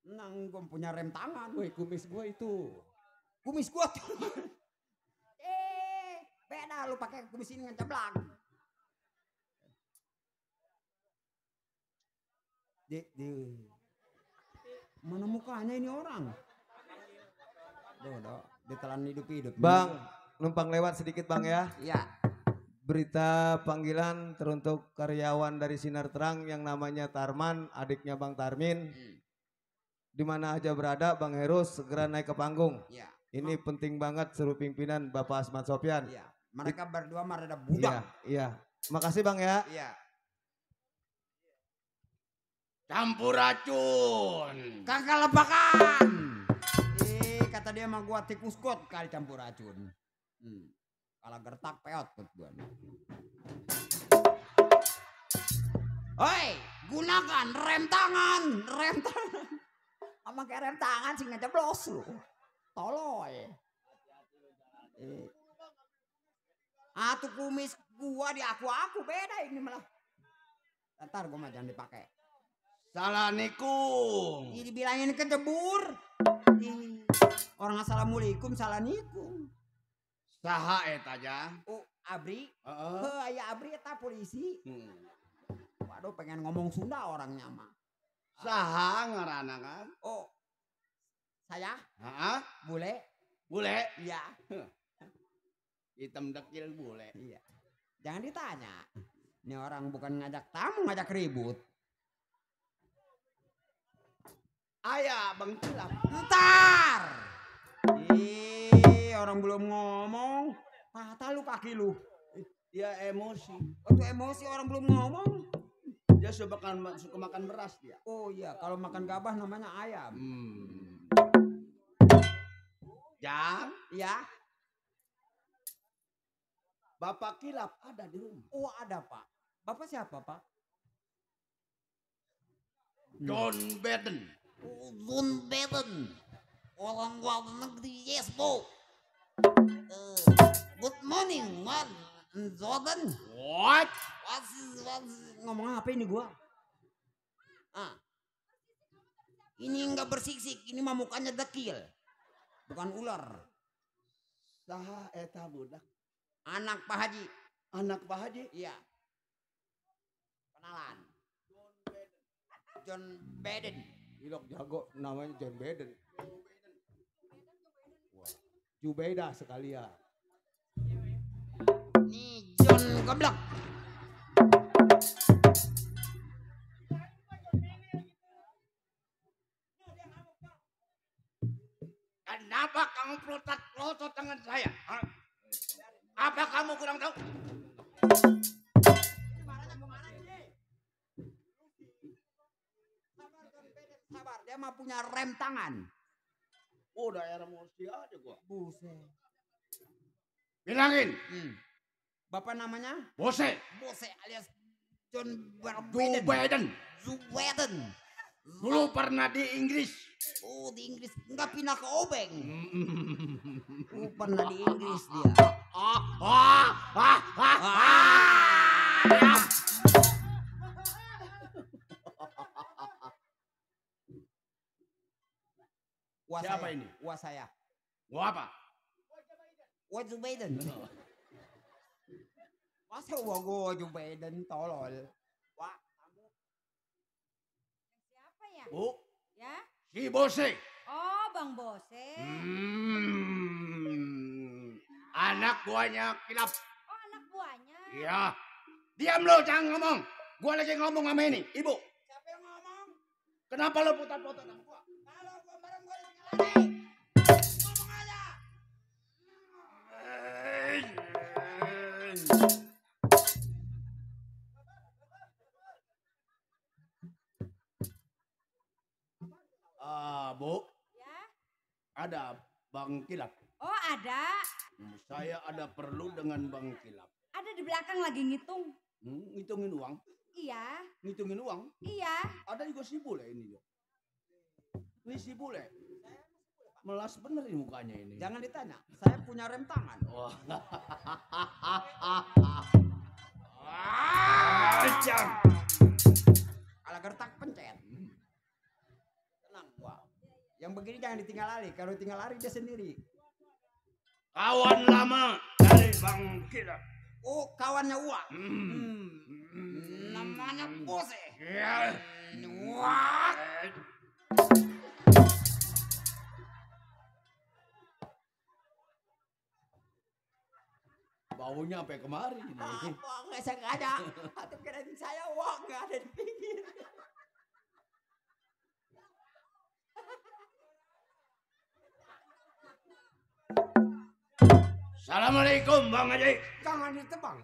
Nang gue punya rem tangan. Woi, kumis gua itu. Kumis gua tuh. Beda lu pakai kumis ini ngenceblang. Mana mukanya ini orang? Ditelan hidup-hidup. Bang, numpang lewat sedikit Bang ya. Iya. Berita panggilan teruntuk karyawan dari Sinar Terang yang namanya Tarman, adiknya Bang Tarmin. Di mana aja berada Bang Heru segera naik ke panggung. Iya. Ini penting banget suruh pimpinan Bapak Asmat Sopyan. Iya. Mereka berdua mah rada budak. Iya. Makasih Bang ya. Iya. campur racun. Kagak lebakan. Kata dia mah gua tikus got kali campur racun. Kalau gertak peot tuh gua. Oi, gunakan rem tangan. Sama kayak rem tangan sih ngejeblos lu. Toloy. Tuh kumis gua di aku beda ini malah. Ntar gua mah jangan dipakai. Salah nikung. Ini dibilangin kejebur. Orang assalamualaikum salah nikung. Saha eta aja. Oh, Abri. Heeh. Aya Abri eta polisi. Waduh, pengen ngomong Sunda orangnya mah. Saha ngaranna kan? Oh. Saya? Heeh. Bule? Iya. Hitam dekil bule. Iya. Jangan ditanya. Ini orang bukan ngajak tamu, ngajak ribut. Ayah Bang Cilap. Ntar. Orang belum ngomong. Patah lu kaki lu. Dia emosi. Waktu emosi orang belum ngomong. Dia suka makan beras dia. Oh iya, kalau makan gabah namanya ayam. Jang, Iya. Bapak Kilap ada di rumah. Oh ada Pak. Bapak siapa Pak? John Biden. John Biden. Orang luar negeri, yes Bu. Good morning, man. Jordan. What? Ngomong apa ini gua? Ini enggak bersiksik, ini mah mukanya dekil. Bukan ular. Saha eta budak. Anak Pak Haji. Anak Pak Haji? Iya. Kenalan. John Biden. Ilok jago namanya John Biden. Jubeida sekalian. Ini John Goblok. Kenapa kamu pelotot tangan saya? Apa kamu kurang tahu? Sabar, dia mah punya rem tangan. Udah emosi aja gua. Buset. Bilangin. Bapak namanya? Bose. Bose alias John Biden. Biden. Dulu pernah di Inggris. Oh di Inggris. Enggak pindah ke Obeng. Pernah di Inggris dia. Wah saya. Gua apa? Wah Joe Biden. Masa gua Joe Biden tolol. Wah, kamu. Siapa ya? Bu, Ya? si Bose. Oh, Bang Bose. Anak buahnya Kilap. Oh, anak buahnya. Iya. Diam lo, jangan ngomong. Gua lagi ngomong sama ini, Ibu. Siapa yang ngomong? Kenapa lo putar-putar sama gua? Kalau gua bareng gua lari. Ngomong aja. Bu, Ya? ada Bang Kilap. Oh, ada. Saya ada perlu dengan Bang Kilap. Ada di belakang lagi ngitung. Ngitungin uang. Iya. Ngitungin uang. Iya. Ada juga si Bule ini. Ini si Bule. Melas bener ini mukanya ini. Jangan ditanya. Saya punya rem tangan. Wah. Kalau gertak pencet. Tenang, Wak. Yang begini jangan ditinggal lari. Kalau tinggal lari dia sendiri. Kawan lama dari Bang Kilap. Oh, kawannya Wak. Namanya Bose. Ya. Wak. Baunya sampai kemari ini. Apa nggak sengaja? Atau kirain saya Wak nggak ada di pinggir. Assalamualaikum Bang Haji. Jangan ditebang.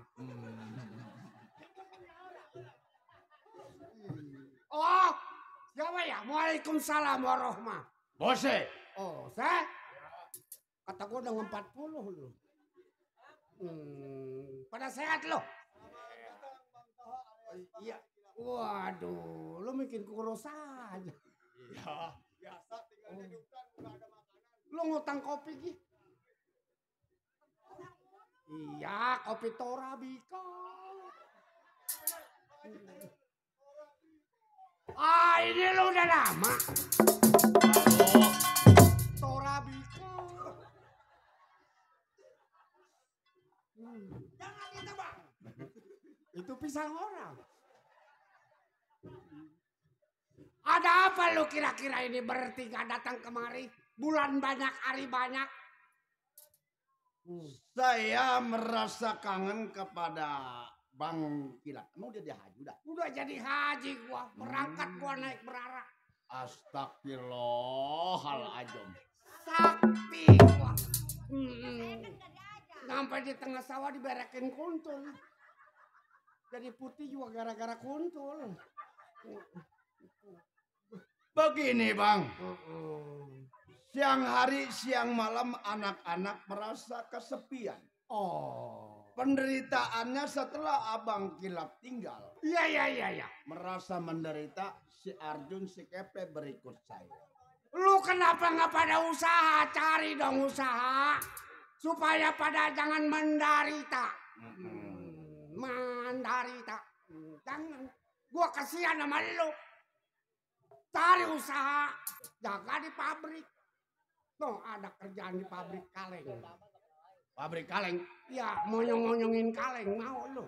Oh, siapa ya? Waalaikumsalam warahmah. Bose. Oh, saya? Kata gua udah 40 lu. Pada sehat lo? Iya. Waduh, lu bikin kurus aja. Iya, biasa tinggal di hutan udah ada makanan. Lu ngutang kopi Gi? Iya, kopi Torabika. Ah, ini lu udah lama. Torabika. Jangan ditebak. Itu pisang orang. Ada apa lu kira-kira ini bertiga datang kemari? Bulan banyak, hari banyak. Saya merasa kangen kepada Bang Kilap. Emang udah haji udah? Udah jadi haji gua, berangkat gua naik berara. Astagfirullahaladzim. Sakti gua. Sampai di tengah sawah diberekin kuntul. Jadi putih juga gara-gara kuntul. Begini Bang. Siang hari, siang malam anak-anak merasa kesepian. Oh. Penderitaannya setelah Abang Kilap tinggal. Iya. Merasa menderita si Arjun si Kepe berikut saya. Lu kenapa nggak pada usaha? Cari dong usaha. Supaya pada jangan menderita. Menderita. Jangan. Gua kasihan sama lu. Cari usaha. Jaga di pabrik. Tuh ada kerjaan di pabrik kaleng. Pabrik kaleng? Ya, monyong-monyongin kaleng. Mau lu?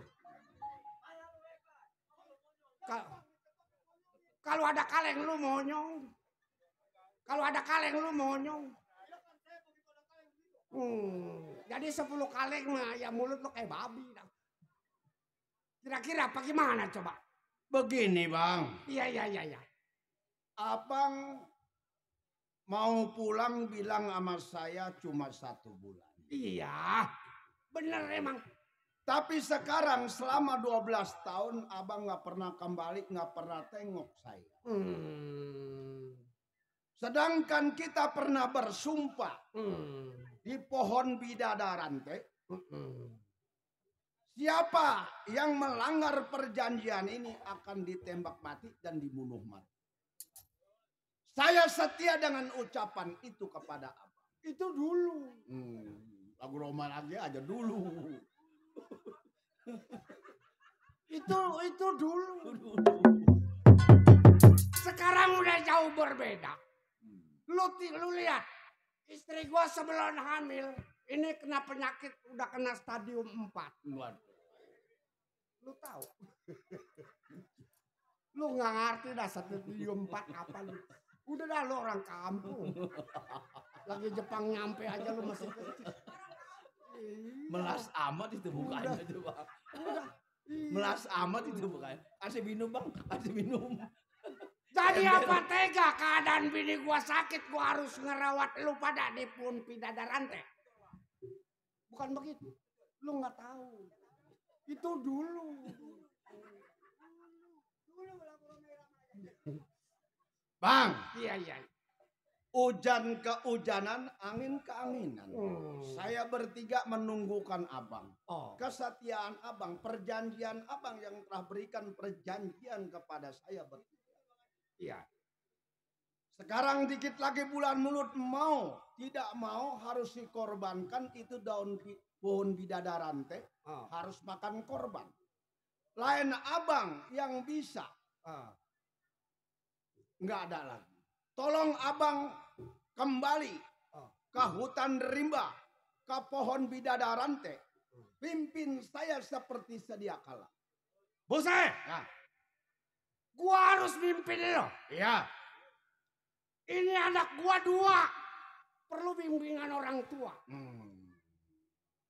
Kalau ada kaleng lu monyong. Kalau ada kaleng lu monyong. Jadi 10 kaleng mah ya mulut lu kayak babi. Kira-kira apa gimana coba? Begini Bang. Iya. Abang mau pulang bilang sama saya cuma 1 bulan. Iya, bener emang. Tapi sekarang selama 12 tahun abang gak pernah kembali, gak pernah tengok saya. Sedangkan kita pernah bersumpah di pohon bidadaran teh. Siapa yang melanggar perjanjian ini akan ditembak mati dan dibunuh mati. Saya setia dengan ucapan itu kepada abang. Itu dulu. Lagu Roma lagi aja dulu. Itu dulu. Sekarang udah jauh berbeda. Lu lihat. Istri gua sebelum hamil, ini kena penyakit udah kena stadium 4. Lu tahu? Lu nggak ngerti dah stadium 4 apa lu. Udah dah lu orang kampung. Lagi Jepang nyampe aja lu masih kecil. Melas amat itu bukannya itu bang. Udah. Melas amat itu bukan. Kasih minum bang, kasih minum. Jadi apa tega keadaan bini gua sakit gua harus ngerawat lu pada di pun bidadaran teh. Bukan begitu. Lu nggak tahu. Itu dulu. Bang, Iya. hujan kehujanan, angin keanginan. Saya bertiga menunggukan abang. Oh. Kesetiaan abang, perjanjian abang yang telah berikan perjanjian kepada saya bertiga. Iya. Sekarang dikit lagi bulan mulut mau, tidak mau harus dikorbankan itu daun pohon bidadaran teh harus makan korban. Lain abang yang bisa, nggak ada lagi. Tolong abang kembali ke hutan rimba, ke pohon bidadaran teh, pimpin saya seperti sedia kala. Bose, Nah, gua harus mimpin lo. iya. Ini anak gua 2. Perlu bimbingan orang tua.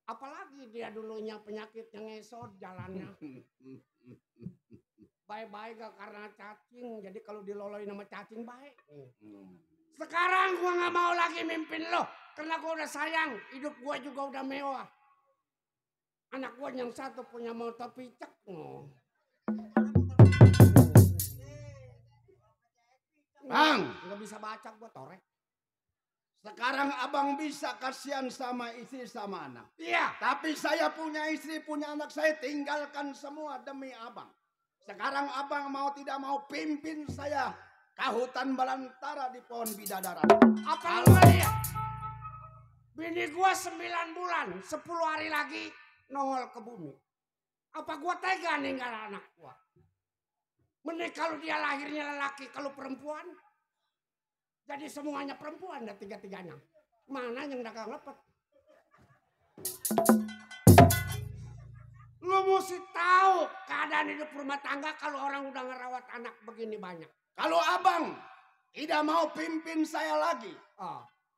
Apalagi dia dulunya penyakitnya ngesot jalannya. Baik-baik gak karena cacing. Jadi kalau diloloin sama cacing baik. Sekarang gua gak mau lagi mimpin lo. Karena gua udah sayang. Hidup gua juga udah mewah. Anak gua yang satu punya motor picek. Bang, Gak bisa baca gua torek. sekarang abang bisa kasihan sama istri sama anak. Iya. Tapi saya punya istri, punya anak, saya tinggalkan semua demi abang. Sekarang abang mau tidak mau pimpin saya ke hutan belantara di pohon bidadaran. Apa lu lihat? Bini gua 9 bulan, 10 hari lagi nongol ke bumi. Apa gua tega ninggal anak gua? Mending kalau dia lahirnya lelaki, kalau perempuan, jadi semuanya perempuan dan 3-3-nya. Mana yang dagang lepet? Lu mesti tahu keadaan hidup rumah tangga kalau orang udah ngerawat anak begini banyak. Kalau abang tidak mau pimpin saya lagi,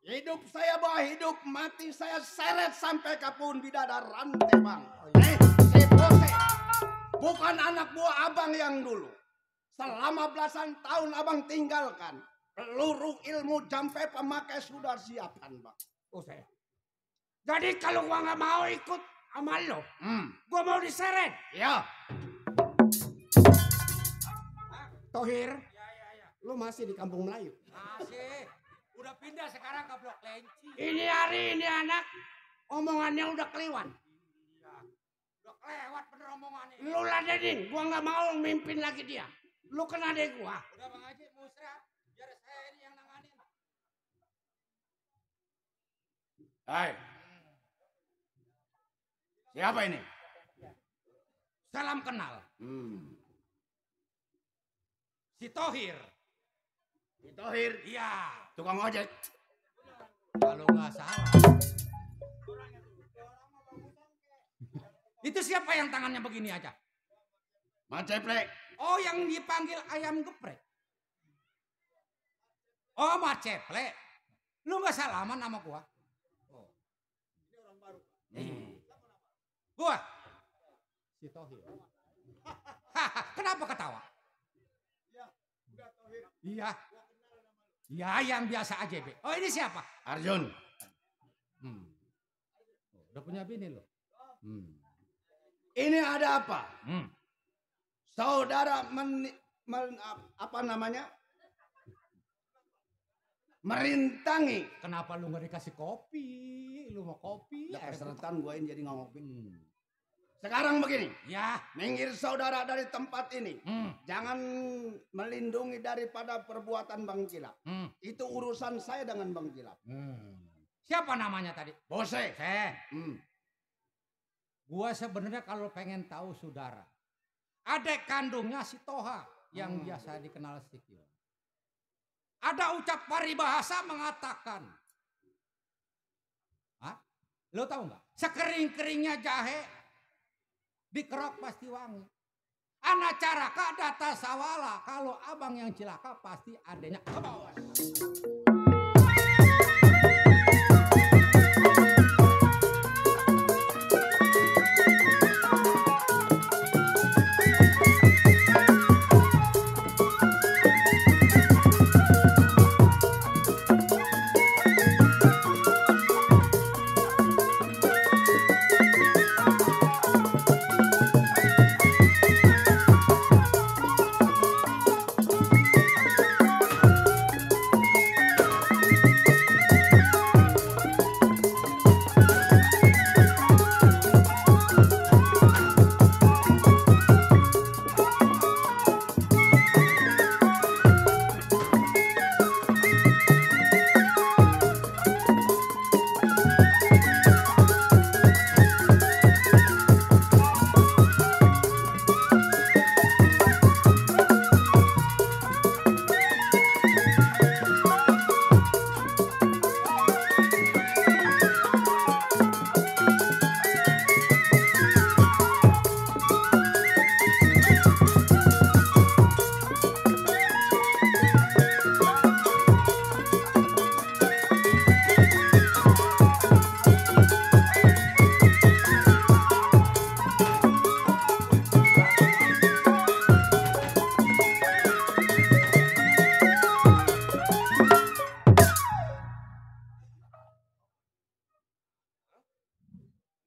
hidup saya bawa hidup, mati saya seret sampai ke pohon bidadaran teh bang. Si Bose, bukan anak buah abang yang dulu. Selama belasan tahun abang tinggalkan. Peluru ilmu jampe pemakai sudah siapkan bang. Bose. Jadi kalau gua nggak mau ikut sama lo, gua mau diseret. Ya. Tohir, lu masih di kampung Melayu? Masih. Udah pindah sekarang ke Blok Lenci. Ini hari ini anak, omongannya udah keliwan. Udah kelewat bener omongannya. Lu ladenin, gua nggak mau mimpin lagi dia. Lu kena deh gua. Udah Bang Haji musrah. Biar saya ini yang nanganin. Hai. Siapa ini? Salam kenal. Si Tohir. Si Tohir. Iya. Tukang ojek. Kalau nggak salah. Itu siapa yang tangannya begini aja? Maceplek. Oh, yang dipanggil ayam geprek. Oh, Maceplek. Lu nggak salaman sama gua? Oh. Gua? Si Tohir. Kenapa ketawa? Iya. Ya, yang biasa aja, Be. Oh, ini siapa? Arjun. Udah punya bini lo. Ini ada apa? Saudara apa namanya? Merintangi. Kenapa lu nggak dikasih kopi? Lu mau kopi? Ya keseretan gue ini jadi nggak ngopi. Sekarang begini. Ya. Minggir saudara dari tempat ini. Jangan melindungi daripada perbuatan Bang Kilap. Itu urusan saya dengan Bang Kilap. Siapa namanya tadi? Bose. Gua sebenarnya kalau pengen tahu saudara. Adek kandungnya si Toha yang biasa dikenal Sikil. Ada ucap paribahasa mengatakan Lo tahu nggak? Sekering-keringnya jahe dikerok pasti wangi. Anak caraka data sawala. Kalau abang yang cilaka pasti adanya ke bawah.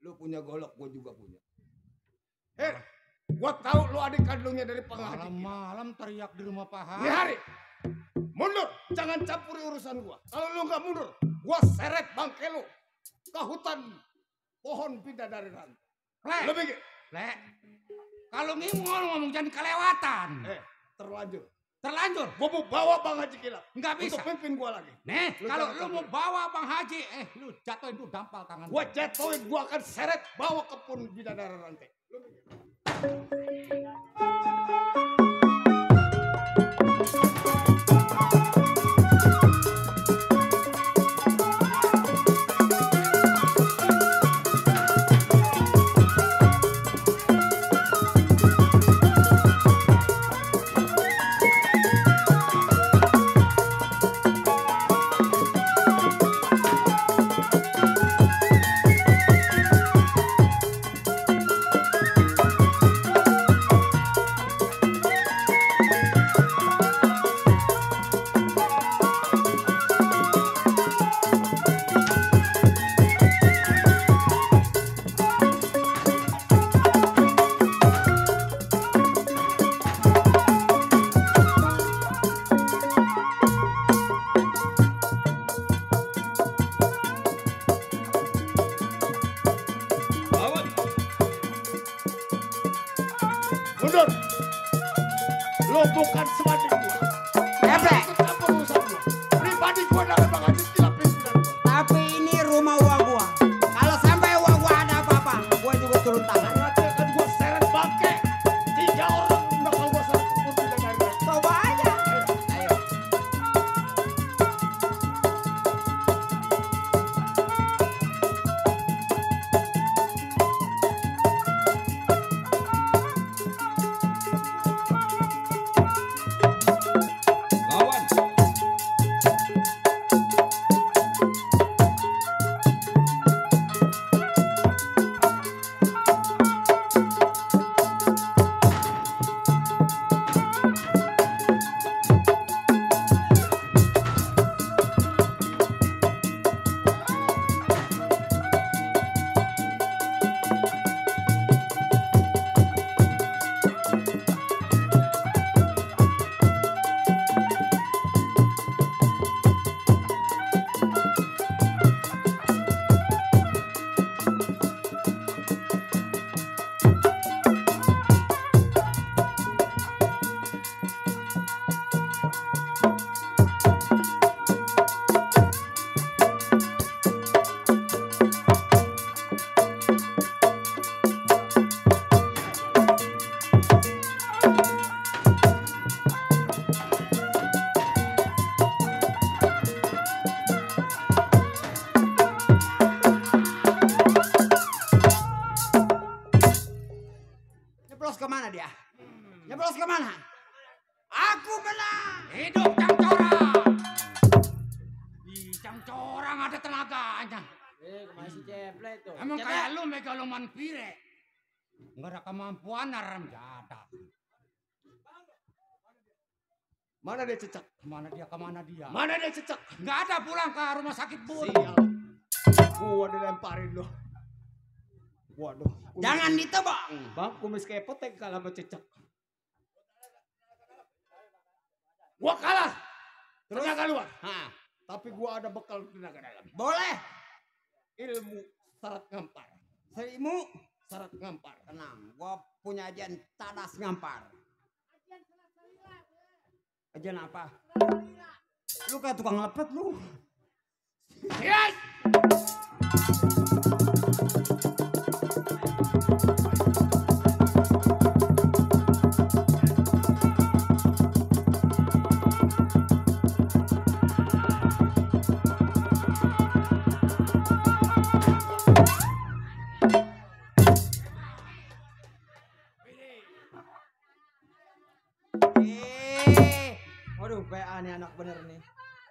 Lu punya golok, gue juga punya. Gua tahu lu adik kandungnya dari Pak Haji. Malam-malam teriak di rumah Pak Haji. Nih Hari, mundur, jangan campuri urusan gua. Kalau lu nggak mundur, gua seret bangke lu ke hutan pohon bidadari rantai. Lu pikir? Le, kalau ngomong jangan kelewatan. Terlanjur. Terlanjur. Gua mau bawa Bang Haji Kilap. Nggak bisa. Untuk pimpin gua lagi. Nih, Lu kalau jangan lu mau bawa Bang Haji, lu jatuhin tuh dampal tangan. Gua jatuhin, gua akan seret bawa ke pohon bidadari rantai. Lu pikir? Mundur. Lo bukan semati gua. Epe. Apa urusan gua? Pribadi gua dengan Bang Haji Kilap pimpinan gua. Tapi ini rumah uang gua. Kalau sampai uang gua ada apa-apa, gua juga turun tangan. Nanti akan gua seret bangke. 3 orang bakal gua seret ke pohon bidadari rantai. Coba aja. Ayo. tenaganya. Kemana si Ceple tuh? Emang kayak lu megaloman pire. Nggak ada kemampuan naram jada. Mana dia cecak? Kemana dia? Mana dia cecak? Nggak ada pulang ke rumah sakit Bun. Sial. Gua dilemparin loh. Waduh. Jangan ditebang. Bang, kumis kepot yang kalah sama cecak. Gua kalah. Tenaga luar. Hah, Tapi gua ada bekal tenaga dalam. boleh. Ilmu syarat ngampar. Serimu, Syarat ngampar. tenang. Gua punya ajian tadas ngampar. Ajian apa? Lu kayak tukang lepet lu. Yes! Waduh, kayak aneh anak bener nih.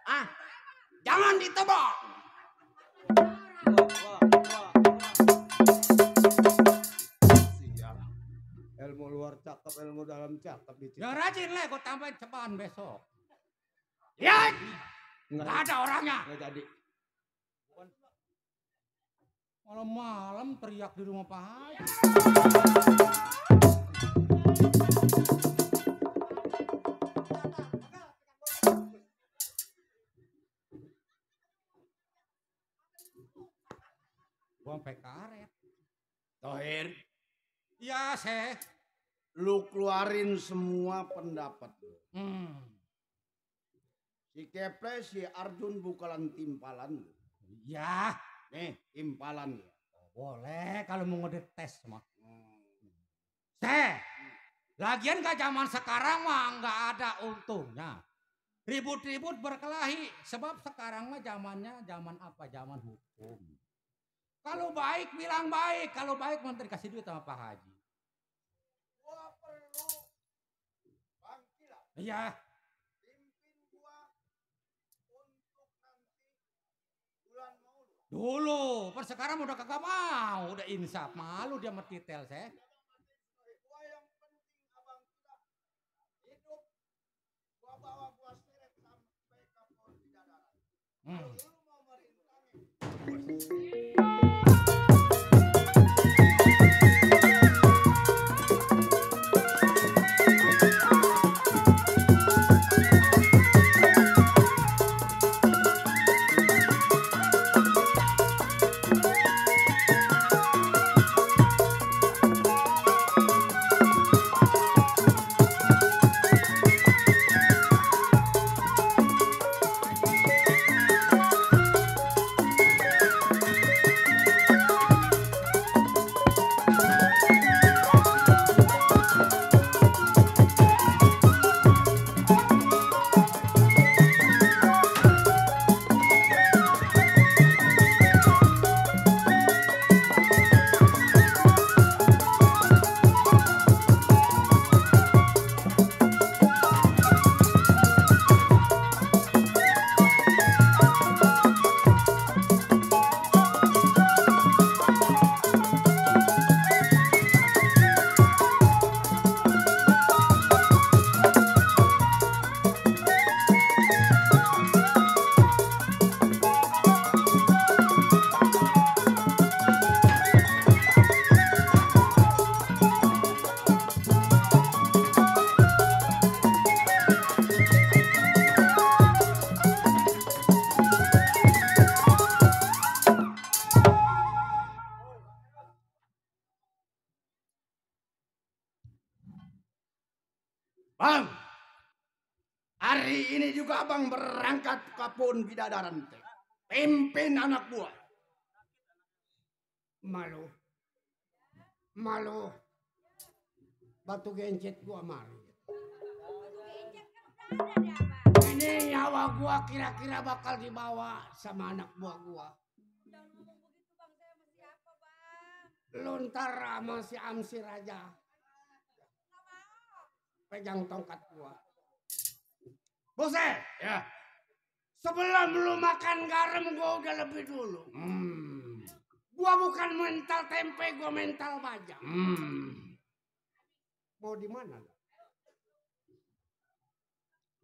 Ah, jangan ditebang. Sial. Ilmu luar cakep, ilmu dalam cakep di Yang rajin lah, gue tambahin ceban besok. Ya! Nggak ada orangnya. Nggak jadi. Malam-malam teriak di rumah Pak Haji. Gua sampai karet. Tohir, Iya, Seh. lu keluarin semua pendapat lu. Si Keple, si Arjun bukalan timpalan lu. Iya. Nih, timpalan lu. Boleh kalau mau ngedetes mah. Seh. Lagian gak zaman sekarang mah nggak ada untungnya. Ribut-ribut berkelahi. Sebab sekarang mah zamannya zaman apa? Zaman hukum. Kalau baik bilang baik. Kalau baik nanti dikasih duit sama Pak Haji. Gua perlu bangkilan. Iya. Pimpin gua untuk nanti bulan Maulud. Dulu. Per sekarang udah kagak mau. Udah insaf. Malu dia sama titel, Seh. Gua yang penting abang kita hidup. Gua bawa gua seret sampai kapal bidadari. Kalau lu mau merintangin. Bang, hari ini juga abang berangkat ke Pohon Bidadaran. Pimpin anak buah. Malu. Malu. Batu gencet gua malu. Ini nyawa gua kira-kira bakal dibawa sama anak buah gua. Jangan ngomong begitu bang, saya sama siapa bang? Lontar sama si Amsir aja. Pegang tongkat gua. Bose, ya. Sebelum lu makan garam gua udah lebih dulu. Gua bukan mental tempe, gua mental bajang. Mau di mana?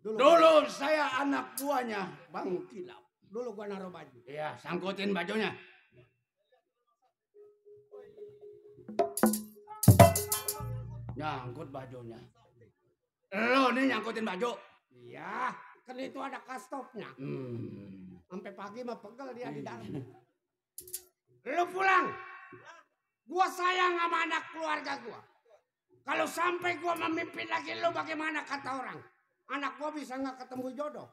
Dulu saya anak buahnya Bang Kilap. Dulu gua naruh baju. Iya, sangkutin bajunya. Nyangkut bajunya. Lo nih nyangkutin baju. Iya, kan itu ada kastopnya. Sampai pagi mah pegel dia di dalam. Lu pulang. Gua sayang sama anak keluarga gua. Kalau sampai gua memimpin lagi lu bagaimana kata orang? Anak gua bisa nggak ketemu jodoh.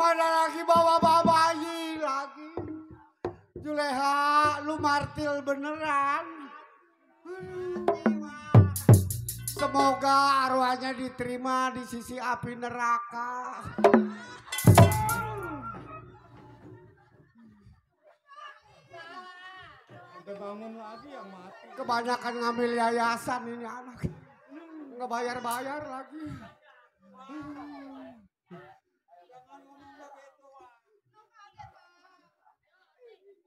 Mana lagi bawa bayi lagi. Juleha, lu martil beneran. Semoga arwahnya diterima di sisi api neraka. Sampai bangun lagi yang mati. Kebanyakan ngambil yayasan ini anak. Nggak bayar-bayar lagi.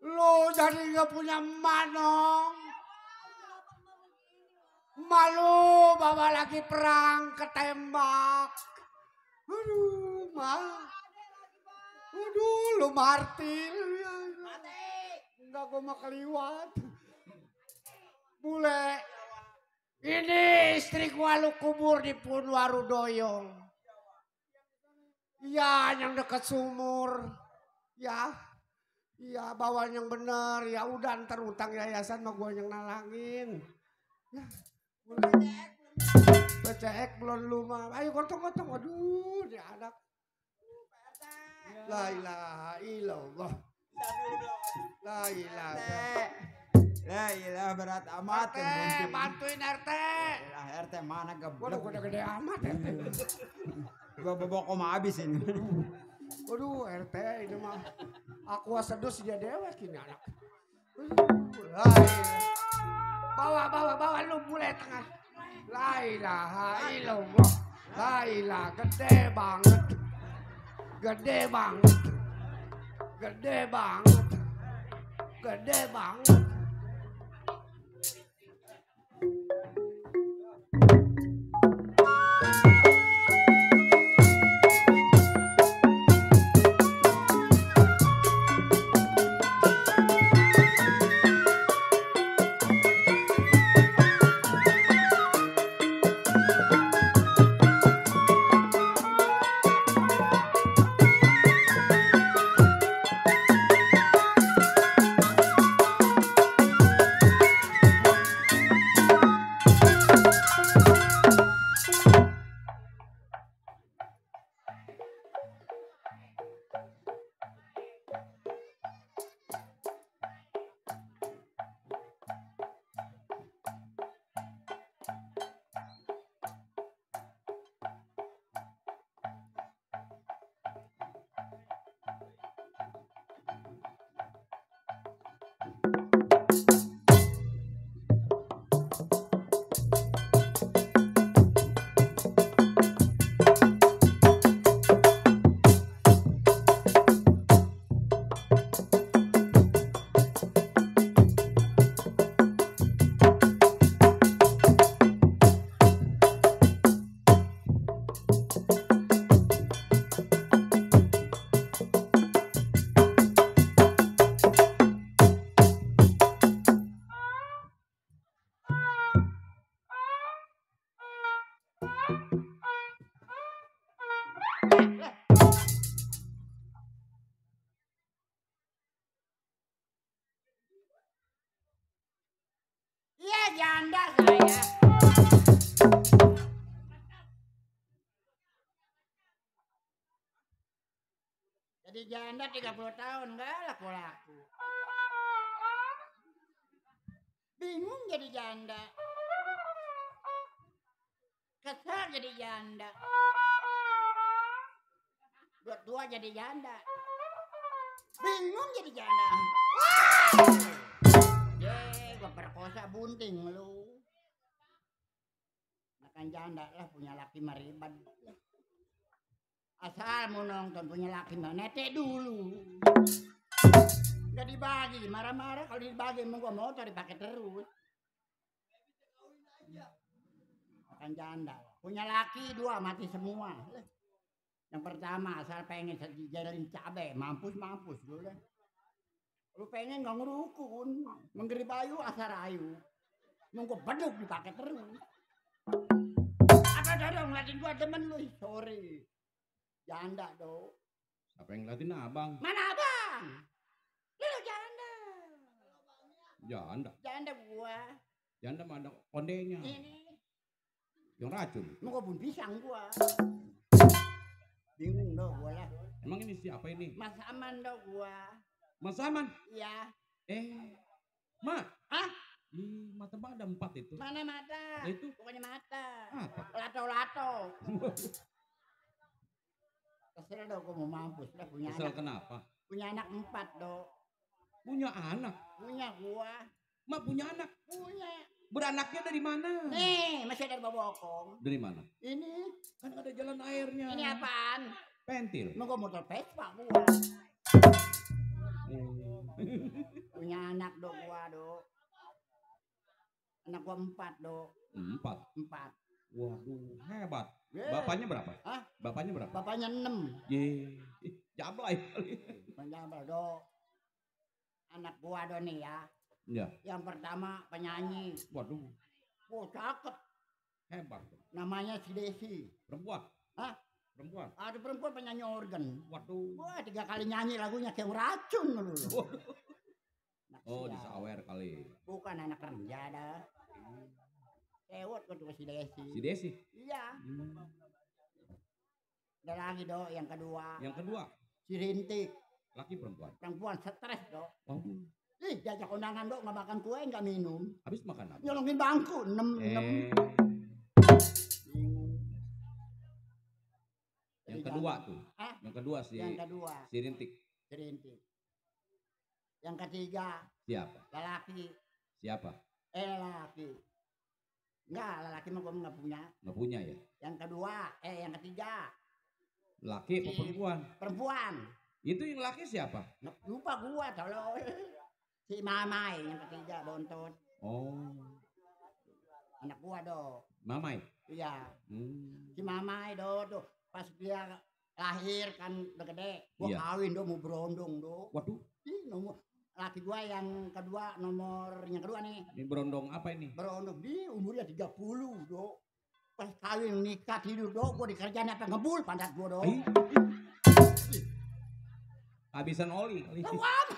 Lu jadi nggak punya manong. Malu bawa lagi perang ketembak. Aduh, aduh, lu martil. Enggak, gue mau keliwat. Bule. Ini istri gua lu kubur di Punwaru Doyong. Iya, yang dekat sumur. Ya. Iya, bawa yang bener. Ya udah, ntar utang yayasan mah gua yang nalangin. Ya. Becek belum lu mah. Ayo gotong-gotong. Aduh, dia anak. La ilaha illallah. La ilaha. La ilah berat amat. RT, bantuin RT. Lah RT mana Waduh, geblok. udah gede amat RT. Gua bobok koma habis ini. Waduh, RT ini mah. Aku sedus dia dewek ini anak. Bawa lu bule tengah. La ilaha illallah. La ilaha, gede banget. Gede banget. Gede banget. Gede banget. Iya janda saya. Jadi janda 30 tahun enggak laku-laku. Bingung jadi janda. Kesel jadi janda. Dua jadi janda. Bingung jadi janda. Gua perkosa bunting lu. Makan janda lah punya laki mariban. Asal mau nonton punya laki mah netek dulu. Gak dibagi, marah-marah kalau dibagi emang gua motor dipakai terus. Makan janda. Punya laki 2 mati semua. Yang pertama asal pengen dijalin cabe, mampus dulu deh. Lu pengen gak ngerukun, menggeri bayu asal ayu. Nunggu beduk dipakai terus. Apa dong ngeliatin gua demen lu, sorry. Janda do. Siapa yang ngeliatin abang? Mana abang? Lu janda. Janda. Janda gua. Janda mah ada kondenya. Ini. Yang racun. Mau kebun pisang gua. Bingung dong gua lah. Emang ini siapa ini? Mas Aman dong gua. Mas Aman. Iya. Ma. Hah? Di mata bang ada 4 itu. Mana mata? Nah, itu. Bukannya mata. Apa? Lato-lato. Kesel dong gua mau mampus lah punya Kesel anak. kenapa? Punya anak 4 dong. Punya anak. Punya gua. Mak punya anak. Punya. Beranaknya dari mana? Nih, masih ada bobokong. Dari mana? Ini. Kan ada jalan airnya. Ini apaan? Pentil. Mau gua motor Vespa gua. Punya anak dong gua dong. Anak gua 4 dong. 4. 4. Waduh, hebat. Yeah. Bapaknya berapa? Hah? Bapaknya berapa? Bapaknya 6. Jablay kali. Penjabar dong. Anak gua dong nih ya. Iya. Yang pertama penyanyi. Waduh, Cakep. hebat. Namanya si Desi. Perempuan. Hah? Perempuan. Ada perempuan penyanyi organ. Waduh. Wah, 3 kali nyanyi lagunya kayak racun lu. Oh, di Sawer kali. Bukan anak kerja dah. Sewot gua tuh si Desi. Si Desi. Iya. Ada lagi dong yang kedua. Yang kedua, Si Rintik. laki perempuan. Perempuan stres dong. Oh, Ih, diajak undangan dong, nggak makan kue, nggak minum. habis makan apa? Nyolongin bangku, 6. Yang kedua tuh. Hah? Yang kedua si Yang kedua, si Rintik. si Rintik. Yang ketiga, Siapa? lelaki. Siapa? Lelaki. Enggak, lelaki mah gua nggak punya. Nggak punya ya? Yang kedua, yang ketiga, Laki apa perempuan? perempuan. Itu yang laki siapa? Lupa gua, tolong. Si Mamai yang ketiga, Bontot. Oh, Anak gua dong. Mamai. Iya. Hmm. Si Mamai do tuh pas dia lahir kan udah gede, gua Iya. kawin do mau berondong do. Waduh, Ih, nomor laki gua yang kedua yang kedua nih ini berondong apa ini? berondong di umurnya 30 do. Pas kawin nikah tidur do, gua dikerjain apa ngebul pantat gua do. Ih. Habisan oli. Tahu apa?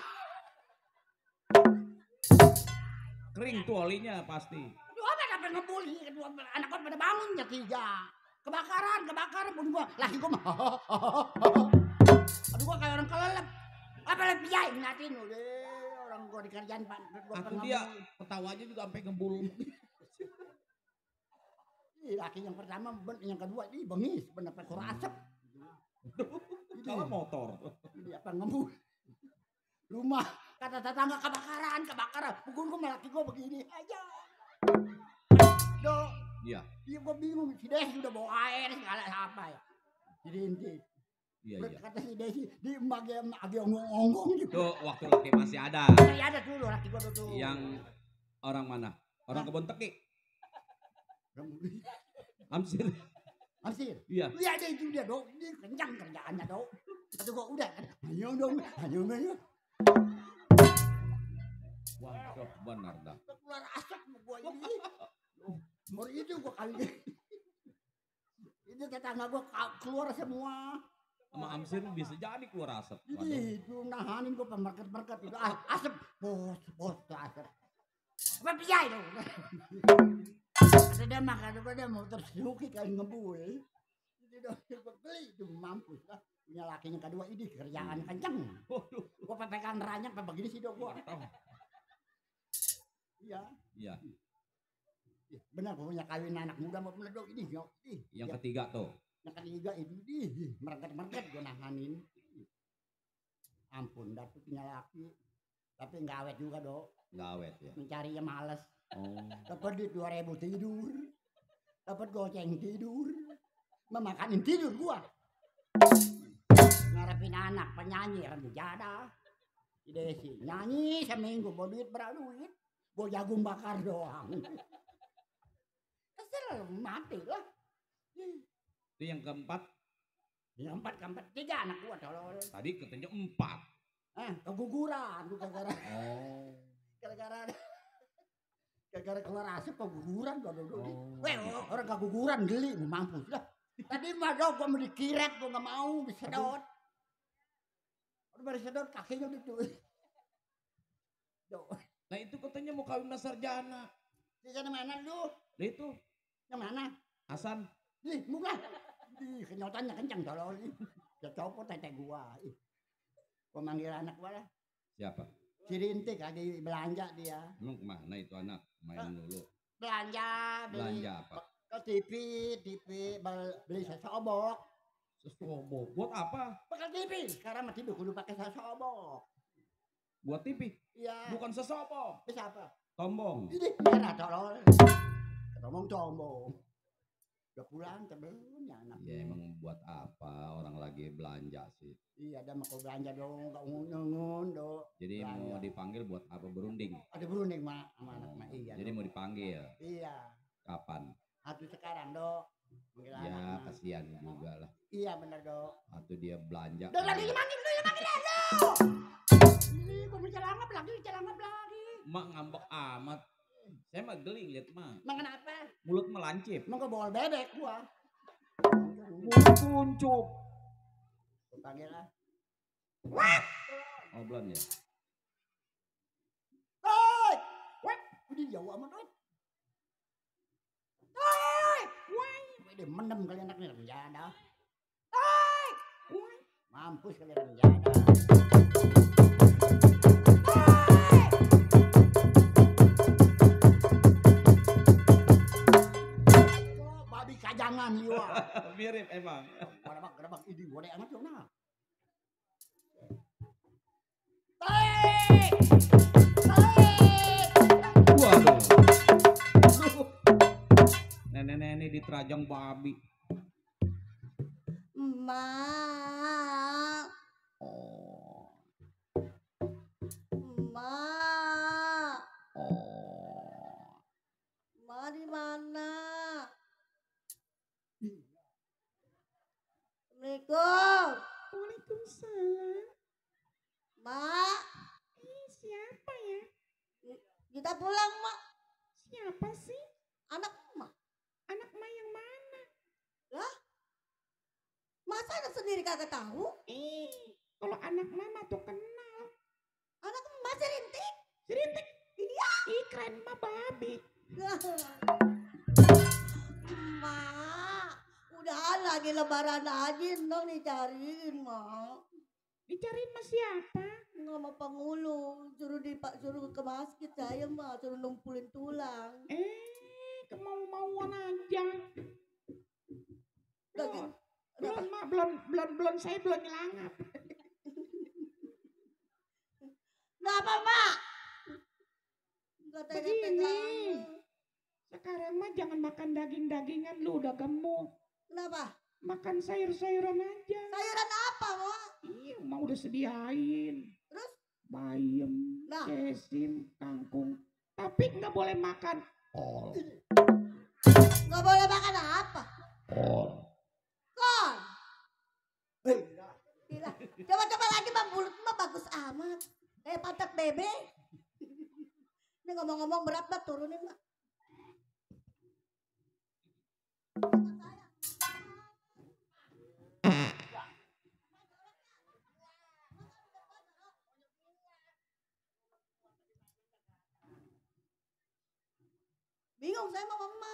Kering tuh olinya pasti. Aduh, apa sampai ngebul ini kedua anak gua pada bangun ya 3. Kebakaran pun gua laki gua mah. Aduh gua kayak orang kelelep. Apa lagi pijain ngatin udah orang gua dikerjain pantat gua Aku dia ketawanya juga sampai ngebul. Ih, laki yang pertama, yang kedua, ini bengis, bener pekor asap. Kalau motor. Ini apa ngebul. Rumah, kata tetangga kebakaran. Pukul gua sama laki gua begini aja. Do, Iya. iya gua bingung, si Desi udah bawa air, segala apa ya. Jadi inti. Iya. Kata si Desi, di agak onggong-onggong gitu. Tuh waktu laki masih ada. Masih ada dulu laki gua tuh. Yang orang mana? Orang Kebon Teki. Amsir. Amsir. Iya. Iya ada itu dia dong. Ini kencang kerjaannya dong. Kata gua udah kan. Ayo dong. Wah, benar dah. Keluar asap gua ini. Baru itu gua kali. Itu tetangga gua keluar semua. Sama Amsir bisa jadi keluar asap. Ini itu nahanin gua pemerket-merket itu asap. Bos asap. Apa pijai dong. Kata dia mah dia mau tersuki kayak ngebul. Jadi dong gua beli itu mampus lah. Punya lakinya kedua ini kerjaan kenceng. Gua pepekan ranyak apa begini sih dong gua. Iya. Iya. Benar gua punya kawin anak muda mau bener dong ini. Yang ketiga tuh. Yang ketiga itu mereket gua nahanin. Ampun, dapet punya laki. Tapi nggak awet juga dong. Nggak awet ya. Mencarinya males. Oh. Dapat duit 2.000 tidur. Dapat goceng tidur. Memakanin tidur gua. Ngarepin anak penyanyi renjada. Si Desi nyanyi seminggu bawa duit berapa duit? Bawa jagung bakar doang. Kesel mati lah. Itu yang keempat. Yang keempat 3 anak gua tolong. Tadi katanya 4. Keguguran gua gara-gara. Oh. Gara-gara keluar asap keguguran gua dulu. Weh, orang keguguran geli mampus lah. Tadi mah dong gua mau dikiret, gua enggak mau disedot. Udah baru sedot kakinya gitu. Nah itu katanya mau kawin sama sarjana. Di sana mana lu? Nah itu Yang mana? Hasan. Ih, bukan. Ih, kenyotannya kencang tolol. Dia copot tete gua. Ih. Gua manggil anak gua lah. Siapa? Si Rintik lagi belanja dia. Emang kemana itu anak? Main dulu. Belanja, beli Belanja apa? ke TV, beli sesobok. Sesobok. Buat apa? Pakai TV. Sekarang mah TV kudu pakai sesobok. Buat TV? Iya. Bukan sesobok. Bisa apa? Tombong. Ini merah tolol. Ngomong combong. Udah pulang belum ya anak. Ya emang buat apa orang lagi belanja sih? Iya, ada mau belanja dong, enggak ngungun dong. Jadi mau dipanggil buat apa berunding? Ada berunding mak sama anak mak iya. Jadi mau dipanggil. Iya. Kapan? Atau sekarang dok. Ya kasihan juga lah. Iya benar dok. Atau dia belanja. Dok lagi manggil dok. Ini gua mau celangap lagi. Mak ngambek amat. Saya mah geli lihat mak. Emang kenapa? Mulut melancip. Emang gua bawa bebek gua. Mulut kuncup. Gua panggil lah. Oh belum ya? Hei! Wah, udah jauh amat dok. Hei! Wah, udah mendem kali anak nih kerja dah. Hei! Mampus kali kerja dah. Babi kajangan liwa. Mirip emang. Gerabak ini wadah amat dong nah. Waduh. Nenek-nenek diterajang babi. Emak. Oh. Emak. Oh. Emak di mana? Assalamualaikum. Waalaikumsalam. Mak, Siapa ya? kita pulang, Mak. Siapa sih? Anak Mak. Anak Mak yang mana? Lah? Masa anak sendiri kagak tahu? Kalau anak Mama tuh kenal. Anak Mak si Rintik. Si Rintik? Iya. Ih keren mah babi. Mak, udah lagi lebaran aja dong dicariin, Mak. Dicariin sama siapa? Nggak mau pengulu, suruh ke masjid saya mah, suruh numpulin tulang. Kemau-mauan aja. Lagi, Belum mak, belum saya belum nyelangap. Kenapa, Mak? Nggak tega Begini, sekarang mah jangan makan daging-dagingan, lu udah gemuk. Kenapa? Makan sayur-sayuran aja. Sayuran apa, Mak? Iya, mau udah sediain. Terus? Bayam, Nah. sesim, kangkung. Tapi nggak boleh makan kol. Nggak boleh makan apa? Kol. Kon. Gila. Coba-coba lagi bang, mulut mah bagus amat. Kayak pantat bebek. Ini ngomong-ngomong berat banget, turunin Mak. Bingung saya mau mama.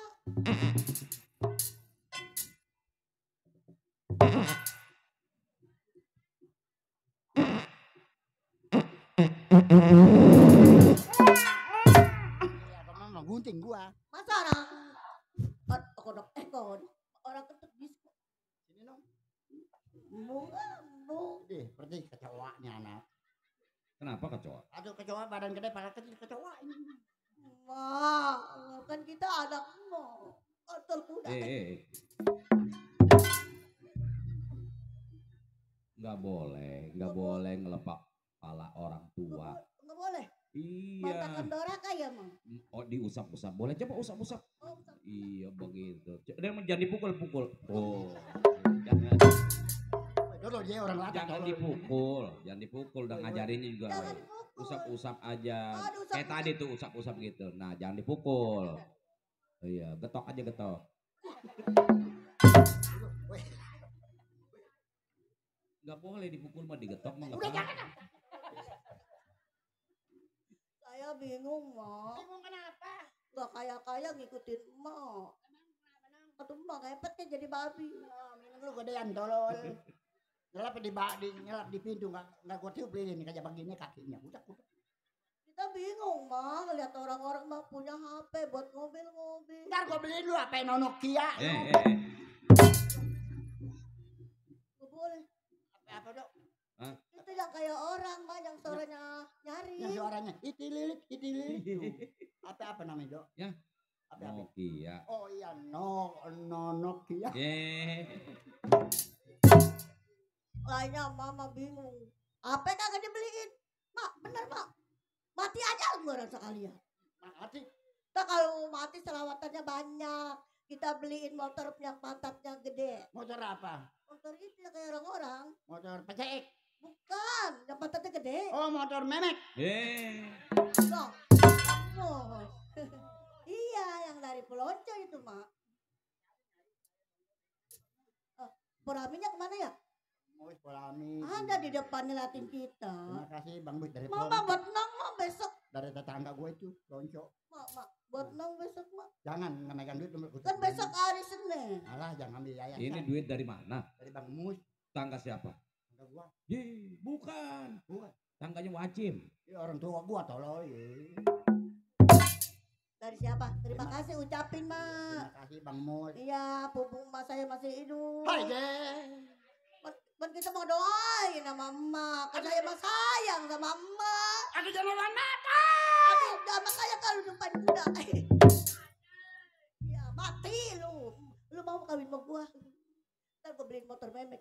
Mama gunting gua. Masa orang orang ketek disco. Sini dong. Bu. Deh, seperti kecoanya anak. Kenapa kecoa? Aduh kecoa badan gede, pala kecil kecoa ini. Mak, kan kita anak mau. Kotor kuda. Nggak boleh ngelepak kepala orang tua. Nggak boleh. Iya. Matakan doraka ya, Mang. Oh diusap-usap. Boleh coba usap-usap. Oh, usap. Iya begitu. Jangan dipukul-pukul. Oh. Jangan. Dulu dia orang lata. Jangan dipukul. Jangan dipukul. Udah ngajarinnya juga. Jangan dipukul. Usap-usap aja. Aduh, usap. Kayak tadi tuh usap-usap gitu. Nah jangan dipukul. Iya, getok aja getok. Nggak boleh dipukul mah digetok mah nggak Udah apa-apa. jangan. Saya bingung, Mak. Bingung kenapa? Gak kaya-kaya ngikutin emak. Aduh, emak ngepet kan jadi babi. lu gedean tolol. Nyelap di pintu enggak gua tiup lilin kayak begini kakinya. Udah. Kita bingung mah ngeliat orang-orang mah punya HP buat ngobrol-ngobrol. Ntar gua beliin lu HP Nokia. Gak boleh. HP apa dok? Itu yang kayak orang mah yang suaranya nyaring. Yang suaranya itililit. HP apa namanya dok? Ya. HP apa? Nokia. Oh iya Nokia. Lainnya mama bingung. HP kagak dibeliin. Mak, bener mak. Mati aja gua rasa kalian. Mati. Nah kalau mati selawatannya banyak. Kita beliin motor yang pantatnya gede. Motor apa? Motor itu yang kayak orang-orang. Motor PCX. Bukan, yang pantatnya gede. Oh motor memek. Loh, oh. Iya, yang dari Pelonco itu mak. Poraminya kemana ya? Mau Polami. Ada di depan ngeliatin kita. Terima kasih Bang Bud dari Mama Polami. buat nong mak besok. Dari tetangga gue itu, Lonco. Mak, buat nong besok mak. Jangan nggak megang duit nomor Kan besok hari Senin. Alah jangan ambil yayasan. Ini duit dari mana? Dari Bang Mus. Tangga siapa? Tangga gua. Bukan. Bukan. Tangganya Wajim. Ya orang tua gua tolol. Dari siapa? Terima kasih ucapin mak. Terima kasih Bang Mus. Iya, pupung emak saya masih hidup. Hai deh. Kan kita mau doain sama emak. Kan saya mah sayang sama emak. Aku jangan mata. Aduh, udah makanya kalau depan kuda. Ya mati lu. Lu mau kawin sama gua? Ntar gua beliin motor memek.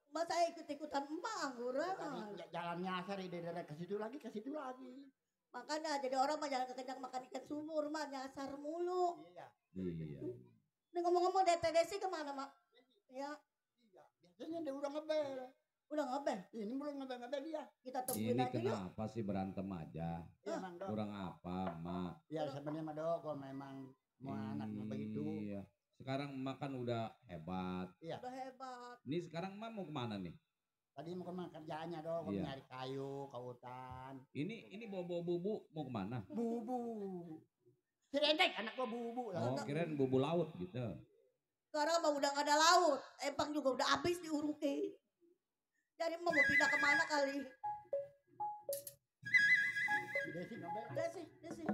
Mas saya ikut-ikutan emak angguran. Jalannya asar di daerah ke situ lagi. Makanya jadi orang mah jangan kekenyang makan ikan sumur mah nyasar mulu. Iya. Nih ngomong-ngomong DTDC kemana mak? Ya. Biasanya dia udah ngebel. Udah ngebel? Ini belum ngebel dia. Kita tungguin Ini aja yuk. kenapa sih berantem aja? Iya Bang Dok. Kurang apa, Mak? Ya sebenarnya mah Dok, kalau memang mau anaknya begitu. Iya. Sekarang makan udah hebat. Iya. Udah hebat. Ini sekarang Mak mau kemana nih? Tadi mau kemana kerjaannya Dok, mau Iya. nyari kayu ke hutan. Ini bawa bubu mau kemana? Bubu. Si Rendek anak gua bubu lah. Oh, kirain bubu laut gitu. Sekarang mah udah gak ada laut. Empang juga udah habis diuruki. Jadi mau pindah kemana kali? Desi ngebel. Desi.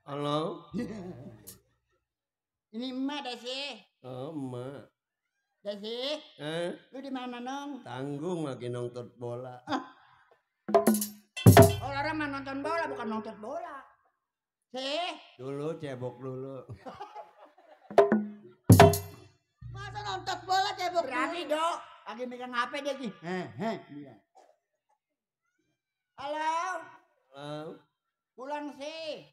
Halo? Ini emak Desi. Oh, emak. Desi, lu di mana nong? Tanggung lagi nonton bola. Oh, orang mah nonton bola bukan nonton bola. Dulu cebok dulu. Masa nonton bola cebok? Berani Dok, lagi megang HP dia sih. Iya. Halo, Halo? pulang sih.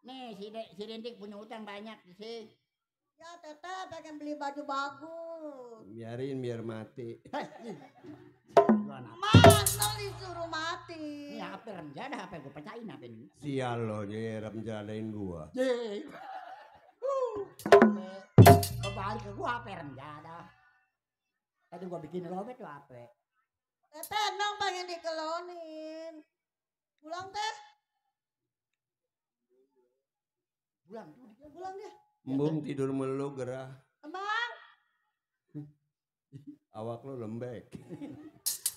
Nih, Si Rendik punya utang banyak sih. Ya teteh pengen beli baju bagus. biarin biar mati. Mana disuruh mati? Ini HP rendah ada HP gue pecahin HP ini. Sial lo, nyerap jalain gua. Kembali ke gua HP rendah ada. Tadi gua bikin lobet tuh HP. Teteh nong pengen dikelonin. Pulang teh. Pulang dia. Embung tidur melu gerah. Emang Awak lo lembek.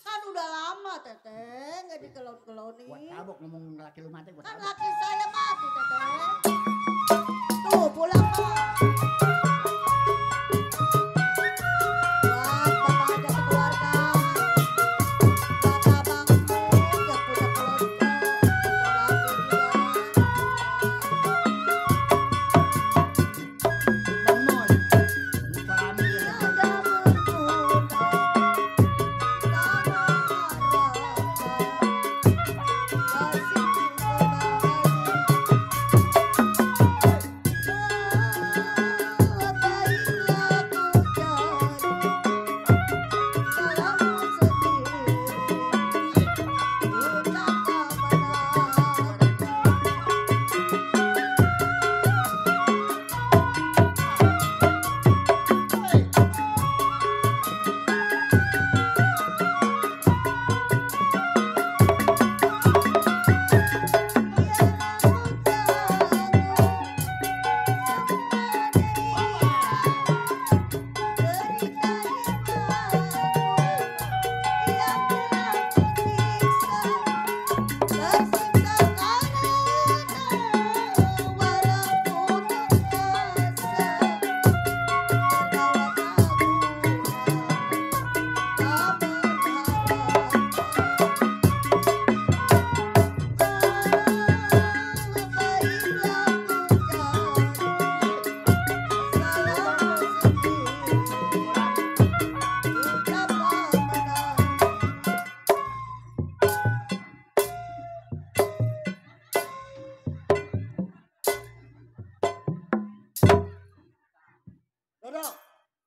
kan udah lama teteh nggak dikelon-kelonin. Gua tabok ngomong laki lu mati gua Kan tabok. laki saya mati teteh. Tuh pulang mah. Buat bapak aja keluarga. Bapak bangku yang punya keluarga. Bang Mul. Ini suami ya. Ada berguna. Kasih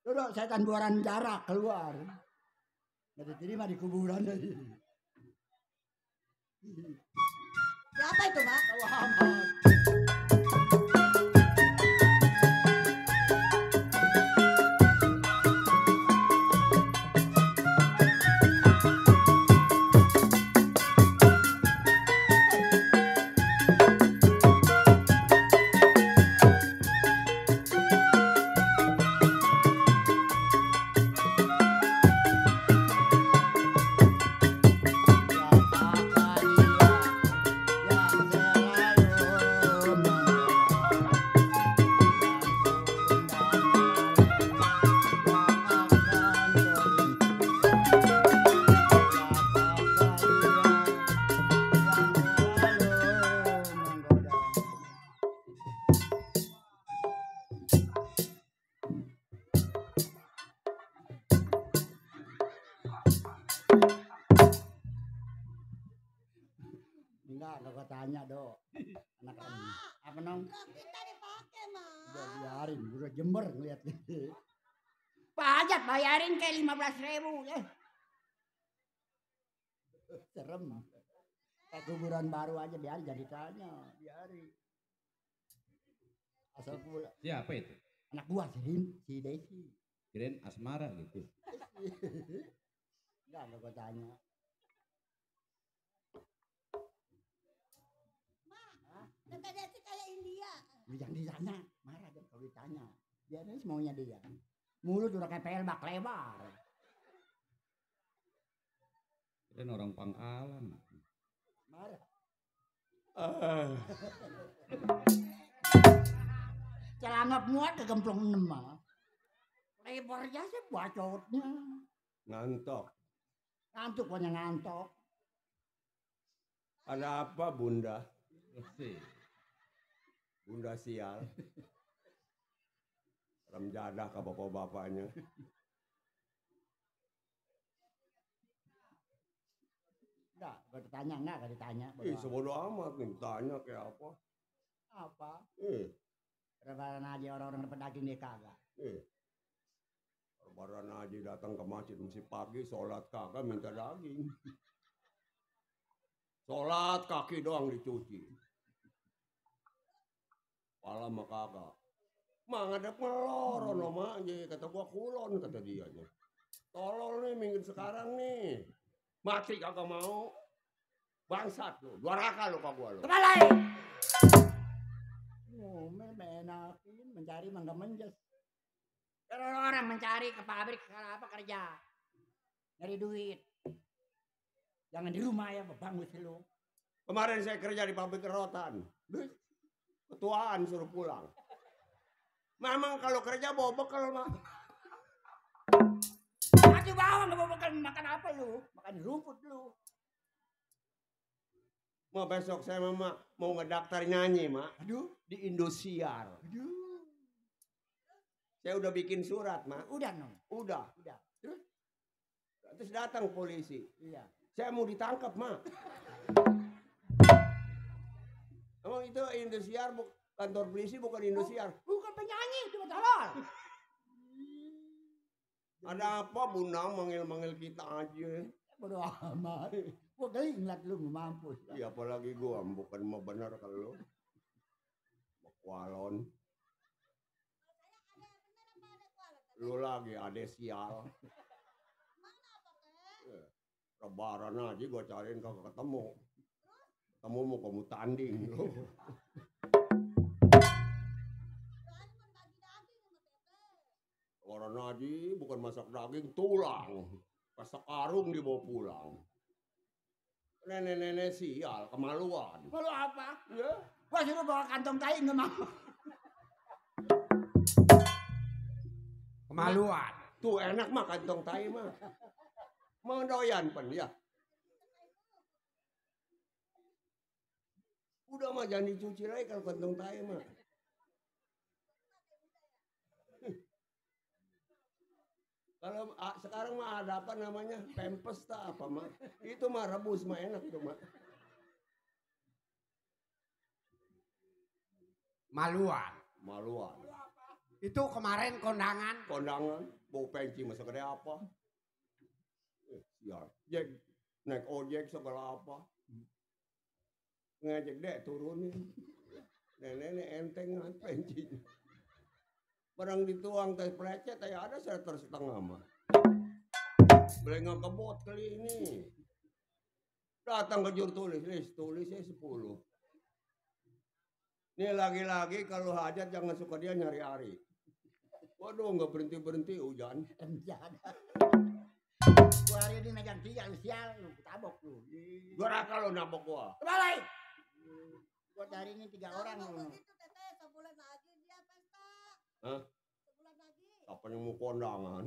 Duduk, setan buaran jarak keluar. Jadi terima di kuburan tadi. Siapa itu, Pak? Selamat. Enggak kau tanya dok. Anak ini. Apa nong? Kita dipakai, Mak. Udah biarin, udah jember ngeliat gitu. Pajak bayarin kayak 15.000 ya. Serem. Kayak kuburan baru aja biarin jadi tanya, biarin. Asal pula. Siapa itu? Anak gua si Desi. Kirain asmara gitu. Enggak kau tanya. Katanya sih kayak India. Jangan ditanya, marah deh kalau ditanya. Biarin semuanya dia. Mulut udah kayak pelbak lebar. Kirain orang Pangkalan. Marah. Celana muat kegemplong 6 mah. Lebarnya sih bacotnya. Ngantok. Ngantuk pokoknya ngantuk. Ada apa bunda? Sih. Bunda sial. Remjadah ke bapak-bapaknya. Enggak ditanya, enggak ditanya. Ih, sebodoh amat nih, tanya kayak apa? Apa? Lebaran aja orang-orang dapat daging dia kagak. Lebaran aja datang ke masjid mesti pagi, sholat kagak minta daging. Sholat kaki doang dicuci. Pala mah kagak. Mah ngadep ngelor, nama aja. Kata gua kulon, kata dia. Tolol nih minggu sekarang nih. Mati kagak mau. Bangsat lu, duaraka lu kak gua lu. Kembali! Ngomel menakin, mencari mangga menjes. Kalau orang mencari ke pabrik, apa kerja. Nyari duit. Jangan di rumah ya, bagus lu. Kemarin saya kerja di pabrik rotan. Ketuaan suruh pulang. Memang kalau kerja bawa bekal mah. Aduh bawang gak bawa bekal, makan apa lu? Makan rumput lu. Ma besok saya mama mau ngedaftar nyanyi mak. Aduh. Di Indosiar. Aduh. Saya udah bikin surat mak. Udah nong. Udah. Terus datang polisi. Iya. Saya mau ditangkap mak. Emang itu Indosiar, kantor polisi bukan Indosiar. Bukan penyanyi, cuma tolol. Ada apa bunda manggil-manggil kita aja. Bodoh amat. Gua geli ngeliat lu mampus. Iya apalagi gua bukan mau benar kalau lu. Kualon. Lu lagi ade sial. Lebaran aja gua cariin kagak ketemu. Ketemu mau kamu tanding lu. Lebaran aja bukan masak daging, tulang. Pasak karung dibawa pulang. Nenek-nenek sial, kemaluan. Malu apa? Ya. Gua suruh bawa kantong tai nggak mau. Kemaluan. Tuh enak mah kantong tai mah. Mau doyan pen ya. Udah mah jangan dicuci lagi kalau kantong tai mah. Kalau sekarang mah ada apa namanya pempes tak apa mah. Itu mah rebus mah enak tuh mah. Maluan. Maluan. Itu kemarin kondangan. Kondangan, bau penci masa gede apa? Sial, Jack, naik ojek segala apa? Ngajak dek turunin. Nenek entengan penci. Barang dituang teh plecet, ada 1,5 mah. Belengah kebot kali ini. Datang ke juru tulisnya 10. Ini lagi-lagi kalau hajat jangan suka dia nyari-ari. Waduh, nggak berhenti-berhenti hujan. Gua hari ini megang 3 lu sial lu tabok lu. Gua kalau nabok gua. Kembali. Gua hari ini 3 orang lu. Begitu teteh, sebulan lagi dia pesta. Hah? Sebulan lagi. Apa yang mau kondangan?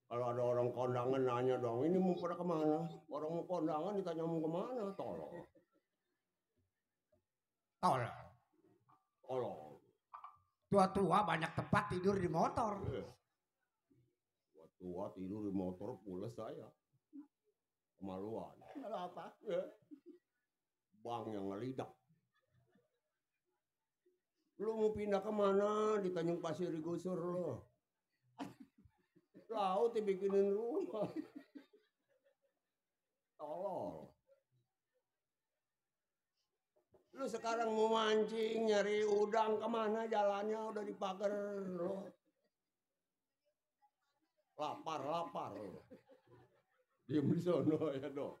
Kalau ada orang kondangan nanya dong, ini mau pada kemana? Orang mau kondangan ditanya mau kemana? Tolong. Tua-tua banyak tempat tidur di motor. Tua tidur di motor pulas saya. Kemaluan. Kalau apa? Bang yang ngelidak. Lu mau pindah kemana? Di Tanjung Pasir digusur lo. Laut dibikinin rumah. Tolol. Lu sekarang mau mancing, nyari udang kemana jalannya udah dipagar lo. Lapar lo. Diem di sono ya dong.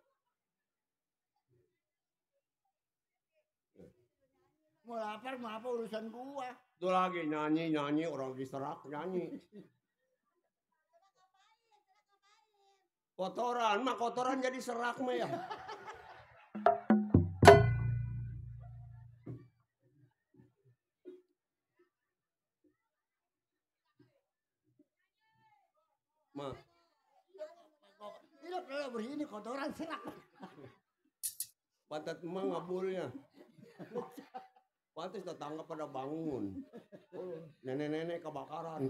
Mau lapar mau apa urusan gua? Itu lagi nyanyi orang diserak nyanyi. Kotoran jadi serak mah ya. Ma. Tidak perlu begini kotoran serak. Pantat emang ngabulnya. Pantas tetangga pada bangun. Nenek-nenek kebakaran.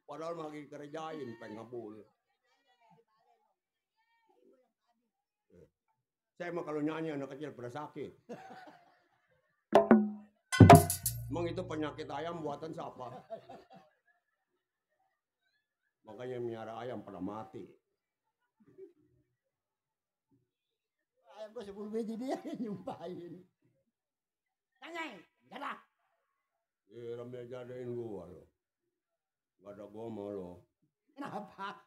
Padahal lagi kerjain pengen ngabul. Saya mah kalau nyanyi anak kecil pada sakit. Emang itu penyakit ayam buatan siapa? Makanya miara ayam pada mati. Ayam gua 10 biji dia nyumpahin. Nyanyi, jadah. Ramai jadain gua lo. Gak ada gua mau lo. Kenapa?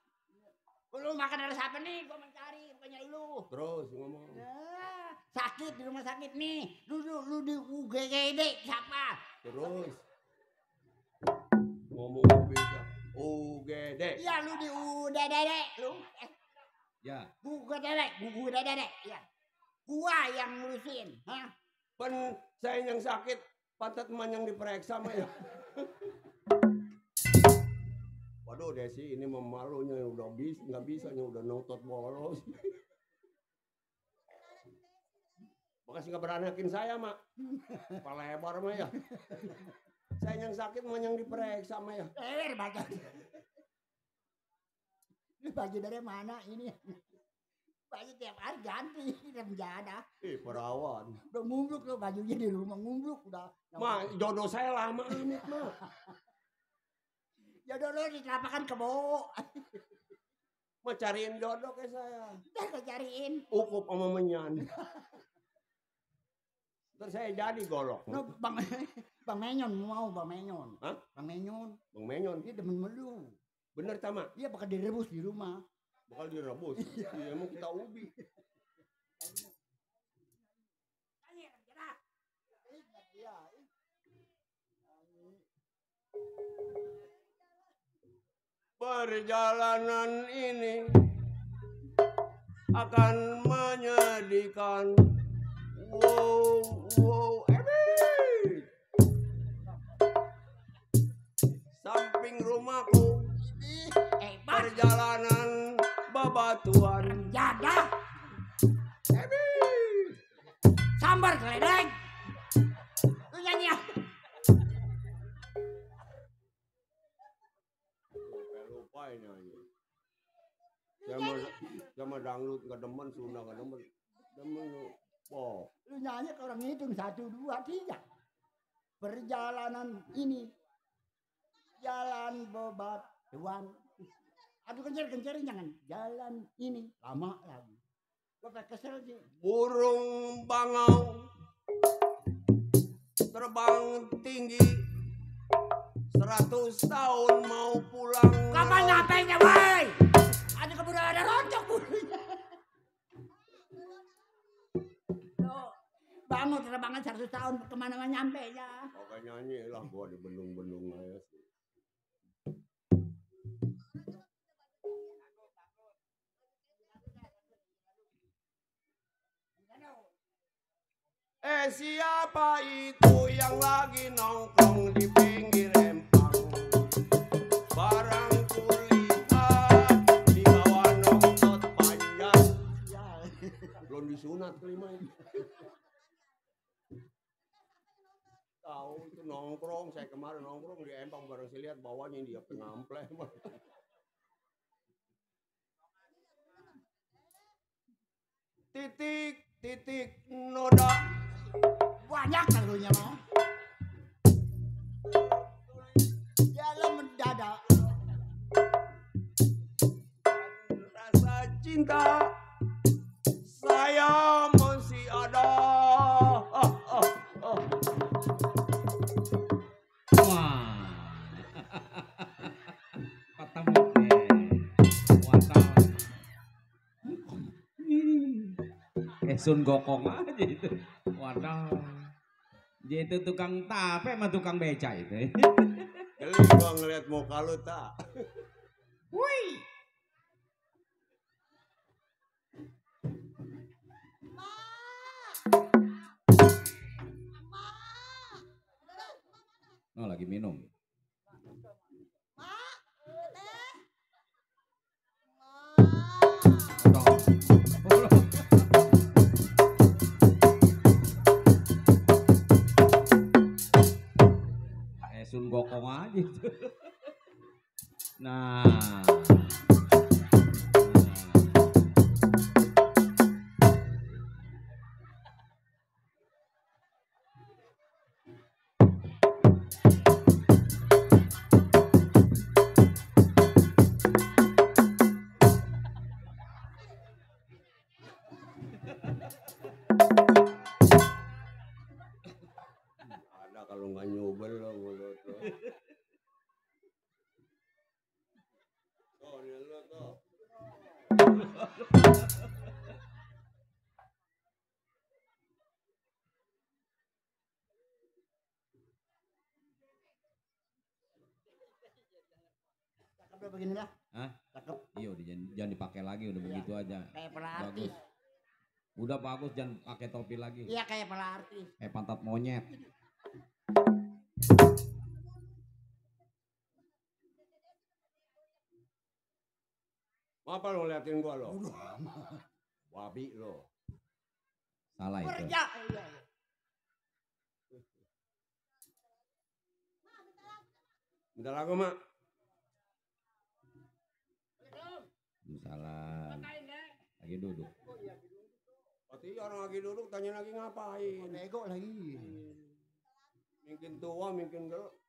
Lu makan dari siapa nih? Gua mencari, bukannya lu. Terus ngomong. Sakit di rumah sakit nih. Lu di UGD siapa? Terus. Ngomong bisa. UGD. Iya lu di UDD lu. Ya. UGD. Iya. Gua yang ngurusin, hah? Pen saya yang sakit, pantat emak yang diperiksa mah ya. Waduh Desi ini memalunya udah nggak bisa udah notot bolos. Makasih nggak beranakin saya mak. Kepala lebar mah ya. Saya yang sakit mah yang diperiksa mah ya. Baca. Ini baju dari mana ini? Baju tiap hari ganti dan menjadah. Perawan. Udah ngumbluk lo bajunya di rumah ngumbluk udah. Mak jodoh saya lama amat mak. Jodoh lo ditelapakan kebo. Mau cariin jodoh ke saya. Udah kau cariin. Ukup sama menyan. Terus saya jadi golok. No, Bang Menyon mau Bang Menyon. Hah? Bang Menyon. Bang Menyon. Dia demen melu. Bener sama. Dia bakal direbus di rumah. Bakal direbus. Iya emang kita ubi. Perjalanan ini akan menyedihkan. Wow, samping rumahku perjalanan babatuan. Jadah. Sambar geledek. Lu nyanyi ya. Lupa nyanyi. Sama dangdut gak demen, Sunda gak demen. Demen lu. Oh. Lu nyanyi ke orang hitung 1, 2, 3. perjalanan ini jalan bebatuan. Aduh kencir-kencirin jangan. Jalan ini lama lagi. Gue kesel sih. Burung bangau terbang tinggi 100 tahun mau pulang. Kapan nyampenya, woi? Ada keburu ada rontok bulunya. Bangun terbangan 100 tahun kemana-mana nyampe ya. Pokoknya nyanyi lah gua di bendung-bendung aja sih. Siapa itu yang lagi nongkrong di pinggir empang? Barang kulihat di bawah nongkrong panjang. Belum disunat kelima ini. Tahu itu nongkrong, saya kemarin nongkrong di empang bareng saya lihat bawahnya dia pengampleh. Titik noda. Banyak kalunya mah. Jalan mendadak. Rasa cinta saya masih ada. Wah. Ketemu deh. Wadah. Sun Gokong aja itu. Wadah. Dia itu tukang tape sama tukang beca itu. Geli gua ngeliat muka lu tak. Wih. Oh lagi minum. Sun Gokong aja itu. Nah. Ada kalau nggak nyubel lo mulut lo. Oh, ini lo tuh. Cakep begini lah. Hah? Cakep. Iya udah jangan dipakai lagi udah begitu aja. Kayak pelartis. Bagus. Udah bagus jangan pakai topi lagi. Iya kayak pelartis. Kayak pantat monyet. Apa lo liatin gua lo? Wabi lo. Salah itu. Kerja. Iya. Bentar lagu mak. Salam. Lagi duduk. Pasti orang lagi duduk tanya lagi ngapain? Nego lagi. Mungkin tua, mungkin gelap.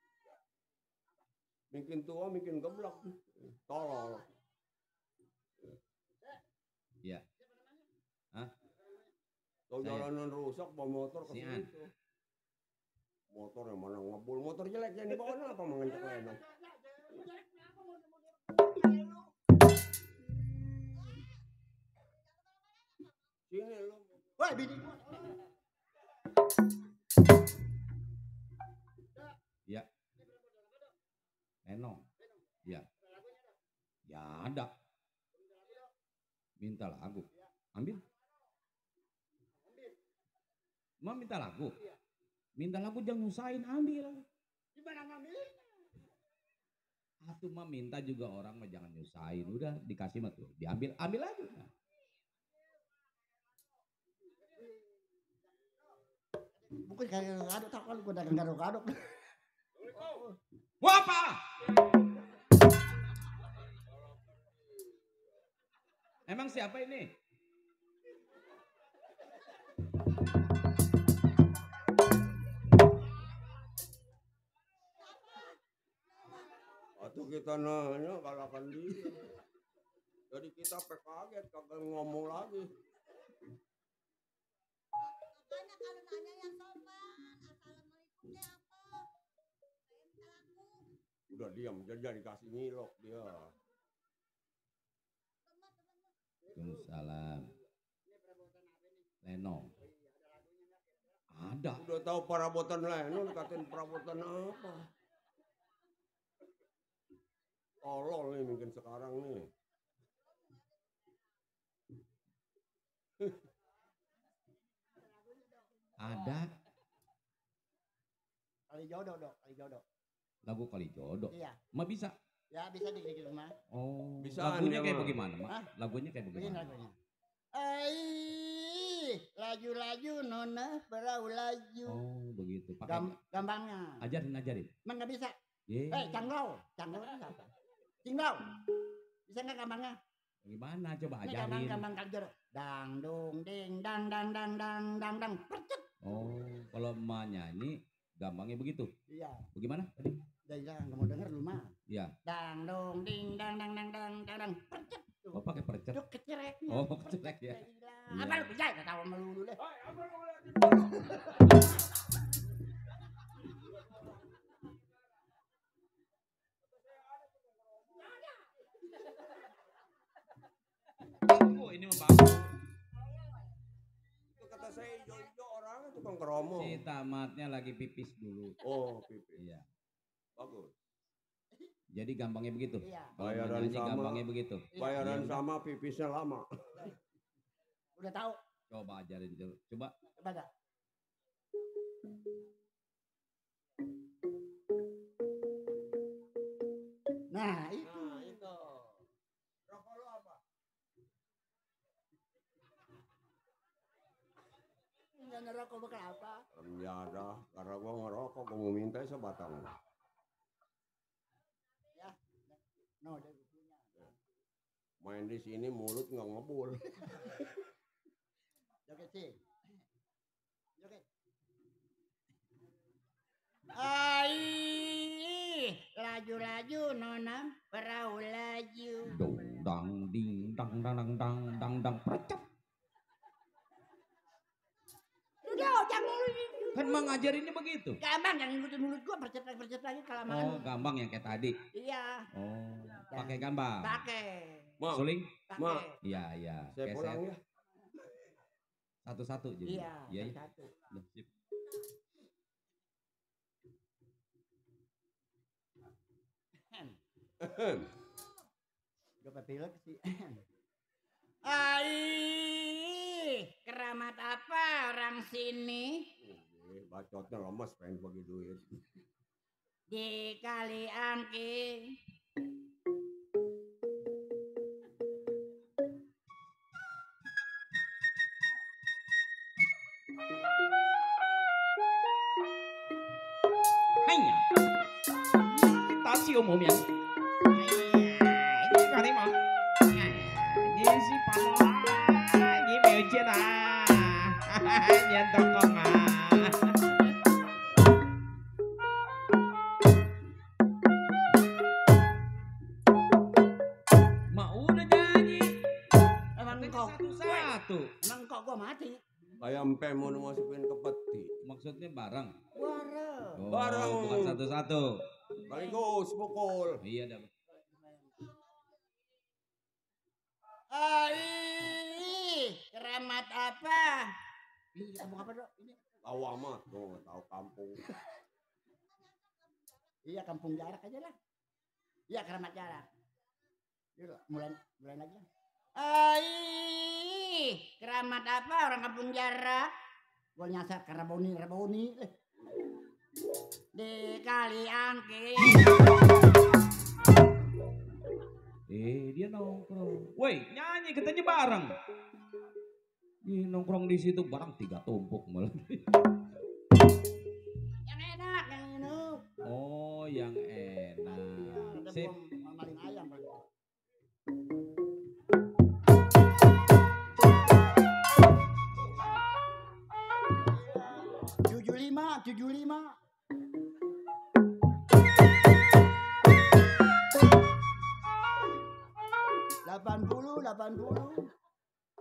Mungkin tua, mungkin geblak. Tolol. Iya. Hah? Kalau jalanan rusak, bawa motor ke Sian. situ. Motor yang mana ngebul, motor jelek yang dibawa apa mengencak lenong. Sini lu. Wah, bini. Iya. Lenong. Iya. Ya ada. Minta lagu. Ambil. Mau minta lagu? Minta lagu jangan nyusahin, ambil. Gimana ngambil? Atuh mah minta juga orang mah jangan nyusahin. Udah dikasih mah tuh, diambil, ambil aja. Bukan kayak gado, tak kalau gue dagang gado-gado. Wah apa? Emang siapa ini? Waktu kita nanya kalahkan dia. Jadi kita kaget kagak ngomong lagi. Makanya kalau nanya yang sopan, assalamualaikumnya apa? Udah diam, jadi kasih ngilok dia. Waalaikumsalam. Lenong. Ada. Udah tahu perabotan Lenong, dikatain perabotan apa? Tolol nih mungkin sekarang nih. Ada. Kali jodoh dok, kali jodoh. Lagu kali jodoh. Iya. Ma bisa. Ya bisa dikit-dikit mah. Oh. Bisa Lagunya dia, kayak Ma. bagaimana, Ma? Hah? Lagunya kayak Begini bagaimana? lagunya. Laju-laju nona berau laju. Oh, begitu. Pakai Gampangnya. ajarin. Emang nggak bisa. Ye. Canglau itu siapa? Cinglau. Bisa nggak gampangnya? Gimana coba Ini ajarin. gampang kali jodoh. Dang dong ding dang dang dang dang dang dang. Percet. Oh, kalau Ma nyanyi gampangnya begitu. Iya. Bagaimana tadi? Jadi jangan nggak mau denger lu mah. Iya. Dang dong ding dang dang dang dang dang dang. Percet. Oh, pakai percet. Duk kecereknya. Oh, kecelek ya. Iya. Apa lu bisa nggak tahu sama lu deh. Oh, ini mah bagus. Itu kata saya hijau-hijau orangnya tukang keromo. Si tamatnya lagi pipis dulu. Oh, pipis. Iya. Bagus. Jadi gampangnya begitu. Iya. Kalau Bayaran nyanyi sama. gampangnya begitu. Bayaran Iya. sama pipisnya lama. Udah tahu. Coba ajarin dulu. Coba. Coba dah. Nah, itu. Nah, itu. Rokok lu apa? Nggak ngerokok bakal apa? Ya ada, karena gua ngerokok, gua mau minta sebatang. Ya. No, dia punya. Main di sini mulut nggak ngebul. Joget sih. Joget. Laju-laju nona perahu laju. Dong ding dang percet. Udah, jangan lu. Kan Mang ngajarinnya begitu. Gampang yang mulut gua percet lagi kelamaan. Oh, gampang yang kayak tadi. Iya, Oh, pakai gampang. pakai. Mak, Suling? Mak, Pakai. Iya, iya. saya Keset. pulang ya. Satu-satu jadi. Iya, Iya. satu. Udah, sip. Gua pilek sih. Keramat apa orang sini? Bacotnya lemes pengen bagi duit. Di kali angki. Hanya. Tasi umumnya. Ini kali mah. Ini si Panola. Ini meujeun Nyentok kong Mau udah nyanyi. Emang Katanya kok satu-satu. emang kok gua mati? Kayak empe mau masukin ke peti. Maksudnya bareng. Bareng. Oh, Bareng. bukan satu-satu. Sekaligus pukul. Iya dah. Keramat apa? Ini kampung apa, Dok? Ini. Tahu amat, tuh nggak tahu kampung. Iya, kampung jarak aja lah. Iya, keramat jarak. Yuk, mulai lagi lah. Keramat apa orang kampung jarak? Gua nyasar ke Raboni. Di kali angki. Dia nongkrong. Woi, nyanyi katanya bareng. Ih, nongkrong di situ bareng 3 tumpuk malah. Yang enak, yang minum. Oh, yang enak. Ada Sip. buang maling ayam kali. saban dulu.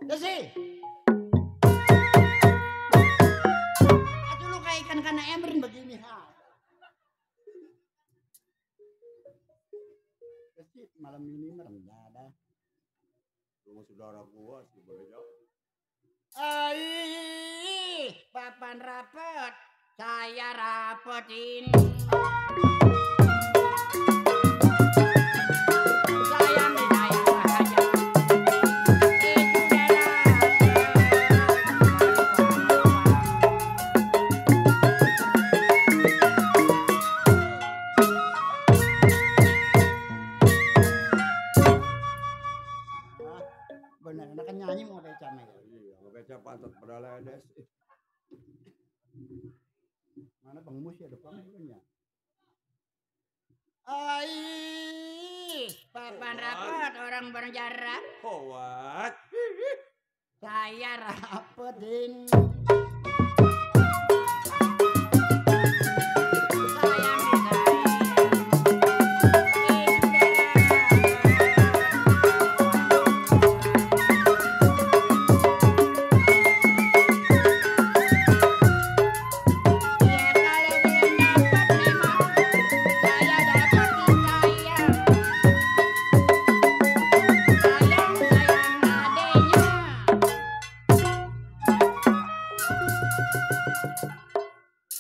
Desi. Aduh lu kayak ikan kana emrin begini ha. Desi malam ini merendah dah. Rumah saudara gua sih boleh jauh. Papan rapet, saya rapetin. Sayang disayang saja. Bener, anak kan nyanyi mau beca mah ya. Iya, ngebeca pantat pada ledes. Mana Bang Mus ya depan punya. Papan rapat orang berjarak. Oh, what? Saya rapetin.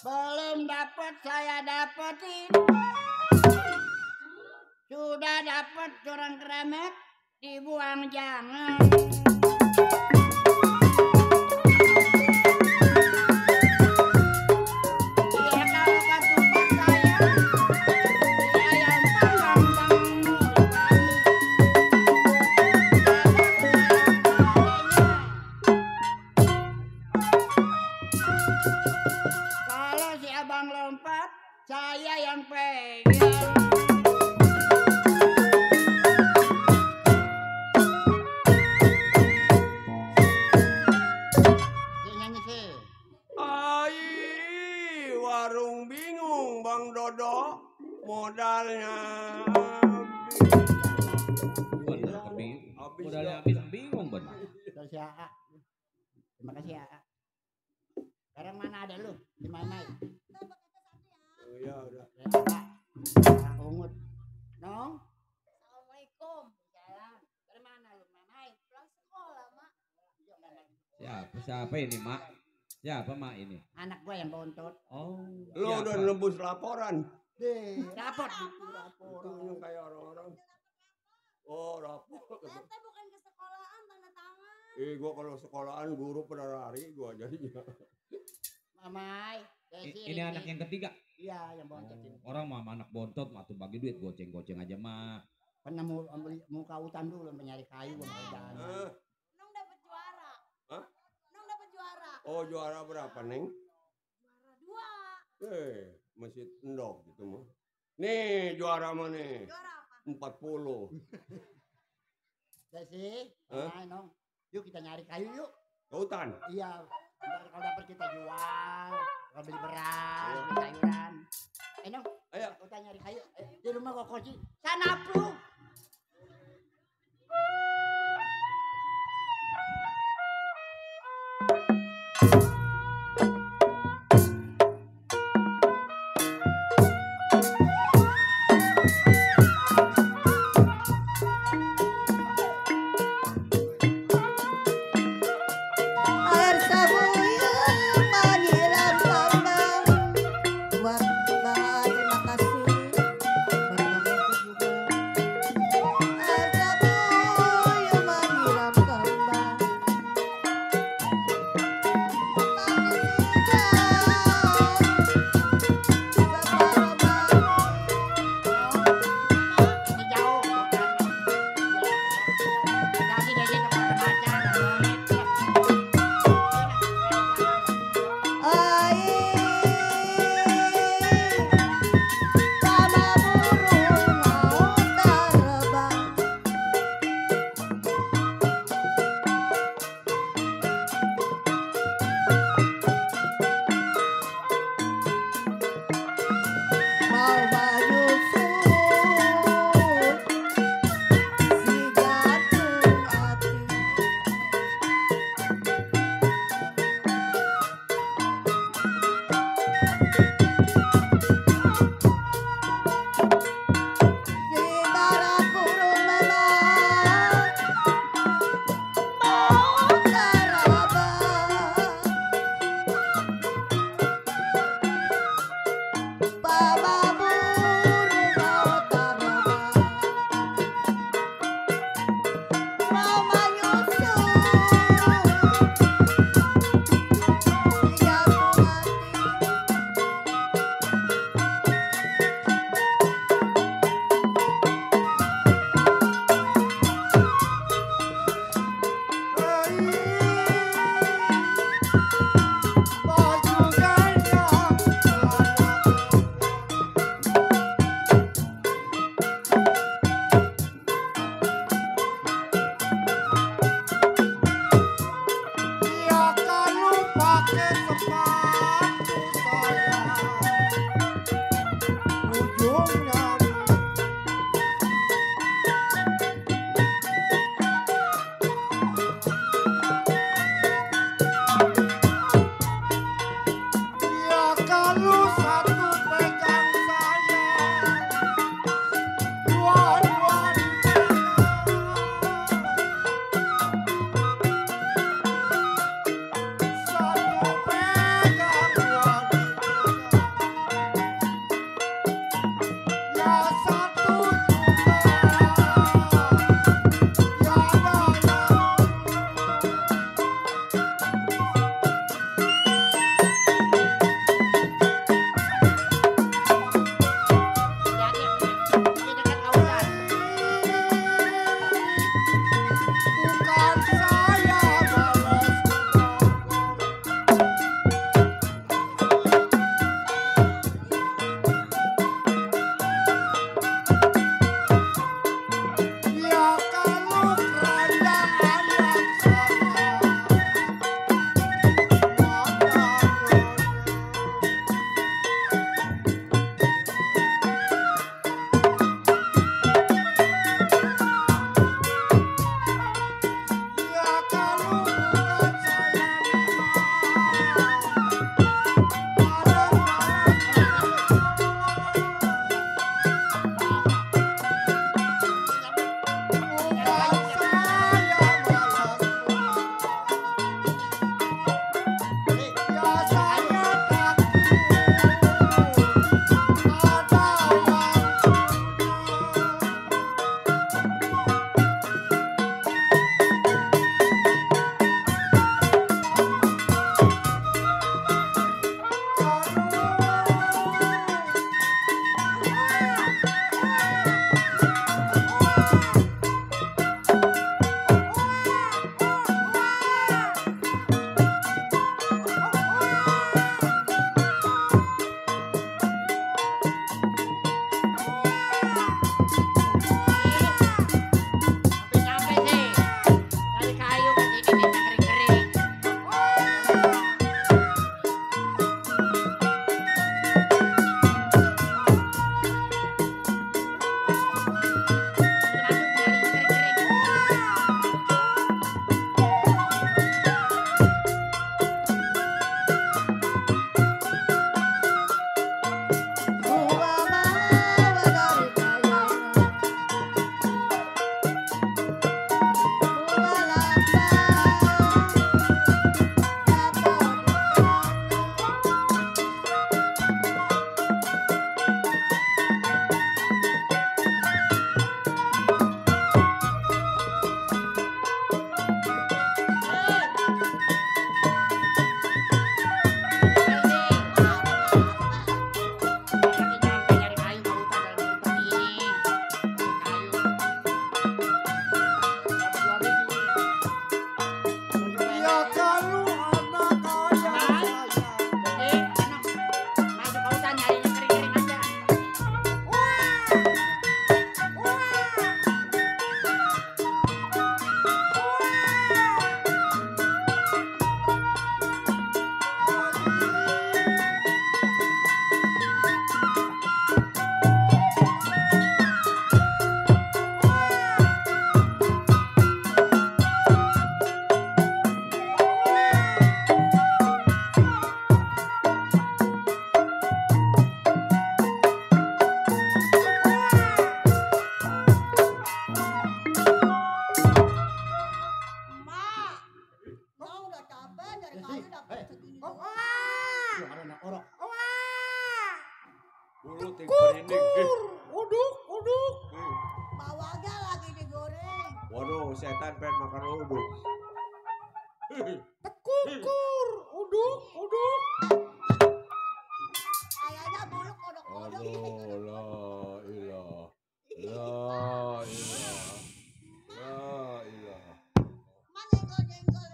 Belum dapat saya dapetin. Sudah dapat orang keremet dibuang jangan. Dia kalau ketupat saya ayam panggang bang mulut. Kalau si abang lompat, saya yang pegang. Dia nyanyi sih. Ai, warung bingung Bang Dodo, modalnya Bener kebing. habis. Modalnya habis bingung bener. Dari si AA. Terima kasih AA. Sekarang mana ada lu? Di mana? Iya udah. AA. Ungut. Nong. Assalamualaikum. Jalan. Dari mana lu? Mamai. Pulang sekolah, Mak. Siapa ini, Mak? Siapa, Mak, ini? Anak gua yang bontot. Oh. Lu udah nembus laporan. Deh, rapot. Itu yang kayak orang-orang. Oh, rapor. Saya teh bukan ke sekolahan, tanda tangan. Gua kalau sekolahan guru pada lari gua jadinya. Mamai. Desi, Ini anak yang ketiga. Iya, yang bontot ini. Orang mah anak bontot, mah tuh bagi duit goceng-goceng aja, Mak. Pernah mau ke hutan dulu mencari kayu mau jalan. Nong dapat juara. Hah? Nong dapat juara. Oh, juara berapa, Neng? Juara 2. Masih endok gitu mah. Nih, juara mana nih? Juara apa? 40. Desi, Hah? Mamai, Nong. Yuk kita nyari kayu yuk. Ke hutan. Iya, ntar kalau dapet kita jual, kalau beli beras, beli sayuran. Nong, Ayo. kita nyari kayu. Di rumah kok kunci. Sana lu. Air sabuyun menyiram kembang. Buat Bang terima kasih. Buat Bang Edi juga. setan pengen makan uduk. Tekukur, uduk. Kayaknya buluk kodok-kodok. Aduh, la ilah. Mana jengkol-jengkol.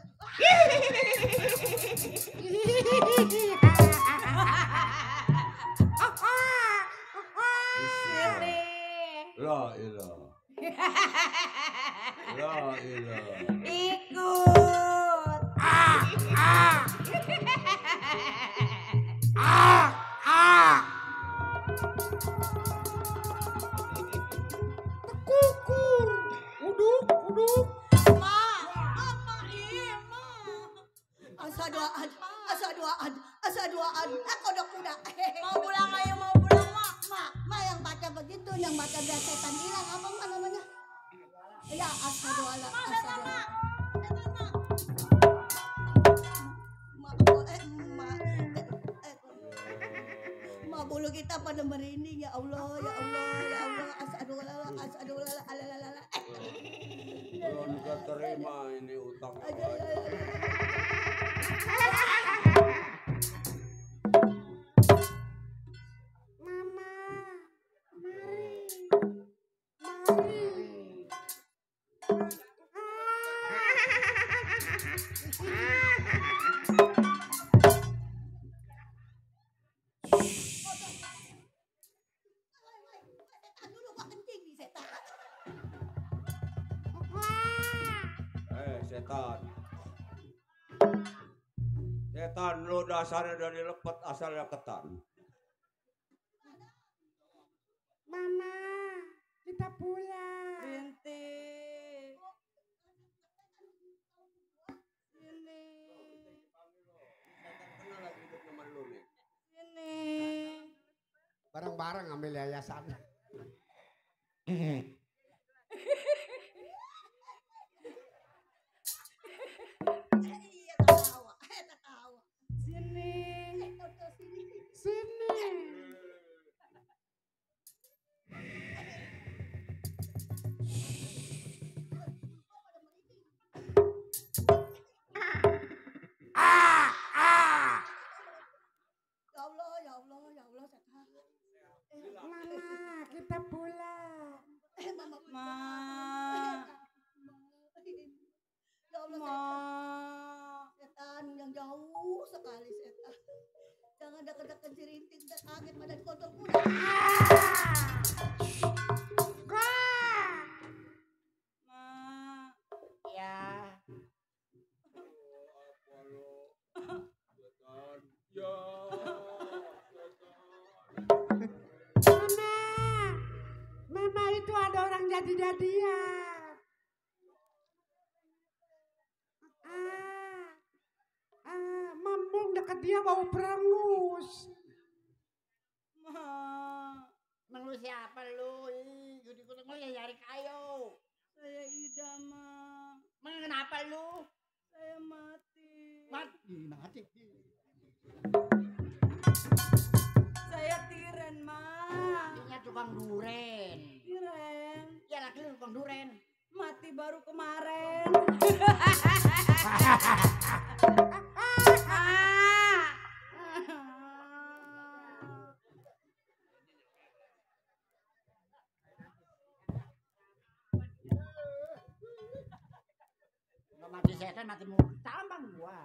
La ilah. Ikut. Tekukur, uduk. Ma, asa duaan. Kodok kuda. Mau pulang ayo, mau pulang, Mak. Ma yang baca begitu, yang baca biar setan hilang. Apa namanya? Ya, asa duala. Ma bulu kita pada merinding ya Allah. Asadulala. Belum keterima ini utang. Setan lo dasarnya dari lepet asalnya ketan. Mama, kita pulang. Binti. Sini. Sini. Bareng-bareng ambil yayasan. Sini. Ya Allah, setan. Mama, kita pulang. Ma. Ya Allah, Ma. setan yang jauh sekali setan. Jangan dekat-dekat Cirinting, kaget badan kodok kuda. Ma. Ya. Mama itu ada orang jadi-jadian. Mambung dekat dia bau perengus. Ma. Emang lu siapa lu? Gudi-gudi lu ya nyari kayu. Saya Ida, Ma. Emang kenapa lu? Saya mati. Mati. Saya Tiren, Ma. Dia tukang duren. Tiren. Ya laki lu tukang duren. Mati baru kemarin. Nggak mati setan, mati mulut. Tambang gua.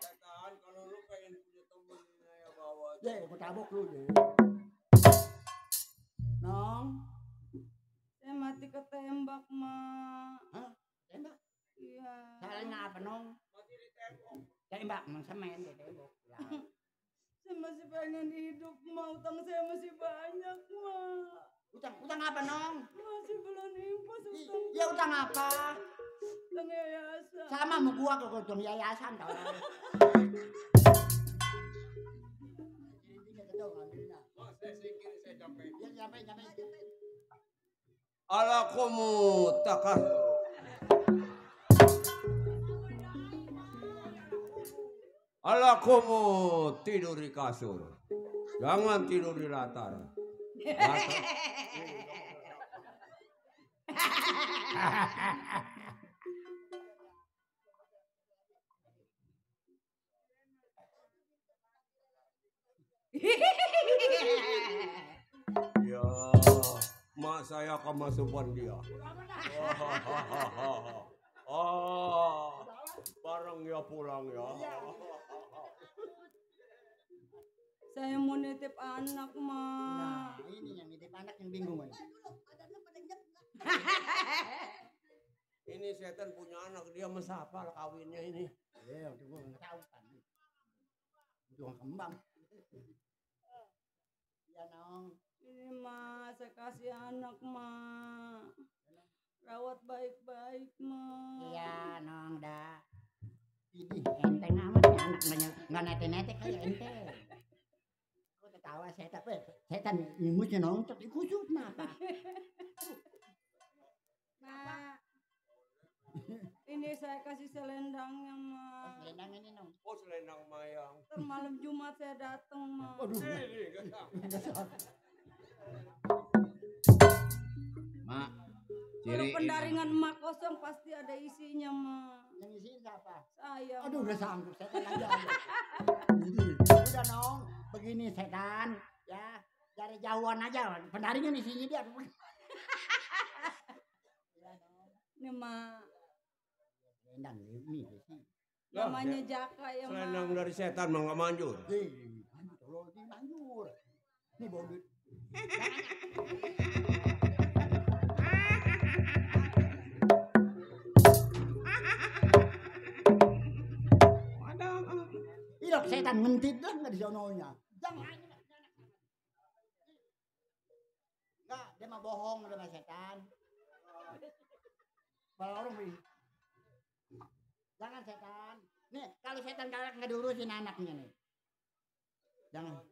Setan kalau lu pengen punya temen ya bawa. Gua tabok lu. Nong. Saya mati ketembak, Ma. Hah? Tembak? Iya. Salahnya apa, Nong? Mati ditembak. Tembak, emang semen dia tembak. Saya masih pengen hidup, Ma. Utang saya masih banyak, Ma. Utang apa, Nong? Masih belum impas utang. Ya utang apa? Utang yayasan. Sama sama gua kalau utang yayasan tau. Alakumu takah. Alakumu tidur di kasur. Jangan tidur di latar. Ya, mak saya kemasukan dia. Oh, bareng ya pulang ya. Saya mau nitip anak, Mak. Nah, ini yang nitip anak yang bingung. Ini setan punya anak, dia mesapa lah kawinnya ini. Ya, udah gua nggak tahu kan. Juang kembang. Ya, Nong. Ini, Mak, saya kasih anak, Mak. Rawat baik-baik, Mak. Iya, Nong, dah. Ini enteng amat ya anak nggak nete-nete kayak enteng. Kau ketawa setan imusnya nongcot dikusut mata. Mak. Ini saya kasih selendangnya, Mak. Selendang ini Nong. Oh, selendang mayang. Ntar malam Jumat saya datang, Mak. Mak, Kalau ciriin. pendaringan emak kosong pasti ada isinya, Mak. Yang isiin siapa? Saya. Aduh, Mak. udah sanggup setan aja. Udah Nong, begini setan, ya dari jauhan aja. Pendaringan isinya dia. Ini, Mak. Selendang ini sih. Namanya Jaka ya, Mak. Selendang dari setan mah nggak manjur. Manjur, kalau di manjur. Ini bawa duit. Ilok setan ngentit lah nggak di sononya. Jangan. Enggak, dia mah bohong dia mah setan. Kalau orang begini. Jangan setan. Nih, kalau setan galak nggak diurusin anaknya nih. Jangan.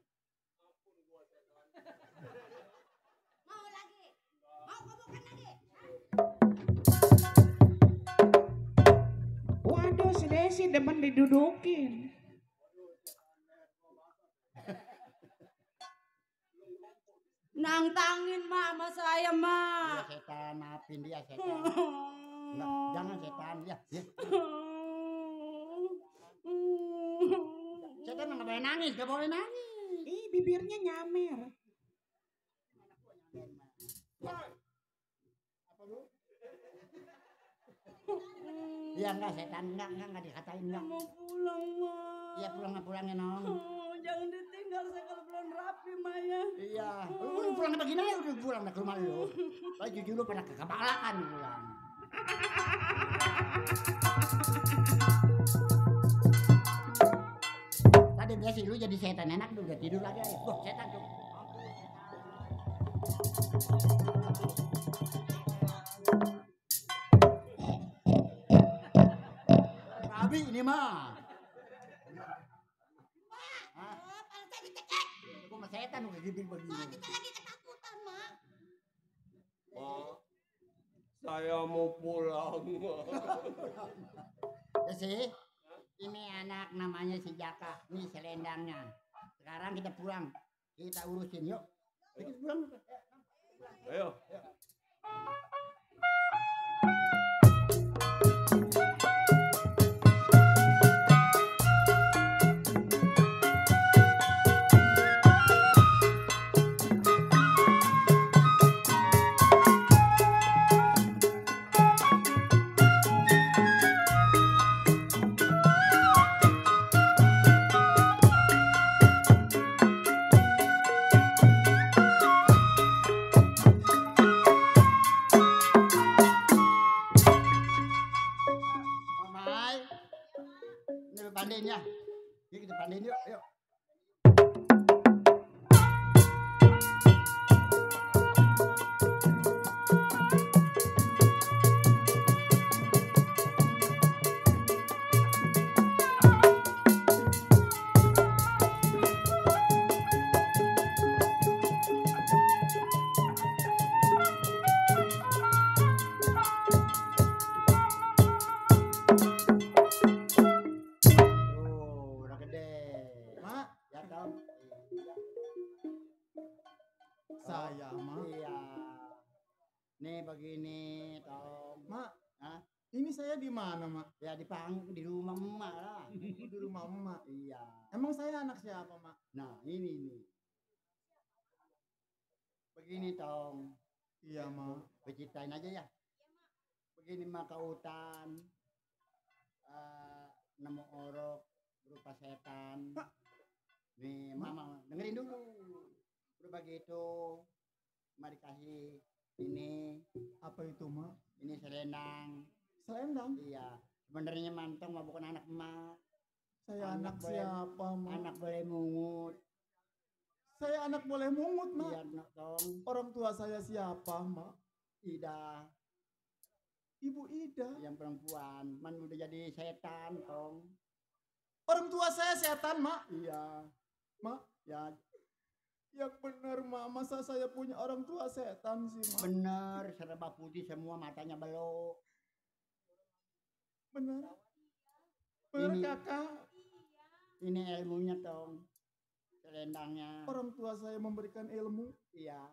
Mau lagi? Mau kobokan lagi? Waduh, si Desi demen didudukin. Nantangin, Mak, sama saya, Mak. Ya, setan, maafin dia setan. Enggak, jangan setan ya. Ya. Setan nggak boleh nangis, nggak boleh nangis. Ih, bibirnya nyamer. Apa lu? Iya enggak setan enggak dikatain enggak. Mau pulang, Mak. Iya pulangnya Nong. Jangan ditinggal saya kalau belum rapi, Maya. Iya, lu pulang begini aja udah pulang ke rumah lu. Lah cucu lu pada kekepalakan pulang. Tadi biasa lu jadi setan enak udah tidur lagi aja. Wah, setan tuh. Babi ini mah. Saya dicekek. Gua mah setan udah gede begini. Kita lagi ketakutan, Mak. Mak, saya mau pulang. Ya sih, ini anak namanya si Jaka, ini selendangnya. Sekarang kita pulang, kita urusin yuk. Kita pulang. Ayo. Mamai, ini lu pandain ya. Yuk kita pandain yuk, yuk. Tuh, udah gede. Mak, ya dong. Saya mah Iya. Nih begini, Tom. Mak, Hah? ini saya di mana, Mak? Ya di rumah emak lah. Di rumah emak. Iya. Emang saya anak siapa, Mak? Nah, ini nih. Begini, Tom. Iya, Mak. Berceritain aja ya. Begini mah ke hutan. Nemu orok berupa setan. Nih, Mama dengerin dulu. Udah begitu. Mari kasih ini. Apa itu, Mak? Ini selendang. Selendang? Iya. Sebenarnya mantong mah bukan anak emak. Saya anak siapa, Mak? Anak boleh mungut. Saya anak boleh mungut, Mak. Iya, Tong. Orang tua saya siapa, Mak? Ida. Ibu Ida. Yang perempuan. Man udah jadi setan, Tong. Orang tua saya setan, Mak. Iya. Mak, Ya, yang benar, Mak. Masa saya punya orang tua setan sih, Mak? bener. Serba putih semua, matanya belok. Benar. Benar, Ini- Kakak. Ini ilmunya, Tong. Selendangnya. Orang tua saya memberikan ilmu. Iya.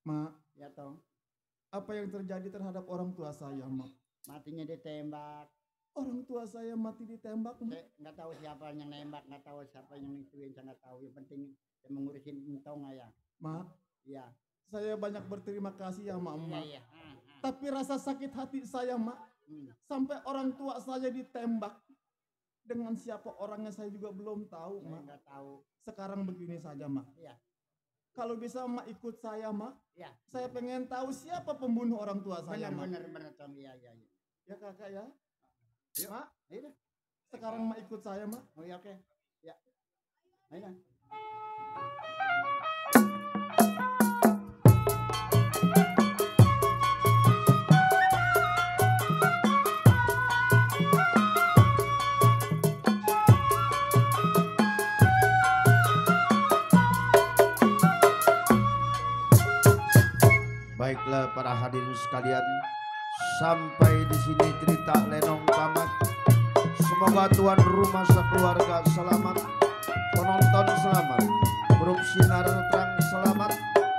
Mak, Ya, Tong. apa yang terjadi terhadap orang tua saya, Mak? Matinya ditembak. Orang tua saya mati ditembak, Mak. Saya nggak tahu siapa yang nembak, nggak tahu siapa yang nituin, saya nggak tahu. Yang penting saya mengurusin entong ya. Mak, Iya. saya banyak berterima kasih ya, Mak. Iya, Mak. iya. Tapi rasa sakit hati saya, Mak, Hmm. sampai orang tua saya ditembak. Dengan siapa orangnya saya juga belum tahu, Saya Mak. nggak tahu. Sekarang begini saja, Mak. Iya. Kalau bisa Mak ikut saya, Mak. Iya. Saya pengen tahu siapa pembunuh orang tua saya, Mak. Bener, Tong. Iya, iya, iya. Ya, Kakak ya. Yuk. Mak, Ayo dah. sekarang Mak ikut saya, Mak. Oh iya, oke. Ya. Ayo dah. Baiklah para hadirin sekalian, sampai di sini cerita Lenong tamat. Semoga tuan rumah sekeluarga selamat, penonton selamat, grup sinar terang selamat.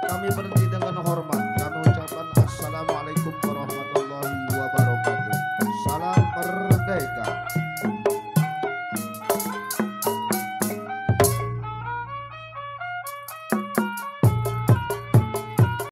Kami berhenti dengan hormat. Kami ucapkan assalamualaikum warahmatullahi wabarakatuh.